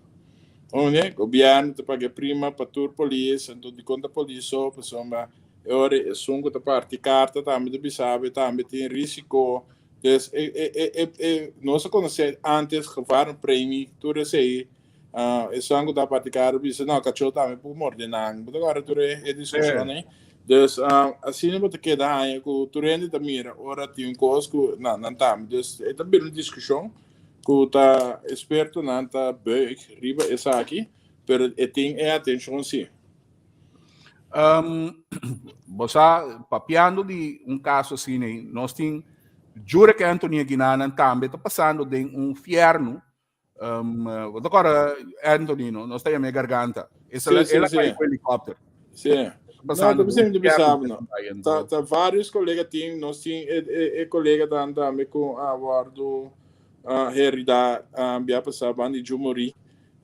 Oye, gobièrnu ta paga e prima pa tur polis, anto dikon ta polis so? Pasobra E ora esun ku ta parti karta tambe ta bisa bo e tambe tin risiko. Dus e e e e e nos a konosé antes gevarenpremie tur esei. Esun ku ta parti karta bisa no kachó tambe por morde nan. Bo ta kòrda tur e e diskushon ei. Dus asina bo ta keda haña ku tur hende ta mira ora tin un kos ku nan nan tambe. Dus e ta bira un diskushon ku ta espertonan ta buig riba esaki pero e tin e atenshon si. Um, bo sa, papiando di un caso asina, nos tin Jurek Anthony Aguinanan tambe ta pasando den un fierno. Um, bo ta acorda Anthony, no? Nos ta llam'é Garganta. Esa Sí, sí, el a sí. cae cu helicóptero. Sí. Ta No, pasando ta den un pensando fierno bisa, no. ahí, Ta, anto. ta varios colega tin, nos tin e, e, e colega tan tambe cu a wordo uh, herida uh, bia pasa ban di Jumori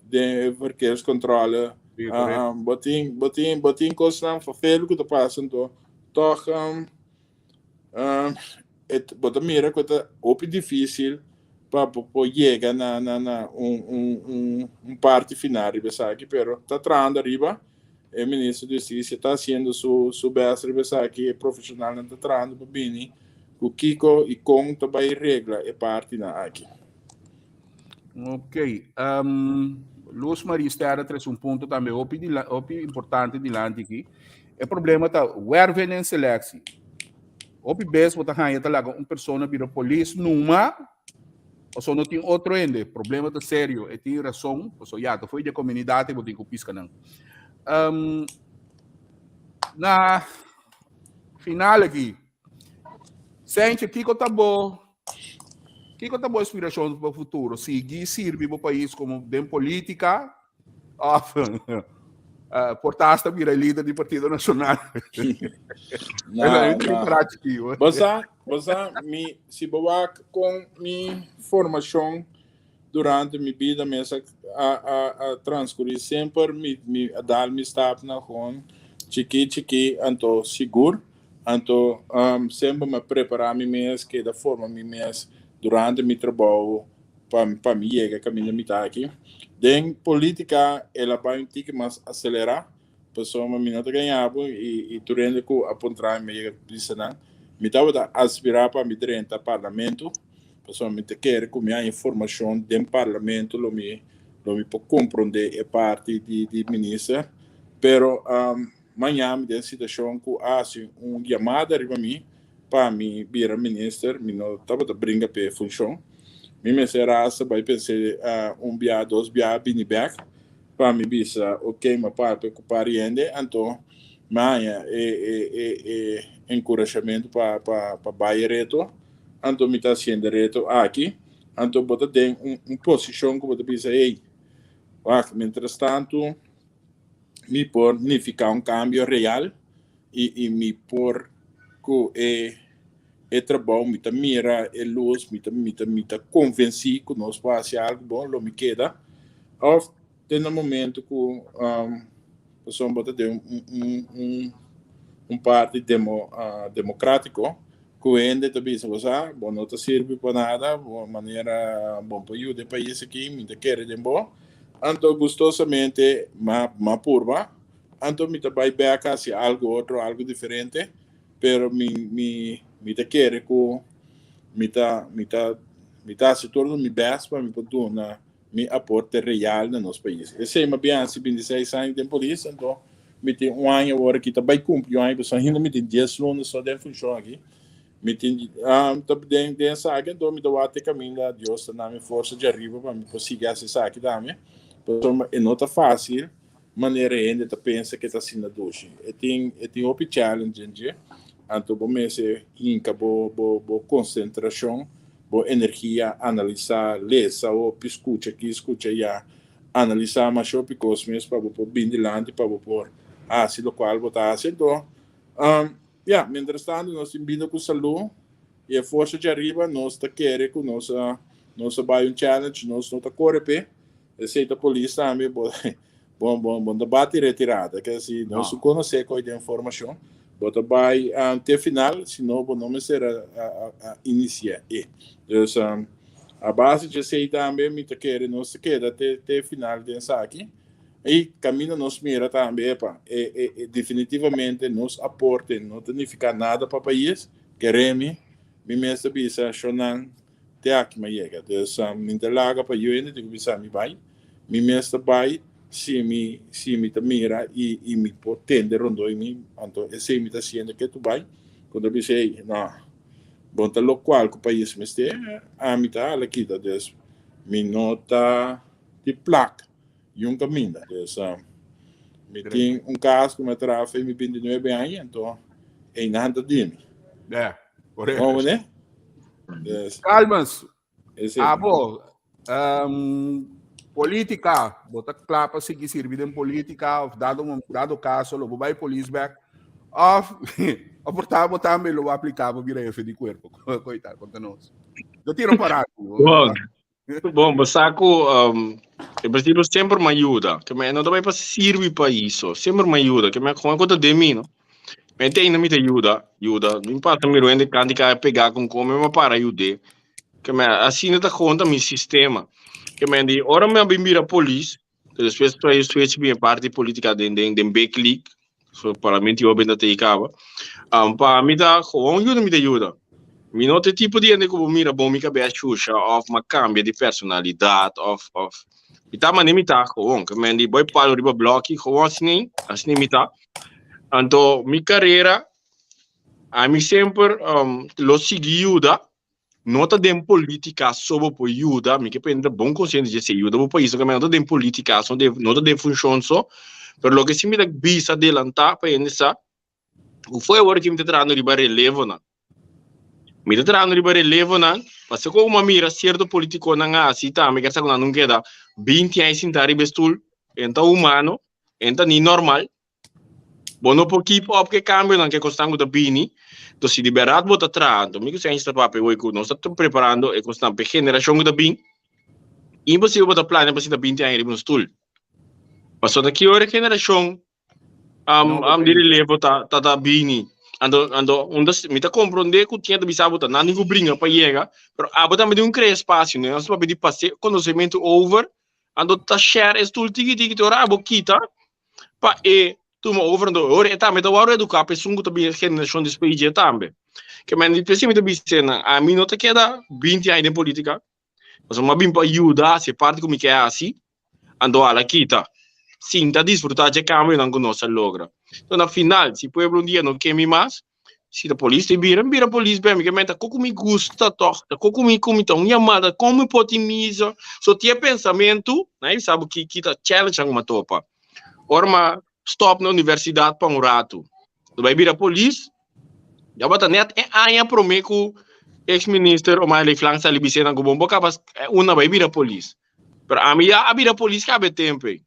den e verkeerscontrole. Sí, correcto. Bo tin, bo tin, bo tin kosnan vervelend ku ta pasa, anto tòg um, um, et, bo ta mira ku ta hopi difísil pa bo por yega na, na, na un, un, un, un parti final riba esaki, pero ta trahando ariba. E minister di Hustisia ta hasiendo su, su best riba esaki, e profesionalnan ta trahando pa bini ku kiko i kon ta bai regla e partinan aki. Ok. Um, Luz Marie Sterre trece un punto tambe hopi, hopi importante dilanti aquí. E problema ta werven en selectie. Hopi bes bo ta haña ta laga un persona bira polis numa, paso no tin otro hende. Problema ta serio. E tin razón, paso ya, ta foi de comunidad bo tin ku pisca nan. Um, na final aquí, Sentje, kiko ta bo kiko ta bo aspirashon pa futuro? Sigui sirbi bo pais komo den polítika òf por ta hasta bira lider di Partido Nashonal? No, no. Bo sa, bo sa, mi, si bo wak kon mi formashon durante mi bida mes a a a transcurri semper mi mi a dal mi stapnan gewoon chiki chiki anto sigur anto semper mi a prepara mi mes keda forma mi mes durante mi trabou pa pa mi yega caminda mi ta aki den politica el a bay un tiki mas acelera pasobra mi no ta gaña bo y y tur hende cu a puntra mi a yega bisa nan mi tabata aspira pa mi drenta parlamento. Pasobra mi ta kere ku mi haña formashon den parlamento lo mi lo mi por komprondé e parti di di minister. Pero maña mi den situashon ku a hasi un yamada riba mi pa mi bira minister, mi no tabata bringa p'e funshon. Mi mester hasta bai pens'é un bia, dos bia bini bèk pa mi bisa ok mi a papia ku par hende anto mi a haña e e e e enkurashamentu pa pa pa bai e reto. Anto mi ta hasiendo e reto aki. Anto bo ta den un un posishon ku bo ta bisa hey, wak mientrastantu mi por nifiká un kambio real i i mi por ku e e trabou mi ta mira e lus, mi ta mi ta mi ta konvensí ku nos por hasi algu bon, lo mi keda. Òf te na momento ku pasobra bo ta den un un un un parti demo demokrátiko ku hende ta bisa bo sa bo no ta sirbi pa nada, bo manera bo por yuda e pais aki, mi ta kere den bo. Anto gustosamente m'a m'a purba, anto mi ta bai bèk hasi algu otro, algu diferente. Pero mi mi mi ta kere ku mi ta mi ta mi ta hasi tur mi best pa mi por duna mi aporte real na nos pais. Esei mi a bin hasi 26 aña den polis, anto mi tin un aña awor aki ta bai kumpli un aña pasobra ainda mi tin dies luna so den funshon aki. Mi tin ta den den esaki anto mi ta wak te kaminda Dios ta na mi forsa djariba pa mi por sigui hasi esaki tambe. Pasobra e no ta fásil manera e hende ta pensa ke ta asina dushi. E tin e tin hopi challenge den dje, anto bo mester hinka bo bo bo konsentrashon, bo energia, analisá, lesa hopi, skucha aki, skucha ayá, analisá masha hopi kos mes pa bo por bin dilanti pa bo por hasi lokual bo ta hasi. Anto, ya, mientrastanto nos tin bida ku salú i e forsa djariba, nos ta kere ku nos a nos a bai un challenge, nos no ta kore p'e. Esei ta polis tambe, bo bo bo bo ta bati retirada, ke si no su konosé koi den formashon, bo ta bai te final, si no bo no mester a a a inisiá e. Dus a base di esei tambe mi ta kere nos ta keda te te final den esaki i kaminda nos mira tambe epa e e e definitivamente nos aporte no ta nifiká nada pa pais, keremi mi mes ta bisa shonnan Te aki mi a yega. Dus mi ta laga pa yu hende tin ku bisa mi bai. Mi mes ta bai si mi si mi ta mira i i mi por tende rondó di mi. Anto esei mi ta hasiendo ke tu bai. Ku ta bisa ei no bo ta lokual ku pais mester ami ta hala kita. Dus mi no ta di plak yun kaminda. Dus mi tin un kas ku mi a traha fe mi bintinuebe aña anto einan ta di mi. Komo ne? Yes. Calmas. Abo, um, política, bo ta kla pa sigui sirbi den política of dado dado caso lo bo bai polis back of of por ta bo tambe lo aplica bo bira jefe di cuerpo. Coita, conta nos. Yo tiro para. Bon, bon, bo sa ku um, en principio semper me ayuda. Que me no ta bai pa sirbi pais so, semper me ayuda. Que me con kota de mi, no? Me te ainda mi ta yuda, yuda. Mi pasa mi ruende kanti ka pega con come, ma para yude. Que me asina ta conta mi sistema. Que me di ora mi a bin bira polis, despues tra switch mi parti politica den den den big league. So parlamento yo benta te caba. Um, pa mi ta gewoon yuda mi ta yuda. Mi no te tipo di hende ku bo mira bon mi kabes shusha of ma cambia di personalidad of of mi ta mane mi ta gewoon. Que men di boy palo riba blokkie gewoon asina, asina mi ta. Anto mi carera ami semper um, lo sigui yuda no ta den politica so bo por yuda, mi ke pende bon consciente dje se yuda bo pais, no ta den politica so, no ta den funcion so, pero loke si mi ta bisa adelanta pa hende sa, ku foi awor ki mi ta trahando riba relevonan. Mi ta trahando riba relevonan, pasobra komo mi a mira cierto politiconan a hasi tambe, kier sa ku nan no keda binti aña sinta riba e stoel, en ta humano, en ta ni normal. Bo no por keep up ku e kambionan ku e kosnan ku ta bini. Enton si di bèrdat bo ta traha, anto mi ku Senchi ta papia hoy ku nos ta preparando e kosnan pa e generashon ku ta bin. Imposibel bo ta plania pa sinta binti aña riba un stul. Pasobra ta ki ora e generashon di relevo ta ta bini. Anto anto un ta mi ta komprondé ku tin ta bisa bo ta nan tin ku bringa pa yega, pero abo tambe tin ku krea espasio. Nos ta papia di pase konosementu over, anto ta share e stul tiki tiki te ora abo kita pa e tuma over anto ora e tambe ta wòrdu eduká pa esun ku ta bini e generashon despues dje tambe. Ke men p'esei mi ta bisa nan, ami no ta keda 20 aña den politica, pasobra mi a bin pa yuda hasi e parti ku mi ke hasi, anto ala kita. Sinta disfruta dje kambionan ku nos a logra. Enton na final, si pueblo un dia no ke mi mas, si ta polis ta bira, mi bira polis bèn, mi ke men ta ko ku mi gusta tòg, ta ko ku mi ku mi ta un yamada, kon mi por tin misa. So tin e pensamentu, nan a bisa bo ki ki ta challenge nan ku mi a topa. Ora mi a stòp na universidat pa un ratu, mi bai bira polis, Ya bata net e aña prome ku ex minister Omar Leeflang sali bis'é nan ku bon bo kaba una bai bira polis. Pero ami ya a bira polis kaba e tempo ei.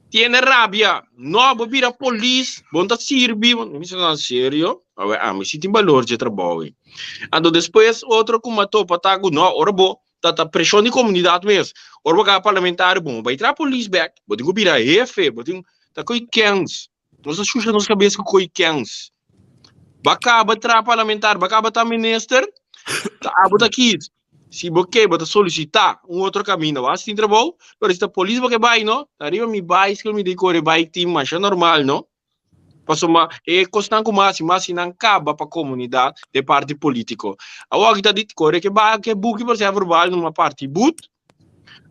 Tiene rabia, no bo bira polis, bo no ta sirbi, mi bisa nan serio? Awe ami si tin balor dje trabou ei. Anto despues otro ku mi a topa ta ku no ora bo ta ta preshon di komunidat mes, ora bo kaba parlamentario bo no bai traha polis bek, bo tin ku bira hefe, bo tin ta ko'i kens. Nos a shusha nos kabes ku koi kens. Ba kaba tra parlamentar, ba kaba ta minister, ta abo ta kies. Si bo ke, bo ta solicita un otro caminda. Bo tin trabou, pero si ta polis bo ke bai, no? Ta riba mi bicycle mi di kore bike team masha normal, no? Pasobra e kosnan ku mas i mas i nan kaba pa komunidat den parti politiko. Awor aki ta di kore ke ba ke buki por ser verbal numa parti but.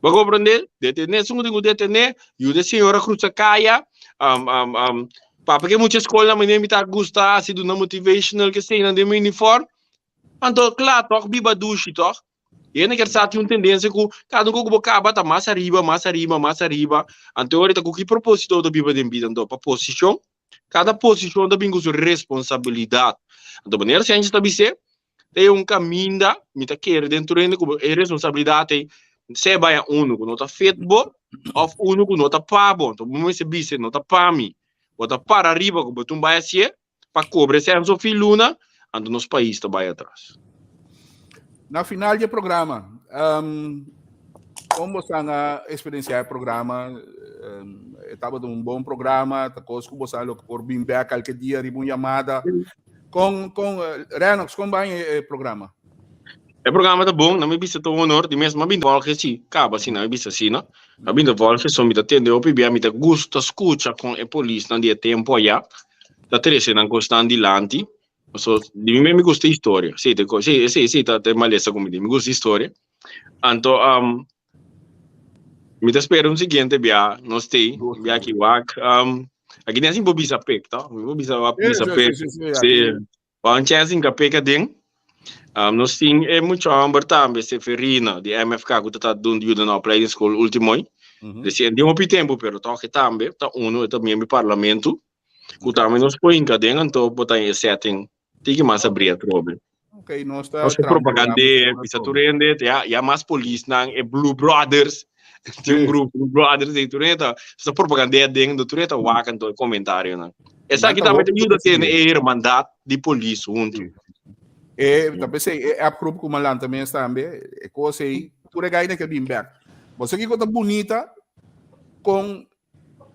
Bo comprende? Detené esun ku tin ku detené, yuda e señora cruza kaya, um, um, um, papia ke mucha skol na manera mi ta gusta hasi duna motivational ke eseinan den mi uniform. Anto kla tòg biba dushi tòg. I hende kier sa tin un tendensia ku kada un ku bo kaba ta mas ariba, mas ariba, mas ariba. Anto ora ta ku ki proposito bo ta biba den bida anto? Pa posishon? Kada posishon ta bin ku su responsabilidat. Anto manera Sánchez ta bis'é, ta e un kaminda, mi ta kere den tur hende ku e responsabilidat ei sea bai a unu ku no ta fit bo òf unu ku no ta pa bo. Anto bo mester bisa no ta pa mi. Bo ta para riba ku bo tin bai hasié pa kobra e sèn so fin luna, anto nos pais ta bai atras. Na final di e programa, um, kon bo san a experienciá e programa? Um, e tabata un bon programa, ta kos ku bo sa lo por bin bek alke dia riba un yamada. Kon, kon, eh, Renox, kon bai e, e programa? E programa ta bon, na mi bisa ta un honor, di mes, m'a bin volge si, kaba si, na mi bisa si, no? M'a bin ta volge, so mi ta tende hopi bia, mi ta gusta skucha kon e polisnan di e tempo aya ta trese nan kosnan dilanti. So, di mi mi gusta historia. Sí, te, sí, sí, sí, ta, ta malesa ku mi di. Mi gusta historia. Anto, um, mi ta spera un siguiente bia, nos tei, bia ki wak. Um, aki den sin bo bisa pek, to? Mi bo bisa wak, bisa pek. Sí, sí, sí. Pa un chance inka pek aden. Um, nos tin e mucho homber tambe, Seferina, di MFK, ku ta ta doen yuda na opleidingsschool ultimo. Mm -hmm. Desi, di hopi tempo, pero toch e tambe, ta uno, e ta miembro di parlamento. Ku tambe nos por hinka den anto bo ta e setting tiki mas abri atrobe. Ok, nos ta Nos propagandé, bisa tur hende, ya, ya mas polisnan, e Blue Brothers, tin un grupo Blue Brothers ei tur hende ta, ta propagandé aden, tur hende ta wak anto e komentarionan. Esaki tambe ta yuda tene e hermandad di polis huntu. E, ta p'esei e app group ku mi a lanta mes tambe, e kos ei, tur e gaina ke bin bèk. Bo sa kiko ta bunita kon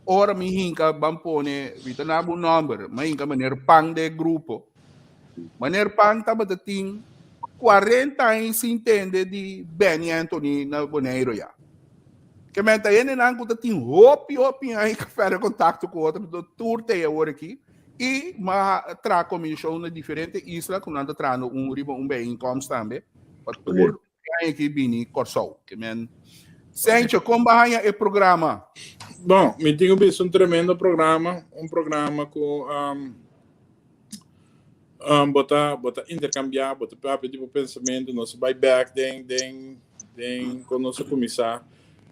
Ora mi hinka ban pone, mi ta naba un nomber, mi hinka meneer Pan den e grupo. Meneer Pan tabata tin 40 aña sin tende di Benny Anthony na Boneiru ya. Ke men ta hendenan ku ta tin hopi hopi aña ka perde kontakto ku otro, pero tur te awor aki. I mi a traha komishon na diferente isla ku nan ta trahando un riba un bijeenkomst tambe pa tur Aña ki bini Kòrsou. Ke men Sencho, kon ba haña e programa? Bon, mi tin ku bisa un tremendo programa, un programa ku um, um, bo ta, bo ta interkambiá, bo ta papia di bo pensamentu, nos bai bèk den, den, den kon nos a kuminsá.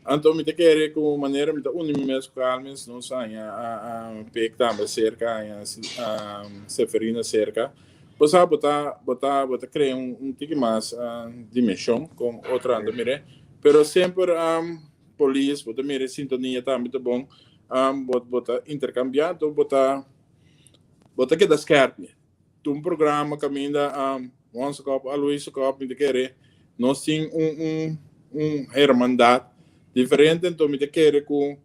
Anto mi ta kere ku manera mi ta uni mi mes ku Almens, nos haña a, a Pek tambe serka, haña um, Seferina serka. Bo sa bo ta bo ta bo ta crea un un tiki mas dimension con otro anda mire pero semper polis bo ta mira e sintonia tambe ta bon bo bo ta intercambia anto bo ta bo ta keda skerpi ta un programa caminda Juan su kop Alois su kop mi ta kere nos tin un un un hermandad diferente anto mi ta kere cu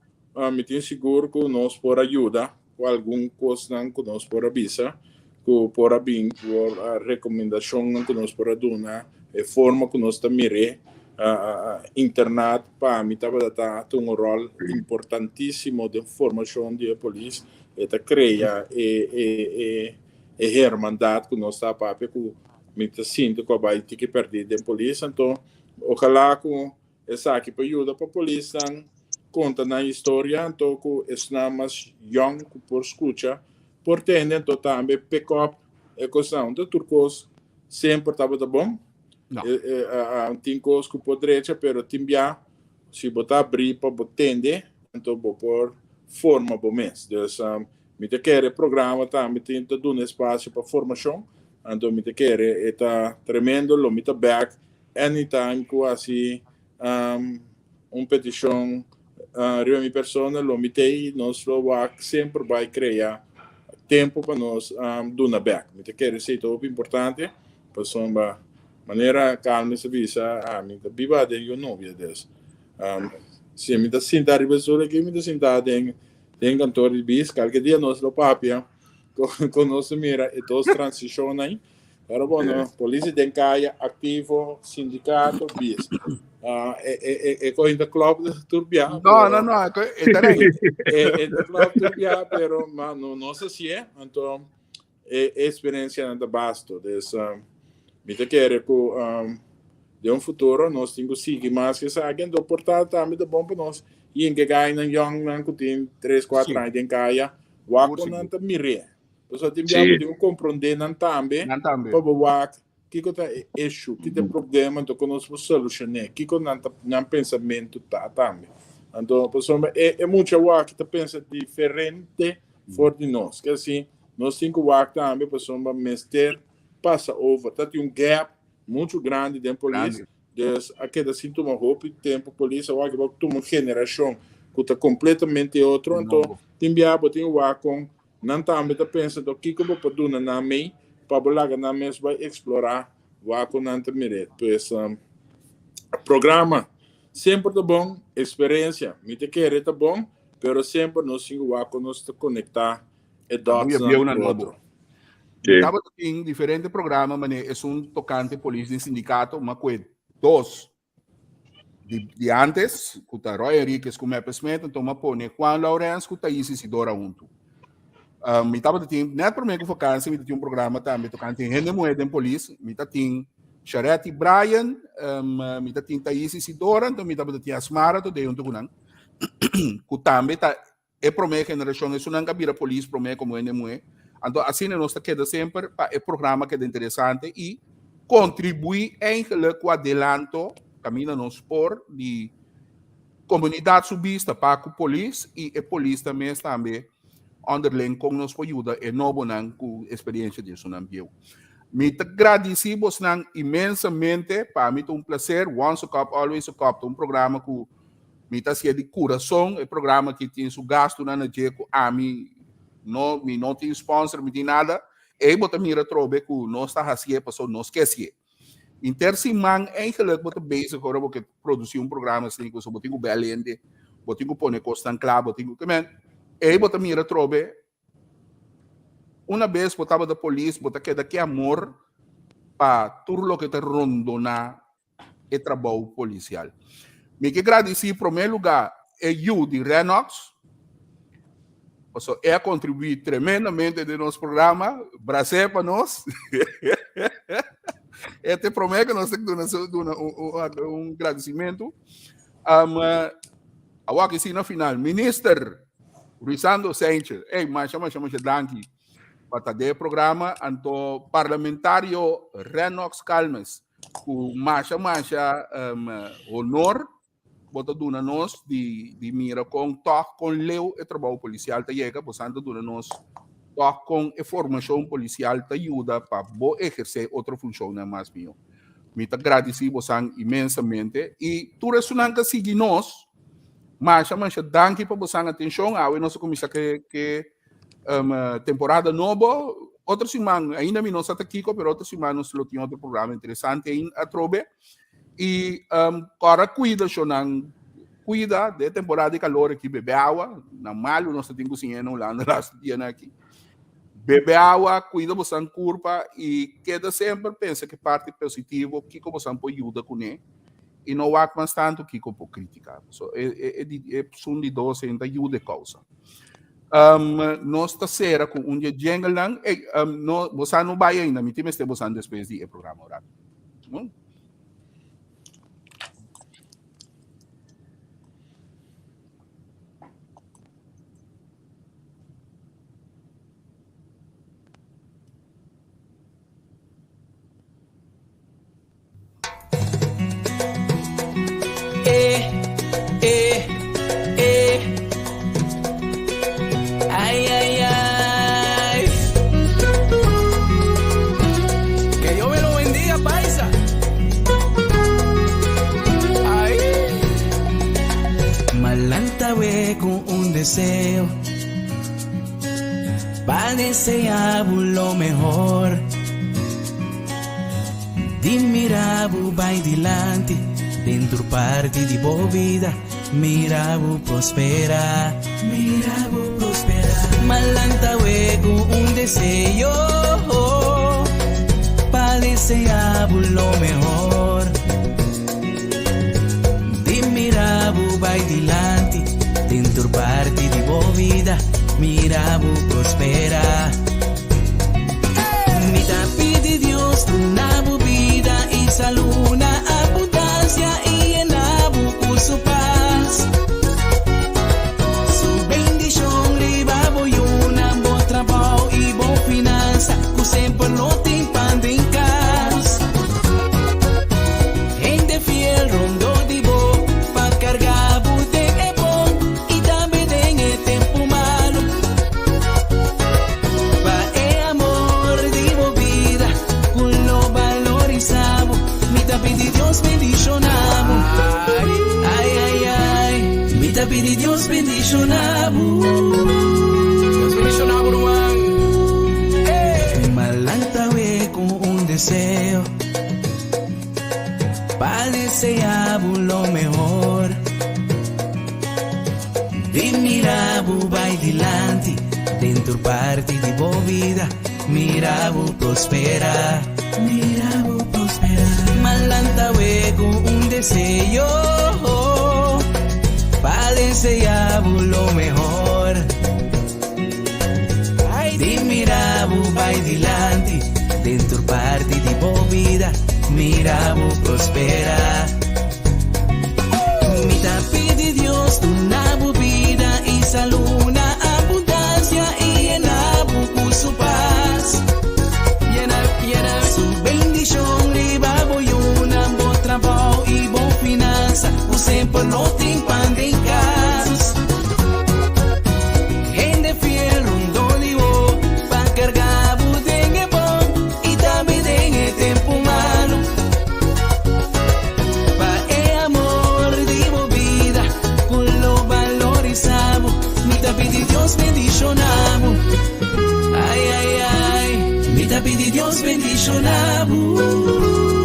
mi tin sigur cu nos por a yuda ku algun kosnan ku nos por a bisa ku por a bin por rekomendashonnan ku nos por a duna e forma ku nos ta mir'é internat pa mi tabata ta ta un ròl importantísimo den formashon di e polis e ta krea e e e e hermandat ku nos ta papia ku. mi ta sinti ku a bai tiki pèrdí den polis. Anto ojalá ku esaki por yuda pa polisnan konta nan historia anto ku esnan mas yòn ku por skucha por tende anto tambe pick up e kosnan. No ta tur kos semper tabata bon. No. Tin kos ku por drecha pero tin bia si bo ta abrí pa bo tende anto bo por forma bo mes. Dus mi ta kere e programa tambe tin ta duna espasio pa formashon anto mi ta kere e ta tremendo lo mi ta bek anytime ku hasi un petishon riba mi persona lo mi t'ei nos lo wak semper bai krea tempu pa nos duna bek. Mi ta kere esei ta hopi importante pasobra manera Carmen sa bisa ami ta biba den yu novia des si mi ta sinta riba e stoel aki mi ta sinta den den kantor di bis kalke dia nos lo papia ku nos ta mira e dos transishonnan. Pero bueno, polis den kaya, aktivo, sindikato, bis. E, e, e, e kohin ta klop tur bia. No, no, no, e ta rei. E, e ta klop tur bia, pero ma no, no sa si e. Anto, e, e experiencia nan ta basto. Dus, um, mi ta kere ku um, den un futuro nos tin ku sigui mas ke esaki. Anto, por ta tambe ta bon pa nos yinke gainan yongnan ku tin 3, 4 aña den kaya, wak kon nan ta mir'é. Pasobra tin bia bo tin ku komprondé nan tambe Nan tambe. pa bo wak kiko ta e issue, kiko ta e problema, anto kon nos por solushoné, kiko nan ta nan pensamentu ta tambe. Anto pasobra e e mucha wak ta pensa diferente for di nos. Ke así nos tin ku wak tambe pasobra mester pasa over. Ta tin un gap muchu grandi den polis. Grandi. Dus a keda sin tuma hopi tempu polis a wak bo tuma un generashon ku ta kompletamente otro. Anto Nobo. tin bia bo tin wak kon Nan tambe ta pensa to kiko bo por duna nan mei pa bo laga nan mes bai explora wak ku nan ta mir'é. Pues programa semper ta bon, experiencia mi ta kere ta bon, pero semper nos tin ku wak ku nos ta conecta e Abuya dotsnan bieunan ku nobo. otro. Mi tabata tin diferente programa manera esun tocante polis den sindicato, ma ku e dos Di, di antes, ku ta Roy Enriquez ku Mepe Smith, anto m'a pone Juan Laurens ku Thais Isidora huntu. Um, mi tabata tin, net promé ku vakantie, mi ta tin un programa tambe tokante hende muhé den polis. Mi ta tin Sharetti Bryan, um, mi ta tin Thais Isidora, anto mi tabata tin Asmara todé huntu ku nan. ku tambe ta E promé generashon esunnan ka bira polis promé komo hende muhé. Anto asina nos ta keda semper pa e programa keda interesante i kontribuí eigenlijk ku adelanto kaminda nos por di komunidat su bista pa ku polis i e polisnan mes tambe onderling kon nos por yuda e nobonan ku esperiensha di esunnan bieu. Mi ta gradisí bosnan inmensamente, pa mi ta un plaser, Once a Cop Always a Cop ta un programa ku Mi ta hacié di curason, e programa aki tin su gastunan na dje cu ami no, mi no tin sponsor, mi tin nada. Ey bo ta mira atrobe cu nos ta hacié pasobra nos ke hacié. Inter siman eigenlijk bo ta bezig ora bo ke produci un programa asina cu bo tin cu bel hende, bo tin cu pone cosnan cla, bo tin cu, men, ey bo ta mira atrobe una bes bo tabata polis bo ta keda ke amor pa tur loke ta rondona e trabou polisial. Mi ke gradisí promé lugá e yu di Renox, pasobra e a kontribuí tremendamente den nos programa, bras'é pa nos. E ta e promé ku nos ta duna duna un gradisimentu. Um, awor aki si na final, Minister Ruisando Sanchez, ey, masha, masha, masha danki pa ta den e programa. Anto Parlamentario Renox Calmes, Ku masha masha honor bo ta duna nos di di mira kon tòg kon leu e trabou polisial ta yega, bosan ta duna nos tòg kon e formashon polisial ta yuda pa bo ehersé otro funshonnan mas mihó. Mi ta gradisí bosan inmensamente i tur esunnan ta sigui nos, masha masha danki pa bosan atenshon. Awe nos a kuminsá ke ke temporada nobo. Otro siman, ainda mi no sa ta kiko, pero otro siman nos lo tin otro programa interesante ain atrobe. I um, kora kuida shonan, kuida de temporada di kalor aki, bebe awa, na malu nos ta tin ku siña na Hulanda laatste dianan aki. Bebe awa, kuida bosan kurpa i keda semper pensa ke parti positivo, kiko bosan por yuda kuné i no wak mas tantu kiko por kritika. So e, e, e, e, e sun di dos ta yuda e kousa. Um, nos ta sera ku un di e jinglenan. Ey, um, no, bosan no bai ainda, mi tin mester bosan despues di e programa un rato. No? Eh, eh, eh. Ay, ay, ay. Que Dios me lo bendiga, paisa. Ay. Malanta con un deseo. Pa desear lo mejor. Di mira bo bai dilanti den tur parti di bo bida Mira bo prospera Mira bo prospera Malanta we ku un deseo Pa desea bo lo mehor Di mira bo bai dilanti den tur parti di bo bida Mira bo prospera. Mi ta pidi Dios duna bo bida i salú na abundansia i yena bo ku su pas. Su bendishon riba bo yunan, bo trabou i bo finansa, ku semper lo tin pan den kas. Hende fiel rondó di bo pa karga bo den e bon i tambe den e tempu malu. Pa e amor di bo bida ku lo balorisa bo, mi ta pidi Dios bendishona bo. Ai, ai, ai, mi ta pidi Dios bendishona bo. Dios bendishona bo, ruman. Malanta we ku un deseo pa desea bo lo mehor. Di mira bo bai dilanti den tur parti di bo bida, mira bo prospera, mira bo prospera. Malanta we ku un deseo pa desea bo lo mehor. Di mira bo bai dilanti den tur parti di bo bida, mira bo prospera. Mi ta pidi Dios duna bo bida i salú na abundansia i yena bo ku su pas. Yena, yena. Su bendishon riba bo yunan, bo trabou i bo finansa, ku semper lo tin pan den kas. Hende fiel rondó di bo pa karga bo den e bon i tambe den e tempu malu. Pa e amor di bo bida ku lo balorisa bo, mi ta pidi Dios bendishona bo. Ai, ai, ai, mi ta pidi Dios bendishona bo.